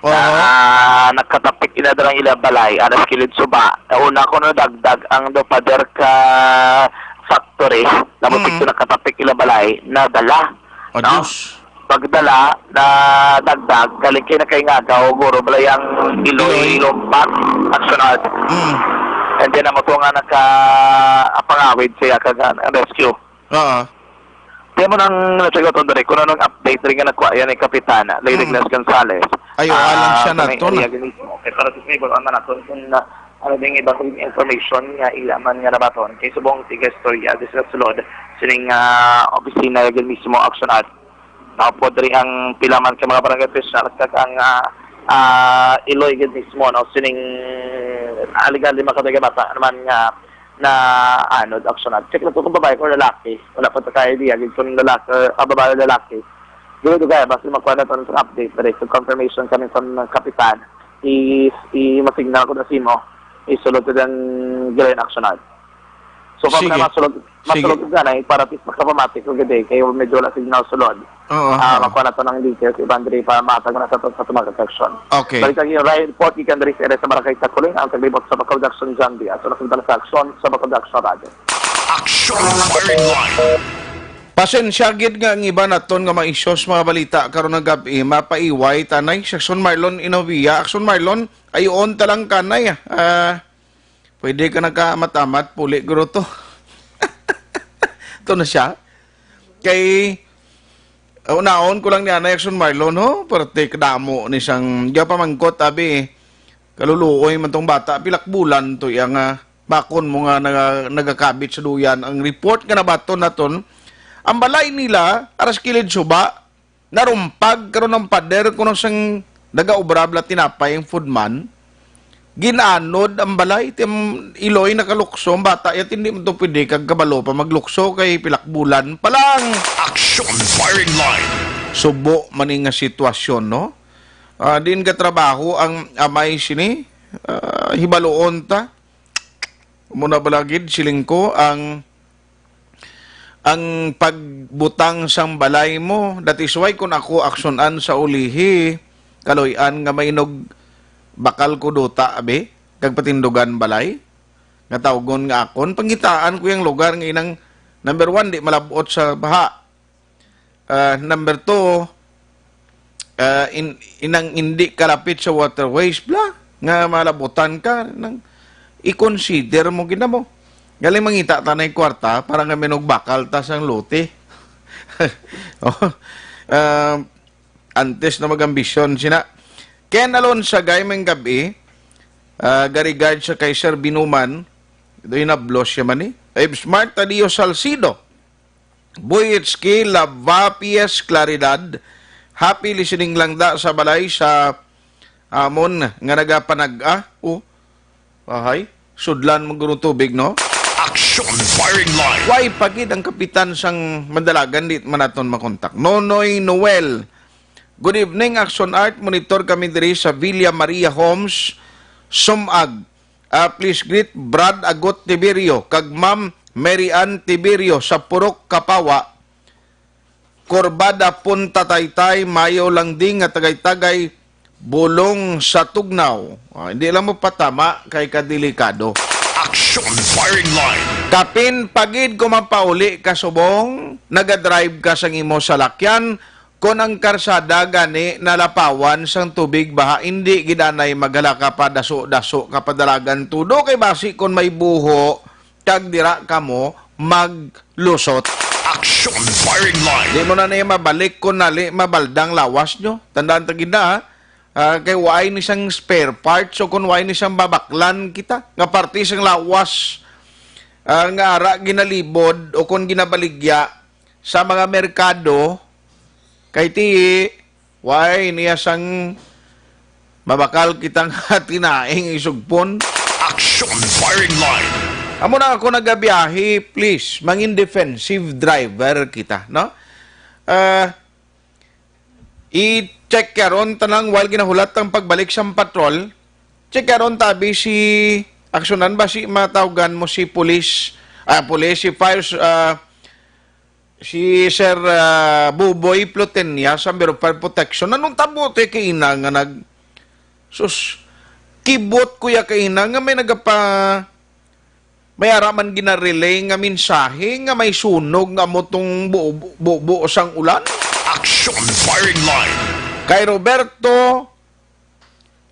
Oo. Na nakatapik ina darang ila balay, aras kilid suba. Una ko nadagdag ang do pader ka factory, na mo Mm. pito nakatapik ila balay, nadala. Oh, No? Diyos. Pagdala, nadagdag, galing kay nakaingagaw, guro, balay ang Iloy Iloy. Lompat, Action Art. Mm. And then, amo to nga naka-, apangawid siya kag, ah, rescue. Oo. Kaya mo nang na-check out on the record, kung anong update rin nga nakuha yan ni Kapitana Lady Mm. Glass Gonzales. Ay, oo, Ah, alam siya sa na may to na. Area din mismo. Okay, para sa may buwan man natin, kung na, ano din iba kong information nga ila man nga nabaton. Kay subong tiga istorya, di sila sulod, sining, ah, opisina yun mismo, Action Art. Mao po diri ang pila man ka mga barangay official, kag ang, ah, ah, Iloy gid mismo, no, sining aligal lima ka taga bata naman nga na, ano, Action Art. Check lang po kung babae or lalaki. Wala pa ta ka idea gid kung lalaki, ah, babae o lalaki. Dili dugay, basta makuha na to ng update, direct confirmation kami sa mga kapitan. I, i, masignal ko na sa imo. Isulod ko dyan, Glenn, Action Art. So, kung Sige. na masulod, Sige. masulod ko na, eh, para at least makapamati ko gid, eh, kay medyo wala signal sulod. Oo, Ah, oo. makuha na to ng details, Ivan Dre, para mahatag na sa to, sa tumang action. Okay. Balik ang iyong report, ikan diri sa area sa Barangay Takuling, ang taglibot sa Bacau Jackson Jambi. Ato na sa sa action sa Bacau Jackson Radio. Action Firing Line. Pasensya gid nga ang iba naton nga mga issues, mga balita karon nga gab-i, mapaiway tanay. Si Action Marlon Inovia, Action Marlon, ayoon ta lang kanay, ah. Pwede ka nagkaamat-amat, puli guro to. Ito na siya. Kay, unaon ko lang ni Anay Action Marlon, ho? Parte kadamo ni sang, di pa mangkot, abi, kaluluoy man tong bata, pilak bulan to iya nga bakon mo nga naga-, nagakabit sa duyan. Ang report nga nabaton naton, ang balay nila, aras kilid suba, narumpag karon ang pader kuno sang nagaobra bala tinapay ang foodman. Ginanod ang balay, tim iloy nakalukso ang bata, yat hindi mo to pwede kag kabalo pa maglukso kay pilak bulan pa lang. Action Firing Line. Subo man ni nga sitwasyon, no? Ah, din ka trabaho ang amay sini, ah, hibaluon ta. Muna bala gid, siling ko, ang, ang pagbutang sang balay mo. That is why, kung ako aksyonan sa ulihi, kaluy-an nga mainog bakal ko duta, abi, kag patindugan balay, nga tawgon nga akon, pangitaan ko yung lugar nga inang, number one, di malabot sa baha. Ah, number two, ah, in-, inang indi kalapit sa waterways, bla, nga malabutan ka, nang i-consider mo gid na mo. Galing mangita ta na yung kwarta para nga minugbakal ta sang lote. Oh, ah, antes na mag-ambisyon sina. Ken Alonso, gay, may gabi, ah, garigard sa kay Sir Binuman, ito yung nablos siya man eh. Eb Smart Tadio Salcido, Boy H K, Lava P S Claridad. Happy listening lang da sa balay sa amon nga nagapanag-a. O, ahay, sudlan mo guro tubig, no? Action Firing Line. Why pagid ang kapitan sang Mandalagan di man naton makontak? Nonoy Noel. Good evening, Action Art. Monitor kami diri sa Villa Maria Homes, Sumag. Ah, please greet Brad Agot Tiberio kag Ma'am Mary Ann Tiberio sa Purok Kapawa, Corbada, Punta Taytay, Mayo lang di nga tagay-tagay bulong sa tugnaw. Ah, hindi lang mo patama kay kadelikado. Action Firing Line. Kapin pagid ko mapauli ka subong, nagadrive ka sang imo salakyan, kon ang karsada gani nalapawan sang tubig, baha, indi gid anay maghalaka pa daso-daso ka padalagan tudo kay basi kon may buho kag dira kamo maglusot. Action Firing Line. Di mo na niya mabalik kung nali mabaldang lawas nyo. Tandaan ta gid na, ha? Ah, kay waay ni sang spare parts o kung waay ni sang babaklan kita nga parte sang lawas, ah, nga ara ginalibod o kung ginabaligya sa mga merkado, kay ti, why niya sang mabakal kitang tinaing isugpon? Action Firing Line. Amo na ako nagabiyahe, please, mangin defensive driver kita, no? Ah, i-check karon tanang while ginahulat ang pagbalik sa patrol. Check karon tabi si aksyonan ba si matawgan mo si police, ah, police, si fire, ah, si Sir, ah, Buboy Plutenia sa Bureau of Fire Protection. Anong tabo to kay ina nga nag-, sus, kibot ko ya kay ina nga may nagapa-, may ara man gina-relay nga mensahe nga may sunog nga amo tong bu-, bu-, bubo sang ulan? Action Firing Line. Kay Roberto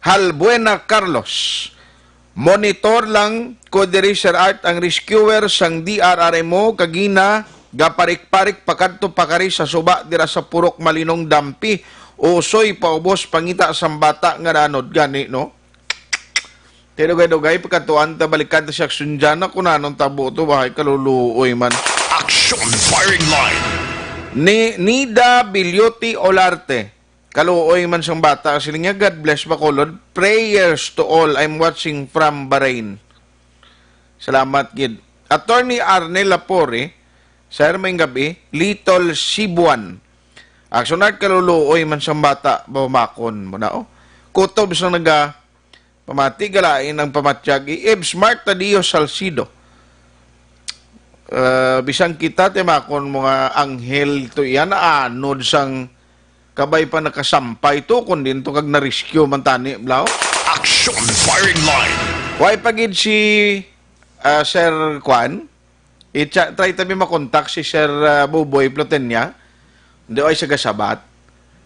Halbuena Carlos, monitor lang ko diri, Sir Art, ang rescuer sang D R R M O kagina gaparik-parik pakadto pakari sa suba dira sa Purok Malinong Dampi. Usoy paubos pangita sang bata nga nanod gani, no? Tinugay-dugay, pagkatuan ta, balikan ta siya, Action Jana, kung anong tabo to, bahay kaluluoy man. Action Firing Line. Ni Nida Bilyoti Olarte, kaluoy man sang bata, siling niya, "God bless Bacolod. Prayers to all. I'm watching from Bahrain." Salamat gid. Attorney Arnel Lapore, Sir, may gabi, Little Sibuan. Action Art, kaluluoy man sang bata, bamakon mo na, oh. Kutob sang naga, pamati galain ang pamatyag, i Eb Smart Tadio Salcido. Ah, bisan kita, timakon mo nga anghel to iyan, anod sang kabay pa nakasampay to, kun din to kag na-rescue man tani, blaw. Action Firing Line. Why pa gid si, ah, Sir Kwan? I-try tabi makontak si Sir, ah, Buboy Plotenia. Hindi, ay, sa gasabat.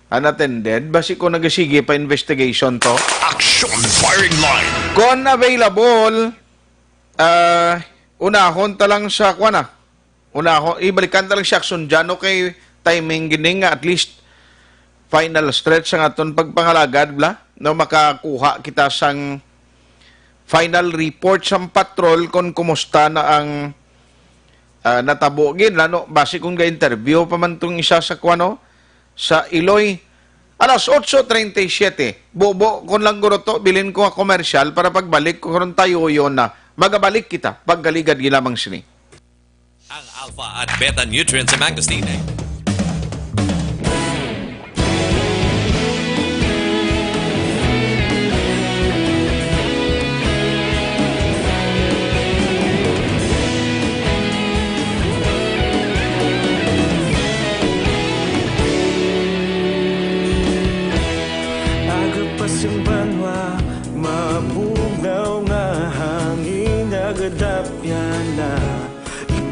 Unattended. Basi ko nagasige pa investigation to. Action Firing Line. Kon available, ah, unahon ta lang sa, kuwan na. Unahon, ibalikan ta lang si Action Jano kay timing gini nga at least final stretch ang aton pagpangalagad, bla, no, makakuha kita sang final report sang patrol kon kumusta na ang, ah, natabo gid, ano, basi kung ga-interview pa man tong isa sa kuwano, sa Iloy. Alas otso treinta y siete. Bubo, kon lang guro to, bilin ko nga komersyal para pagbalik ko karon tayo yun na. Magabalik kita, pagkaligad gid lamang sini. Ang Alpha at Beta Nutrients Mangosteen.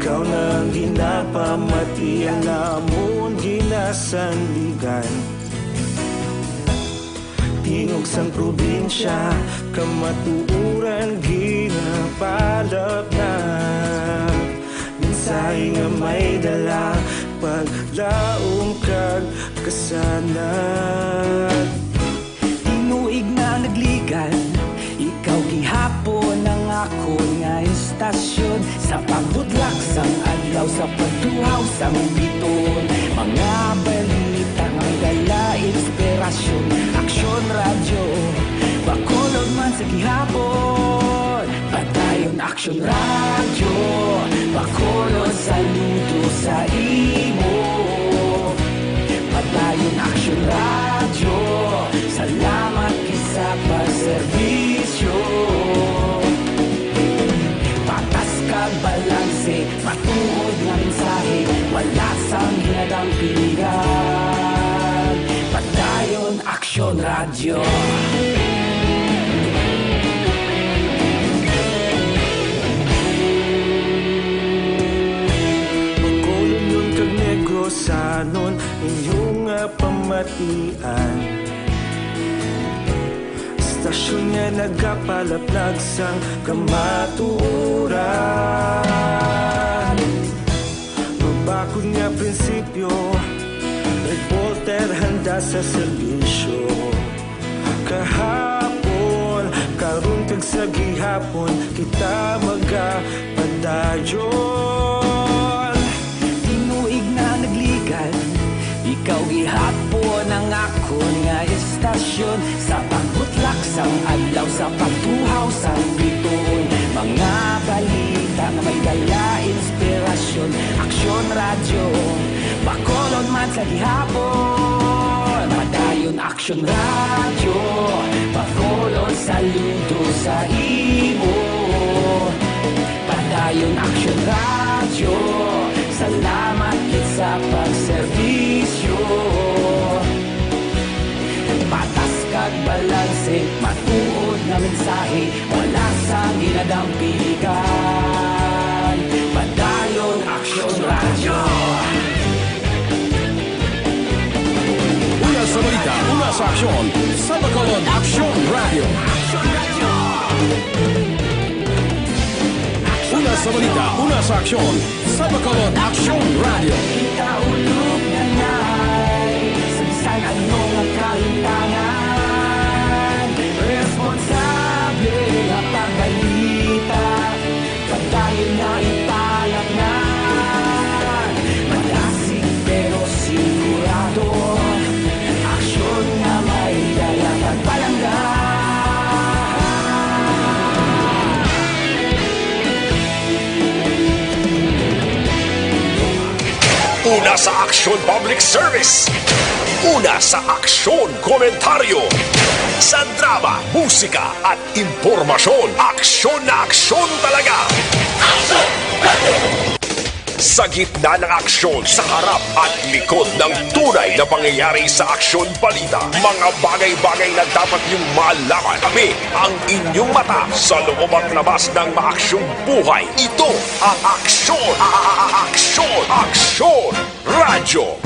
Ikaw na ang ginapamati, ang amon ginasandigan. Tingog sang probinsya, kamatuoran ginapalapnag. Mensahe nga may dala, paglaom kag kasanag. Tinuig na nagligan, ikaw gihapon ang akon nga istasyon. Sa pagbutlak sang adlaw, sa pagtuhaw sang bituon, mga balita nga may dala inspirasyon. Aksyon Radyo, Bacolod man sa gihapon. Padayon Aksyon Radyo, Bacolod, saludo sa imo. Padayon Aksyon Radyo, salamat gid sa pagserbisyo. Patas kag balanse, matuod nga mensahe, wala sang hinadampingan. Padayon Aksyon Radyo. Bacolodnon kag Negrosanon, inyo nga pamatian. Istasyon nga nagapalaplag sang kamatuoran. Mabakod nga prinsipyo, reporter handa sa serbisyo. Kahapon, karon kag sa gihapon, kita magapadayon. Tinuig na nagligan, ikaw gihapon ang akon nga istasyon. Sa pagbutlak sang adlaw, sa pagtuhaw sang bituon, mga balita nga may dala inspirasyon. Aksyon Radyo, Bacolod man sa gihapon. Padayon Aksyon Radyo, Bacolod, saludo sa imo. Padayon Aksyon Radyo, salamat gid sa pagserbisyo. Patas kag balanse, matuod nga mensahe, wala sang ginadampingan. Padayon Aksyon Radyo. Una sa balita, una sa aksyon, sa Bacolod Aksyon Radyo. Una sa balita, una sa aksyon, sa Bacolod Aksyon Radyo. Kita ulog na nay, sa bisan ano nga kalimtangan, responsable nga pagbalita. Padayon nga ipalatnan, malasig pero sigurado. Aksyon nga may dala kag palangga. Una sa aksyon, public service. Una sa aksyon, komentaryo. Sa drama, musika, at impormasyon, aksyon na aksyon talaga. Sa gitna ng aksyon, sa harap at likod ng tunay na pangyayari sa aksyon balita, mga bagay-bagay na dapat niyong malaman. Kami ang inyong mata sa loob at labas ng maaksyong buhay. Ito ang aksyon, a-, a-, a-, aksyon, aksyon, radyo.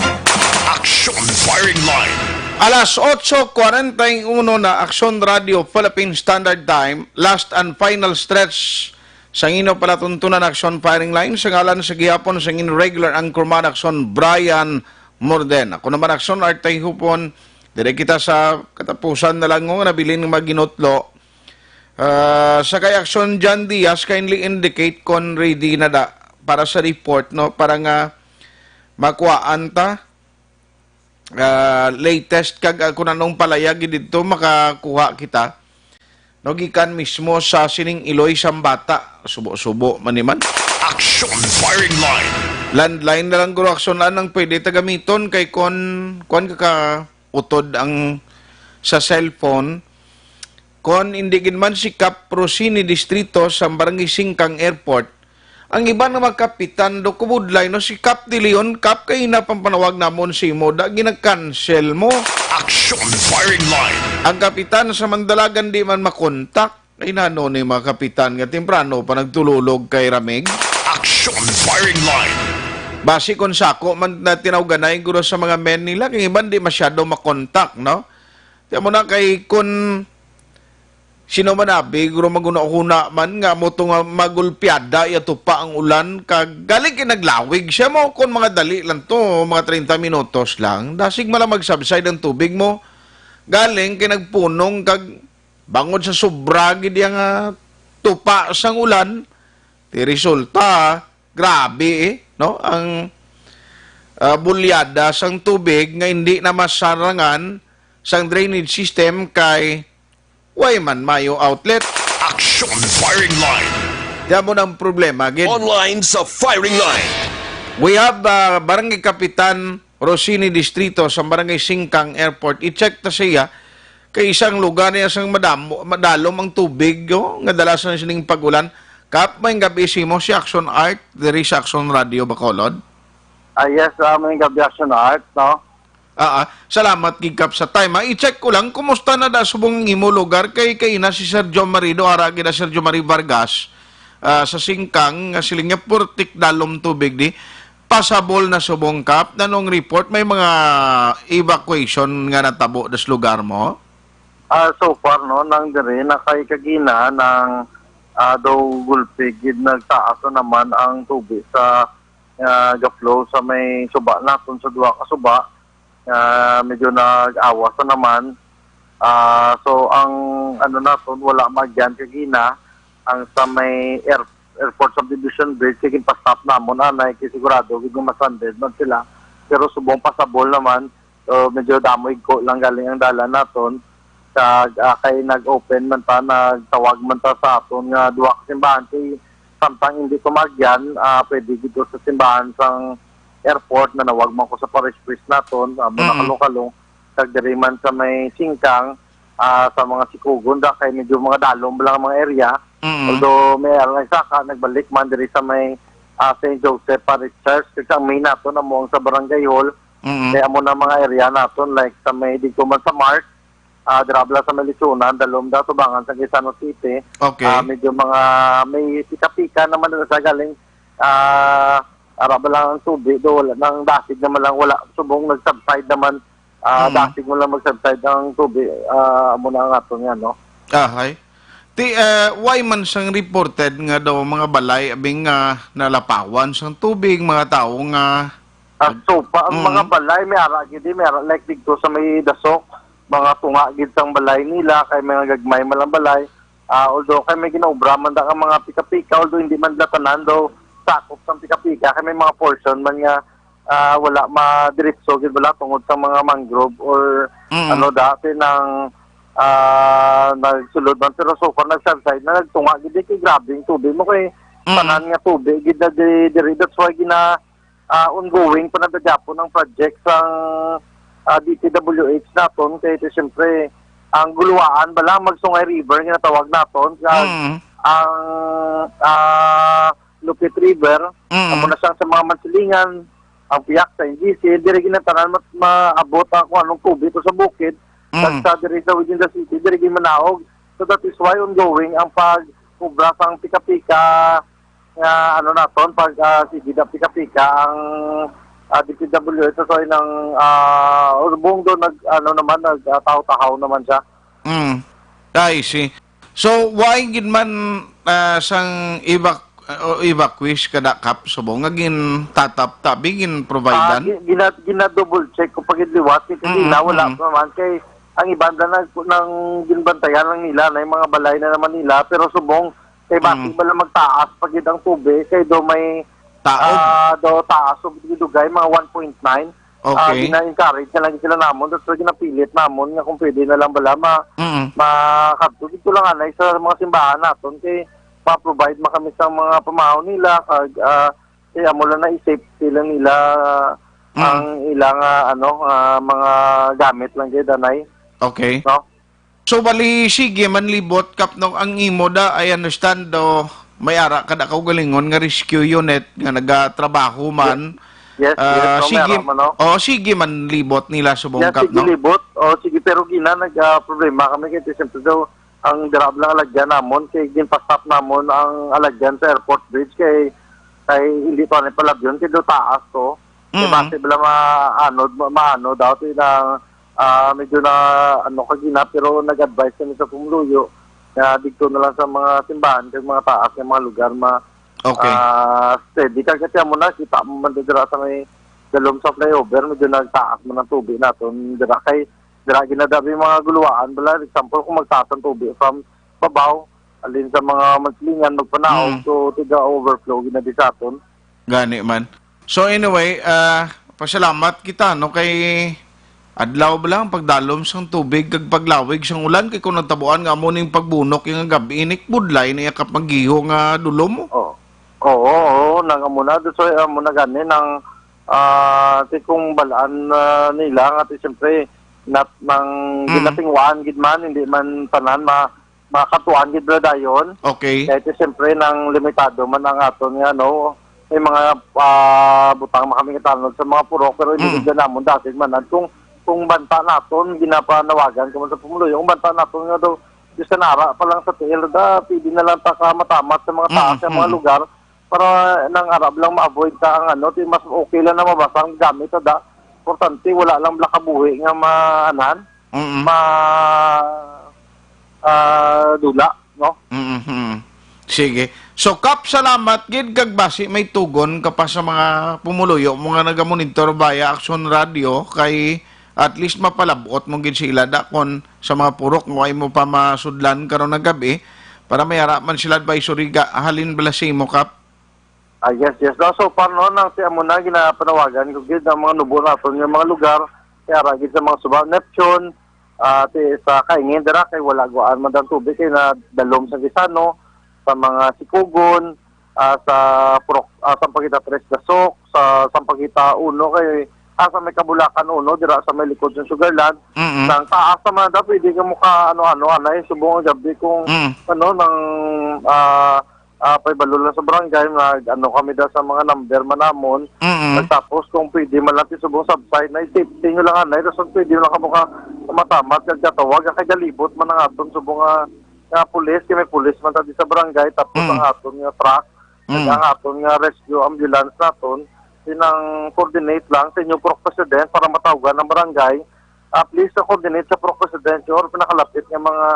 Aksyon Firing Line. Alas otso kwarenta y uno na, Aksyon Radio Philippine Standard Time, last and final stretch sa inyo palatuntunan, Aksyon Firing Line, sa ngalan sa gihapon sa inyong regular anchorman, Aksyon Brian Morden. Ako naman, Aksyon Artay Hupon, dire kita sa katapusan na lang nga nabilin nga maginutlo. Ah, sa kay Aksyon John Diaz, kindly indicate kon ready na da para sa report, no? Para nga makuhaan ta, ah, latest kag, ah, kung anong palayag didto makakuha kita, no, gikan mismo sa sining iloy sang bata. Subo-subo man ni man. Action Firing Line. Landline na lang guro, Aksyon, ang pwede ta gamiton kay kon, kuan ka, ka utod ang sa cellphone. Kon hindi gid man si Kap Rosini Distrito sa Barangay Singkang Airport, ang iban nga mga kapitan do kubudlay, no, si Kap De Leon, Kap, kay ina pang panawag namon si imo, da gina-cancel mo. Action Firing Line. Ang kapitan sa Mandalagan di man makontak. Ay, nano ni mga kapitan nga temprano pa nagtululog kay Ramig? Action firing line. Basi kung sako man na tinawganay guro sa mga men nila, kay iban di masyado makontak, no? Kaya mo na kay kung sino man abi, guro maghuna-huna man nga mo to nga magulpiada, yato pa ang ulan, kag galing kay naglawig siya mo, kung mga dali lang to, mga treinta minutos lang, dasig man lang mag-subside ang tubig mo, galing kay nagpunong, kag bangod sa sobra gid yang, ah, tupa sang ulan, ti resulta, grabe, eh, no? Ang, ah, bulyada sang tubig nga hindi na masarangan sang drainage system kay way man mayo outlet. Action firing line. Diyan mo ng problema, gid. Online sa firing line. We have, ah, Barangay Kapitan Rosini Distrito sa Barangay Singkang Airport. I-check ta siya kay isang lugar niya sang madamo, madalom ang tubig, oh, nga dala sa sining pag-ulan. Kap, may gabi si mo si Action Art, diri sa Action Radio Bacolod. Ah, yes, ah, may gabi Action Art, no? Ah, ah. Salamat gid kap sa time. Ah, i-check ko lang, kumusta na da subong ang imo lugar? Kay, kay ina si Sir John Marido, ara gid na Sir John Marie Vargas, ah, sa Singkang, nga siling niya, purtik dalom tubig di. Pasabol na subong kap. Nanong report, may mga evacuation nga natabo das lugar mo? Ah, so far, no, nang diri, na kay kagina, nang, ah, daw gulpi gid nagtaas na naman ang tubig sa, ah, ga-flow sa may suba naton sa duha ka suba. Ah, medyo nag-awas na naman. Ah, so, ang ano naton, wala magyan kagina, ang sa may air-, airport subdivision bridge, kay ginpa-stop namon, anay, kay sigurado gid nga ma-stranded man sila. Pero subong pasabol naman, so, medyo damo igko lang galing ang dalan naton. Kag, ah, kay nag-open man ta, nagtawag man ta sa aton nga duha ka simbahan, kay samtang hindi tumagyan, ah, pwede dito sa simbahan sang airport, nanawag man ko sa parish priest naton, ah, muna Mm. kalong-kalong, kag diri man sa may Singkang, ah, sa mga Sikugon da, kay medyo mga dalom lang ang mga area. Mm. Although may alang saka, nagbalik man diri sa may, ah, Saint Joseph Parish Church, kasi ang main naton amo ang sa Barangay Hall. Mm. Kay amo na mga area naton, like sa may dito man sa Mart, ah, dira bala sa may Lechonan, dalom da, tubangan sa Gaisano City. Okay. Ah, medyo mga may pika-pika naman na sa galing, ah, ara ba lang ang tubig, do wala nang dasig naman lang, wala subong nag-subside naman, ah, Mm. dasig mo lang mag-subside ang tubig, ah, amo na ang aton nga, no? Ahay. Ti, eh, why man sang reported nga daw mga balay abing nga nalapawan sang tubig, mga tawo nga Ah, so pa, ang Mm. mga balay, may ara gid, may ara, like, dito sa may Dasok, mga tunga gid sang balay nila, kay mga gagmay man lang balay. Ah, although kay may ginaobra man da nga mga pika-pika, although hindi man da tanan daw sakop sang pika-pika, kay may mga portion man nga, ah, wala madiretso gid, wala tungod sa mga mangrove or Mm. ano dati nang, ah, nagsulod man. Pero so far, nag-subside na, nagtunga gid, kay grabe ang tubig mo, kay Mm. tanan nga tubig gid na di-, diri. That's why gina-, ah, ongoing pa na gihapon ang project sang, ah, D P W H naton, kay ito, siyempre, ang Guluwaan bala, Magsungay River nga natawag naton, kag Mm. ang, ah, Lupit River, Mm. amo na siya sa mga Mansilingan, ang Piak sa N G C, diri ginatanan mat-, maabot ang kung anong tubig to sa bukid, Mm. kag sa diri sa within the city, diri gid manaog. So that is why ongoing ang pag-obra sang pika-pika nga ano naton, pag, ah, sige na pika-pika ang, ah, D P W H, so, nang, ah, Urbong do nag, ano naman, nag, ah, tahaw-tahaw naman siya. Mm. I see. So, why gid man, ah, sang evac-, o evacuees kada kap subong nga gintatap tabi, Ah, gin-providean? gi-, gina-, gina-double check ko pa gid liwat, eh, kasi Mm, na wala mm. pa man kay ang iban na nag-, nang ginbantayan lang nila na yung mga balay na naman nila, pero subong kay Mm. bati ba lang magtaas pa gid ang tubig, kay do may, Taog. ah, do taas, so, dugay, mga one point nine. Ah, Okay. gina-encourage na lang sila namon, tapos ginapilit namon nga kung pwede na lang bala ma-, Mm. makadto dito lang anay sa mga simbahan naton kay ma-provide man kami sa mga pamahaw nila, kag, ah, kay amo lang na i-safety lang nila Mm. ang ilang, ah, ano, ah, mga gamit lang kay danay. Okay. No? So, bali, sige man libot, Kap, no, ang imo da, I understand, do, may ara ka da kaugalingon nga rescue unit nga nagatrabaho man. Yes, yes, Ah, no, may sige, ara man, no? Oh, sige man libot nila subong, Yes, Kap, sige no? libot. Oh, sige, pero gina, nag, ah, problema kami kay siyempre daw, ang dira lang alagyan namon, kay ginpa-stop namon ang alagyan sa airport bridge, kay Kay hindi pa ni palabyon, kay do taas to. Kay Mm. base bala maanod, ma-, maano daw, ti na, ah, medyo na, ano, kagina, pero nag-advise kami sa pumuluyo nga dito na lang sa mga simbahan, kay mga taas nga mga lugar, ma-, Okay. ah, steady. Kay kasi amo na, kita mo man dira sa may dalom sa flyover, medyo nagtaas man ang tubig naton dira. Kay dira ginadabi mga guluwaan, bala, example, kung magtaas ang tubig from babaw, alin sa mga Mansilingan, magpanaog, Mm. so, tiga-overflow ginadi sa aton. Gani man. So anyway, ah, pasalamat kita, no, kay adlaw ba lang pagdalom sang tubig kag paglawig sang ulan, kay kung nagtabuan nga amo ning pagbunok nga gab-i, inik budlay niya kap maggiho nga dulom mo. Oo. Oo, oo, nang amo na, so, amo na gani nang, ah, ti kung balaan, ah, nila nga ti siyempre nat-, nang Mm. ginatingwaan gid man, hindi man tanan ma-, makatuan gid bala dayon. Okay. Kay ti siyempre nang limitado man ang aton nga, no, may mga, ah, butang man kami nga tanod sa mga purok, pero hindi Mm. gid namon dati man. Kung, kung banta naton, ginapanawagan ko man sa pumuluyo, kung banta naton nga daw, Diyos ka nara pa lang sa tiil da, pwede na lang ta ka matamat sa mga taas Mm, nga mga mm. lugar para nang ara lang ma-avoid ta ang ano, ti mas okay lang na mabasa ang gamit da. Importante, wala lang bala kabuhi nga maanan, Mm. ma-, ah, dula, no? Mm, mm. Sige. So, Kap, salamat gid kag basi may tugon ka pa sa mga pumuluyo mo nga nagamonitor via Aksyon Radio, kay at least mapalab-ot mo gid sila da kon sa mga purok nga way mo pa masudlan karon nga gab-i, para may ara man sila advisory ga halin bala sa imo, Kap. Ah, yes, yes. No, so far, no, nang ti amo na, ginapanawagan ko gid ang mga nubo naton nga mga lugar, kay ara gid sa mga suba, Neptune, ah, ti, sa Kaingin dira, kay wala guwaan man ang tubig, kay nadalom sa Gisano, sa mga Sikugon, ah, sa Purok, ah, Sampaguita Tres Dasok, sa Sampaguita Uno, kay, ah, sa may Kabulakan Uno, dira sa may likod sa Sugarland. Mm-mm. Nang taas naman daw, pwede ka mo ka ano-ano, anay, subong ang gabi kung, Mm. ano, nang, ah, ah, paibalo lang sa barangay, nag-ano kami daw sa mga number man namon. Mm-mm. Tapos kung pwede man lang ti subong subside, na i-safety nyo lang, anay, tapos pwede lang kamo ka matamat, kag katawag, kay galibot man ang aton subong nga, nga pulis, kay may pulis man ta di sa barangay, tapos Mm. ang aton nga truck, Mm. ang aton nga rescue ambulance naton, tinang coordinate lang sa inyo, Purok President, para matawagan ang barangay. Ah, please, sa coordinate sa Purok President or pinakalapit nga mga,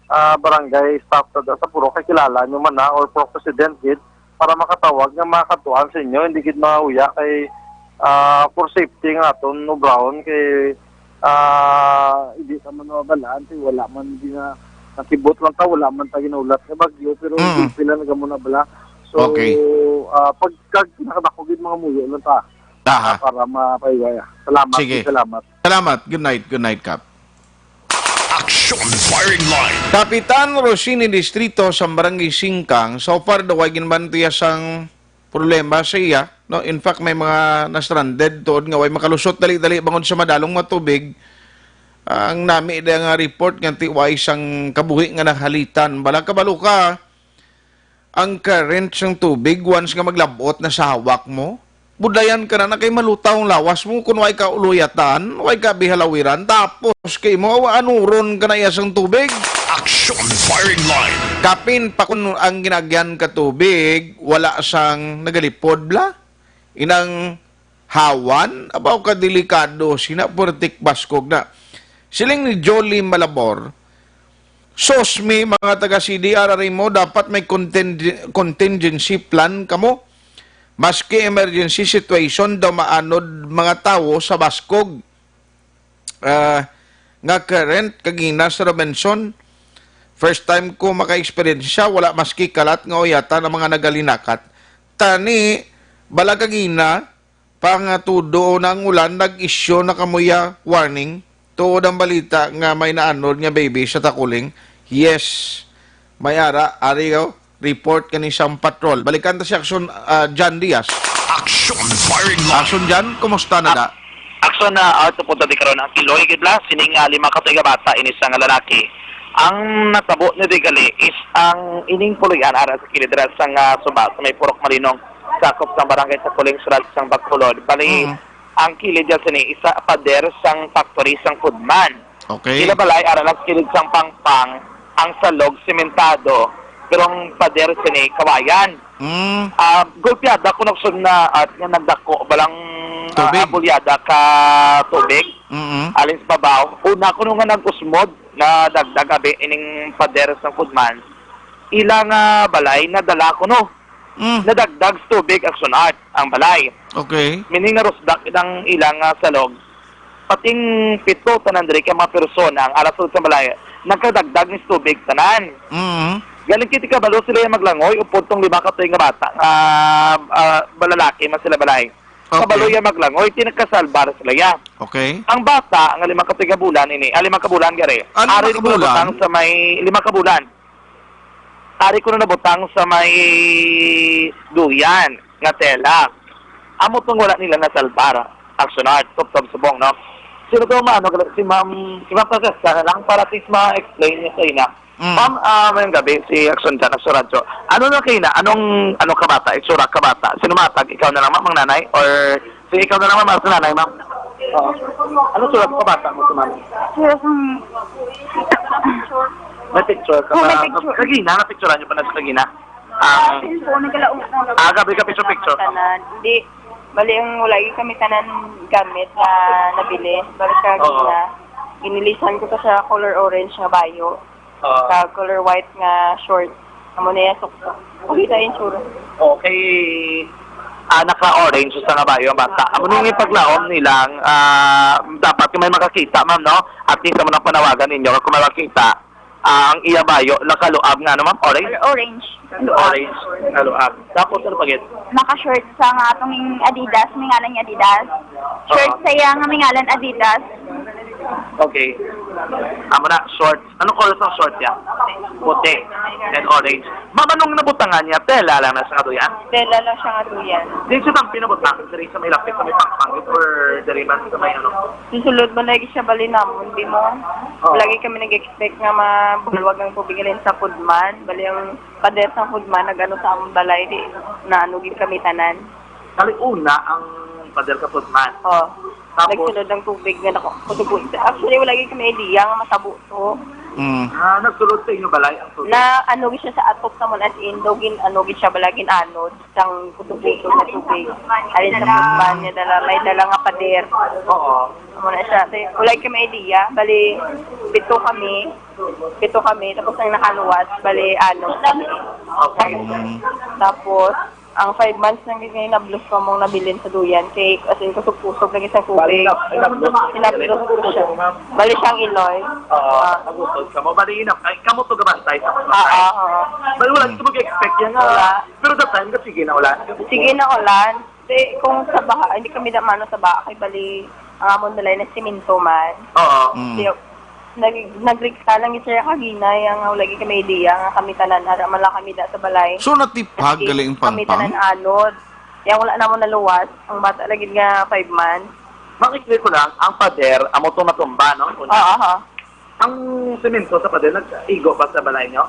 ah, barangay staff sa, sa Purok, kay kilala nyo man na, or Purok President gid, para makatawag nga makatuan sa inyo, hindi gid mauya kay, ah, for safety nga aton ubrahon kay, ah, hindi ta man mabalaan kay wala man gina-, nakibot lang ta, wala man ta ginahulat nga bagyo, pero Mm. hindi pila nagamo na bala. So, Okay. ah, pag, kag nakadako gid mga muyo lang ta, Aha. ah, para mapahiwaya. Salamat, Sige. salamat. Salamat. Good night. Good night, Kap. Action Firing Line. Kapitan Rosini Distrito sa Barangay Singkang, so far daw ay ginbantiya sang problema sa iya, no? In fact, may mga na-stranded tuod nga way makalusot dali-dali bangod sa madalom nga tubig. Ang nami da nga report nga ti way sang kabuhi nga nahalitan. Bala kabalo ka, ang current sang tubig, once nga maglabot na sa hawak mo, budlayan ka na, na kay malutaw ang lawas mo kung way ka uluyatan, way ka bihalawiran, tapos kay mo, anuron ka na iya sang tubig. Action Firing Line. Kapin pa kun ang ginagyan ka tubig, wala sang nagalipod bla. Inang hawan, abaw ka delikado, sina puwertik baskog na. Siling ni Jolly Malabor, "Sos mi, mga taga C D R, ari mo, dapat may conting-, contingency plan kamo. Maski emergency situation daw maanod mga tawo sa baskog." Ah, nga current kagina sa Robinson, first time ko maka-experience siya, wala maski kalat nga uyatan ang mga nagalinakat. Tani, bala kagina, pa nga tudo na ang ulan, nag-issue na kamuya warning. Tuod ang balita nga may naanod nga baby sa Takuling. Yes, may ara, ari, oh, report kani sang patrol. Balikan ta si Action, ah, John Diaz. Action Firing Line. Action John, kumusta na da? Action na, ah, sa punto di karon ang kiloy gid la, sining, ah, lima ka tuig nga bata, ini sa nga lalaki. Ang natabo ni di gali is ang ining puloy-an ara sa kilid dira sa nga suba sa may Purok Malinong, sakop sang barangay sa Kuling, syudad sang Bacolod. Bali, Mm. ang kilid dyan sini, isa pader sang factory sang Foodman. Okay. Sila balay, ara lang kilid sang pangpang, ang salog, simentado. Pero ang pader sini kawayan. Mm. Ah, gulpiada ko nagsun na at nga nagdako balang, ah, Tubig. Abulyada ka tubig. Mm-mm. Alin sa babaw. Una ko nung nga nag-usmod, nadagdag abi ining pader sa foodman. Ila nga balay, nadala ko, no? Mm. Nadagdag sa tubig, Action Art, ang balay. Okay. Meaning, narusdak ang ilang, ah, salog. Pating pito, tanan diri ka mga persona, ang alas sa balay, nagkadagdag ni tubig, tanan. Mm. Galing kiti kabalo sila yung maglangoy, upod tong lima ka tuig nga bata, nga, ah, balalaki man sila balay. Okay. Kabalo yung maglangoy, tinagkasalbar sila ya. Okay. Ang bata, nga lima ka tuig nga bulan ini, ah, lima ka bulan, gari. Ano, ari lima ka bulan? Nabutang sa may lima ka bulan. Ari ko na nabutang sa may duyan nga tela. Amo tong wala nila nasalbar. Action Art, Tubtob Subong, no? Sino to, ma-, ano, si Ma'am, si Ma'am Francesca na lang para at least ma-explain niya sa ina. Mm. Ma'am, ah, mayong gabi, si Action Jan, sa radyo. Ano na kayo na? Anong, ano ka bata? Itsura ka bata? Sino matag? Ikaw na lang, ma'am, ang nanay? Or si ikaw na lang, ma'am, sa nanay, ma'am? Oo. Anong surat ka bata mo, si ma'am? Surat ng May picture ka Oo, may ba? Picture. Kagina, na-picturean niyo pa na sa kagina? Ah, Ang cellphone, nagkalaong ko na. Ah, gabi ka picture, picture. Tanan. Hindi. Bali, ang wala gyud kami tanan gamit na nabili. Bali, sa Oo. Gina, ginilisan ko to sa color orange nga bayo. Oo. Sa color white nga short. Amo na yung suktok. Okay na yung tsura. Okay. Ah, naka-orange sa nga bayo ang bata. Amo na yung paglaom nilang, ah, dapat may makakita, ma'am, no? At least, amo nang panawagan ninyo. Kung may makakita, ah, ang iya bayo, nakaluab nga, ano, ma'am? Orange? Or orange. Orange, nakaluab. Tapos, ano pa, gid? Naka-short sa nga atong Adidas, may ngalan nga Adidas. Short Oo. sa iya nga may ngalan Adidas. Okay. Amo na, short. Anong color sa short niya? Puti and orange. Ma'am, anong nabutangan niya? Tela lang na sa kaduyan? Tela lang siya nga duyan. Di siya bang pinabutang diri sa may lapit sa may pangpang or diri man sa may ano? Susulod mo lagi siya bali namon, di mo? Oo. Lagi kami nag-expect nga mabulag ang tubig ilin sa foodman. Bali ang pader sa foodman nag-ano sa among balay, di na ano gid kami tanan. Kali una ang pader sa foodman. Oh. Tapos? Nagsulod ang tubig nga nako. Kusugo. Actually, wala gyud kami idea nga masabo to. Mm. Ah, nagsulod sa inyo balay ang tubig? Na ano gyud siya sa atop sa mon as in, daw gin ano gyud siya bala gin-anod sang kusugo na tubig. Alin sa foodman niya dala, may dala nga pader. Oo. Amo na siya. Te, wala gyud kami idea. Bali, pito kami. Pito kami. Tapos ang nakaluwas, bali, ano kami. Okay. Mm. Tapos, ang five months nang gid nga hinablos ko among nabilin sa duyan. Kay, as in, kusog-kusog lagi sa tubig. Bali, hinab-, hinablos. Hinablos ko siya. Bali siyang iloy. Oo, Ah. nagusog ka mo. Bali, hinab-, ay, kamo to gabantay sa mga Ah, ah, ah. Bali, wala Hmm. ko mag-expect yan nga. Wala. Pero that time, ka, sige na ulan. Sige na ulan. Di, kung sa baha, hindi kami damano sa baha. Kay bali, ang amon balay na siminto man. Oo. Mm. Di, Nag-, nagrikta lang gid siya kagina, yang lagi kami idea nga kami tanan, ara man lang kami da sa balay. So, natiphag Kasi gali ang kami pangpang? Tanan anod. Yang wala namon naluwas, ang bata lagi nga five months. Makikita ko lang, ang pader, amo tong natumba, no? Una. Oo, aha. Ang semento sa pader, nag-igo ba sa balay nyo?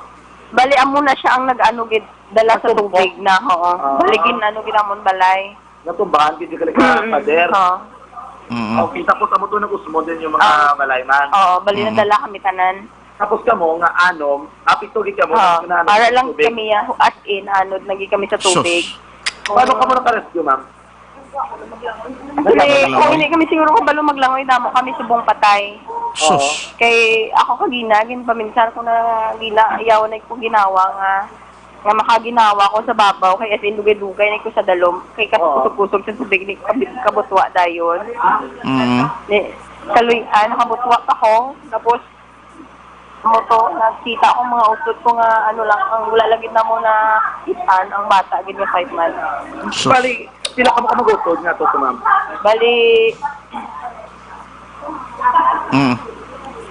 Bali, amo na siya ang nag-ano gid, dala sa Nagtumbok. Tubig na, oo. Ah. Bali, gin-ano gid amon balay. Natumbahan gid yung Mm, pader. Oo. Mm. Okay, tapos amo to nag-usmod din yung mga Ah. balay man. Oo, bali Mm. nadala kami tanan. Tapos kamo nga anom, apito gid kamo Oo, na para lang tubig. Kami, ah, as in, anod lagi kami sa tubig. Sus. Paano Oo. Kamo naka-rescue, ma'am? Actually, Naglangoy. Kung hindi kami siguro kabalo maglangoy, damo kami subong patay. Sus. Oo. Kay ako kagina, gin paminsan ko na gina, yaw na ko ginawa nga nga makaginawa ko sa babaw, kay as in, dugay-dugay na ko sa dalom, kay Oo. Kusog-kusog sa tubig ni kab-, kabutwa dayon. Mm. Ni, kaluy-an, nakabutwa pa ko, tapos, mo to, nakita ko mga usod ko nga, ano lang, ang wala lagi na mo na itan, ang bata, gid nga five months. Sus. Bali, pila ka mo kamag-usod nga to, ma'am? Bali, Mm.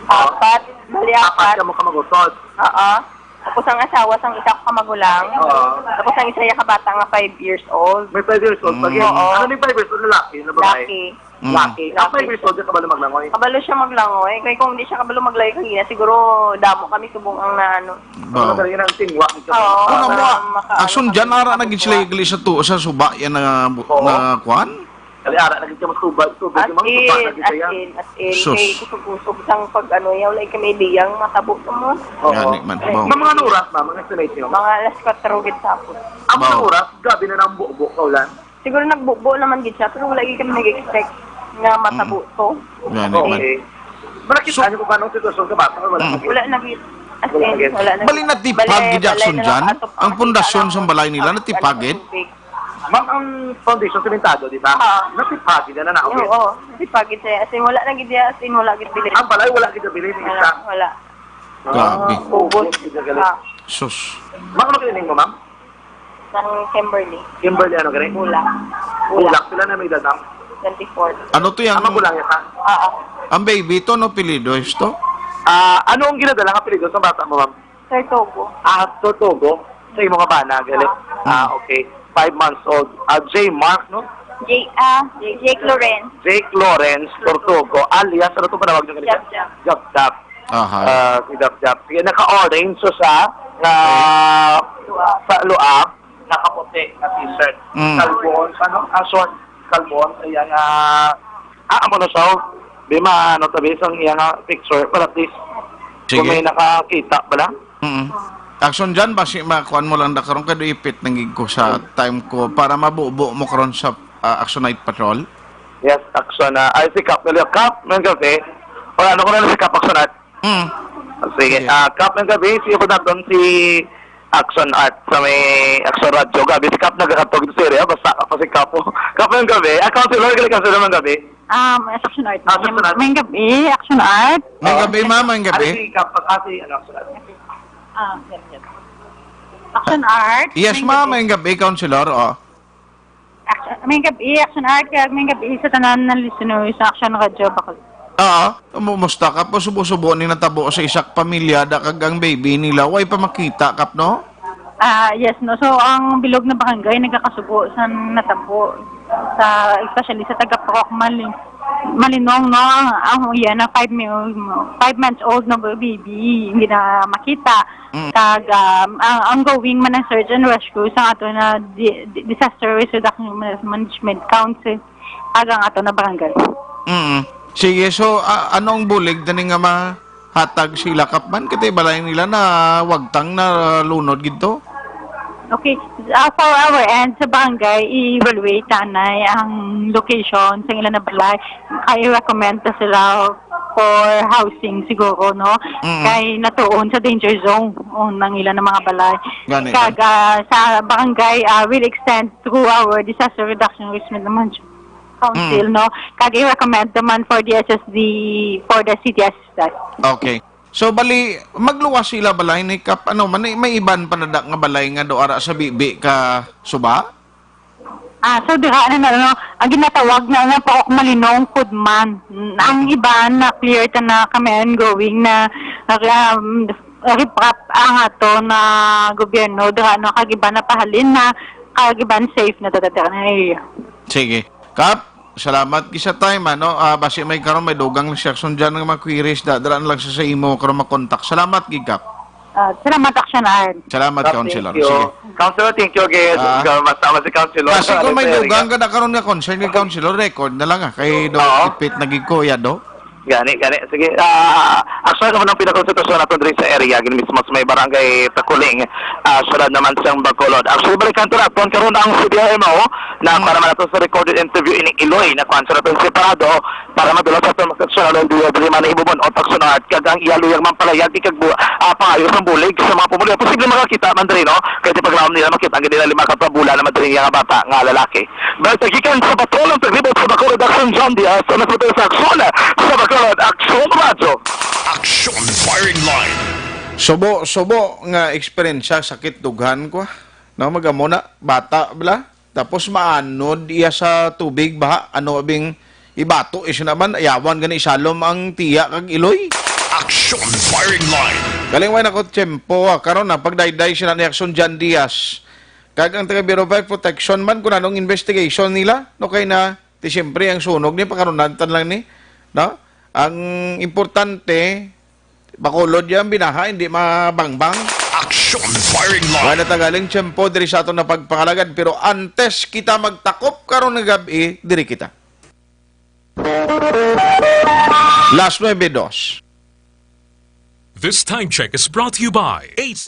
Apat, bali Apat apat. Ka mo kamag-usod? Oo. Tapos ang asawa sang isa ka magulang. Oo. Tapos ang isa ya ka bata nga five years old. May five years old pa Mm. gyud. Oo. Ano ni five years old, lalaki na babae? Laki. Mm. Laki. Ang Laki. Five years old, kabalo maglangoy? Kabalo siya maglangoy. Kay kung di siya kabalo maglangoy kagina, siguro damo kami subong ang naano. Ba. Ano talaga ng tingwa? Oo. Ano mo, Para maka-, asun ano, dyan, ara na gid sila makakuha. Igli sa tuo, sa suba, yan na bu-, Oo. Na kwan? Kali ara lagi ka mas tubag, tubag As yung mga in, tubag lagi as kaya. in, as in. Sus. Kay kusog-kusog sang pag ano, yaw, like, kami diyang matabo to mo. Oo. Gani man, Eh, ma'am. Mga, mga oras, ma'am, ang estimate niyo? Mga alas kwatro gid sa hapon. Ang mga Ma'am. oras, gabi na nang bubo, kaulan. Siguro nagbubo naman gid siya, pero wala gid kami nag-expect nga matabo to. Gani man. Okay. Malakit So, ano kung anong sitwasyon sa bata, wala Mm. na gid. Wala na gid. As Wala in, na gid. wala na Bali, gid. natipag Bale, gid, balay Jackson, na lang dyan? ato, Ang pundasyon sa balay nila, ah, natipag gid? tubig. Ma'am, ang foundation sementado, di ba? Ah. Natipagi na na, okay. Oo, natipagi siya. As in, wala na gid niya. As in, wala gid bilin. Ang balay, wala gid bilin, Wala, isa. wala. Grabe. Ah, Ubos. ubos, gid na gali. Ah. Sus. Ma'am, ano kaining mo, ma'am? Sang Kimberly. Kimberly, ano gani? Bulak. Bulak. Bulak. Pila na may edad, ma'am? Twenty-four. Ano to yan? Ang magulang niya ka? Oo. Ang baby to, no, apelyido to? Ah, ano ang ginadala nga apelyido sa bata mo, ma'am? Tortugo. Ah, Tortugo. Sa imo nga bana, gali? Ah. Ah, okay. Five months old. Ah, J Mark, no? J, ah, Jake Lawrence. Jake Lawrence Tortugo, alias, ano itong panawag niyo kanina? Jab-jab. Jab-jab. Aha. Ah, si Jab-jab. Sige, naka-orange siya sa, na, sa luab, nakaputi na t-shirt. Mm. Kalbon, ano? Ah, short. Kalbon, ayan, ah, ah, amo na siya, oh. Di ma-, ano, tabi, isang iya nga picture, para at least, Sige. kung may nakakita pala. Mm. Action dyan, basi makuan mo lang da karon kay do ipit nang gig ko sa time ko para mabubo mo karon sa, ah, Action Night Patrol. Yes, Action, ah, ay, si Kap, Kap, may gabi. O, ano ko na si Kap, Action Night? Mm. Sige, Sige. ah, Kap, may gabi, si po naton si Action Art sa may Action Radio. Gabi si Kap nagkakatog sa area, basta ka pa si Kap. Kap, may gabi. Ah, Councilor, gali Councilor, may gabi. Um, Action Art. Ah, Action Art. May gabi, Action Art. May Oh. gabi, ma'am, may Ano gabi. si Kap, pag-, ah, si, ano, Action Art? Ah, yan, yan. Action Art. Yes, May ma'am, gabi. may gabi, Councilor. Oh. Action, may gabi, Action Art, kag may gabi sa tanan nga listeners sa Action Radio Bacolod. Oo. Kumusta ka po? Subo-subo ni natabo sa isak pamilya, da kag ang baby nila. Way pa makita, Kap, no? Ah, yes, no. So, ang bilog na barangay nagakasubo sa natabo, sa, especially sa taga Purok Mali-, Malinong, no? Ang, ang iya na five mi-, five months old na baby, hindi na makita. Mm. Kag, um, ang ongoing man ang search and rescue sa ato na di-, di-, Disaster Risk Reduction Management Council, kag ang ato na barangay. Mm. Sige, so, a-, ano ang bulig dani nga mahatag sila, Kap, man? Kay balay nila na wagtang na lunod gid to? Okay. Ah, for our end, sa barangay, i-evaluate tanay ang location sa ilang na balay. Kay i-recommend ta sila for housing siguro, no? Mm. Kay natuon sa danger zone ang ilang na mga balay. Gani, Kag, gani. ah, sa barangay, ah, will extend through our Disaster Reduction Risk Management Council, Mm. no? Kag i-recommend naman for the S S D, for the city assistance. Okay. So, bali, magluwas sila balay ni Kap, ano, man, may iban pa na da nga balay nga do ara sa bibi ka suba? Ah, so dira na, na, ano, ang ginatawag na, na Purok Malinong, Pudman. Ang iban na clear ta na kami ongoing na, um, riprap ang ato na gobyerno, dira na kag iban na pahalin na, kag iban safe na ta dira na area. Sige. Kap, salamat gid sa time, ano? Ah, basi may karon may dugang lang section dyan nga mga queries, da, dira na lang sa, sa imo karon makontak. Salamat gid, Kap. Ah, salamat, Action Art. Salamat, Kap, Councilor. thank you. Sige. Councilor, thank you again. Ah. Ikaw, mas tama si Councilor. Kasi kung may Ano, dugang ka na karon nga concern ni Councilor, record na lang, ah. Kay do, Oo. ipit na gid ko, ya, do. Gani, gani. Sige, ah, actually, naman ang pinakang sitwasyon nato diri sa area, gini mismo sa may barangay Takuling, ah, syudad naman sa Bacolod. Actually, balikan to naton karon ang C B I M O na Mm. para man nato sa recorded interview ini Iloy na kuan sa naton separado para madula sa atong mga aksyon ang dia diri man ibubon o taksunan kag ang iya luyag man palayag ikag bu-, ah, pangayo sang bulig sa mga pumuluyo. Posible makakita man diri, no? Kay di paglaom nila makita ang ganila lima ka bulan naman diri nga bata nga lalaki. Balita gikan sa Bacolod, ang taglibot sa Bacolod Action, John Diaz, ang nagpatay sa aksyon sa Bacolod Action Radyo. Action Firing Line. Subo, subo nga eksperyensya, sakit dughan ko, ah. No, magamo na, bata bala. Tapos maanod iya sa tubig, baha, ano abing ibato, is naman, ayawan gani isalom ang tiya kag iloy. Action Firing Line. Galing way na ko tiyempo, ah. Karon na, pagdayday sila ni Action John Diaz. Kag ang taga Bureau of Fire Protection man kung anong investigation nila, no, kay na, ti siyempre ang sunog ni pakarunan tan lang ni, no? Ang importante, Bacolod yan, binaha, hindi mabangbang. Action firing line. Wala ta galing tiyempo diri sa aton na pagpangalagad, pero antes kita magtakop karon nga gab-i, diri kita. Las nuebe dos. This time check is brought to you by Ace.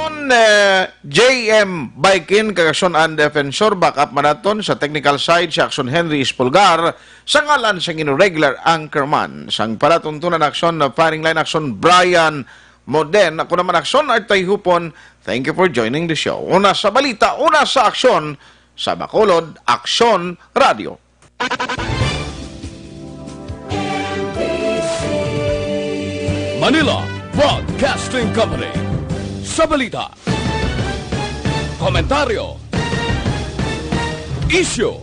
Aksyon, eh, J M Baikin, kag Aksyon An Defensor, back up man naton sa technical side si Aksyon Henry Espulgar, sa ngalan sang inyong regular anchorman. Sang palatuntunan, Aksyon na firing line, Aksyon Brian Moden. Ako naman, Aksyon Artay Hupon. Thank you for joining the show. Una sa balita, una sa aksyon, sa Bacolod, Aksyon Radio. Manila Broadcasting Company. Sa balita, komentaryo, isyu,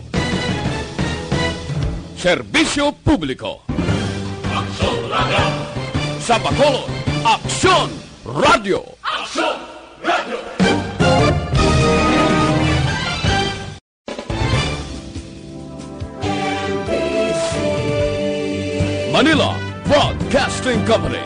serbisyo publiko. Aksyon Radio. Sa Bacolod, Aksyon Radio. Aksyon Radio. Manila Broadcasting Company.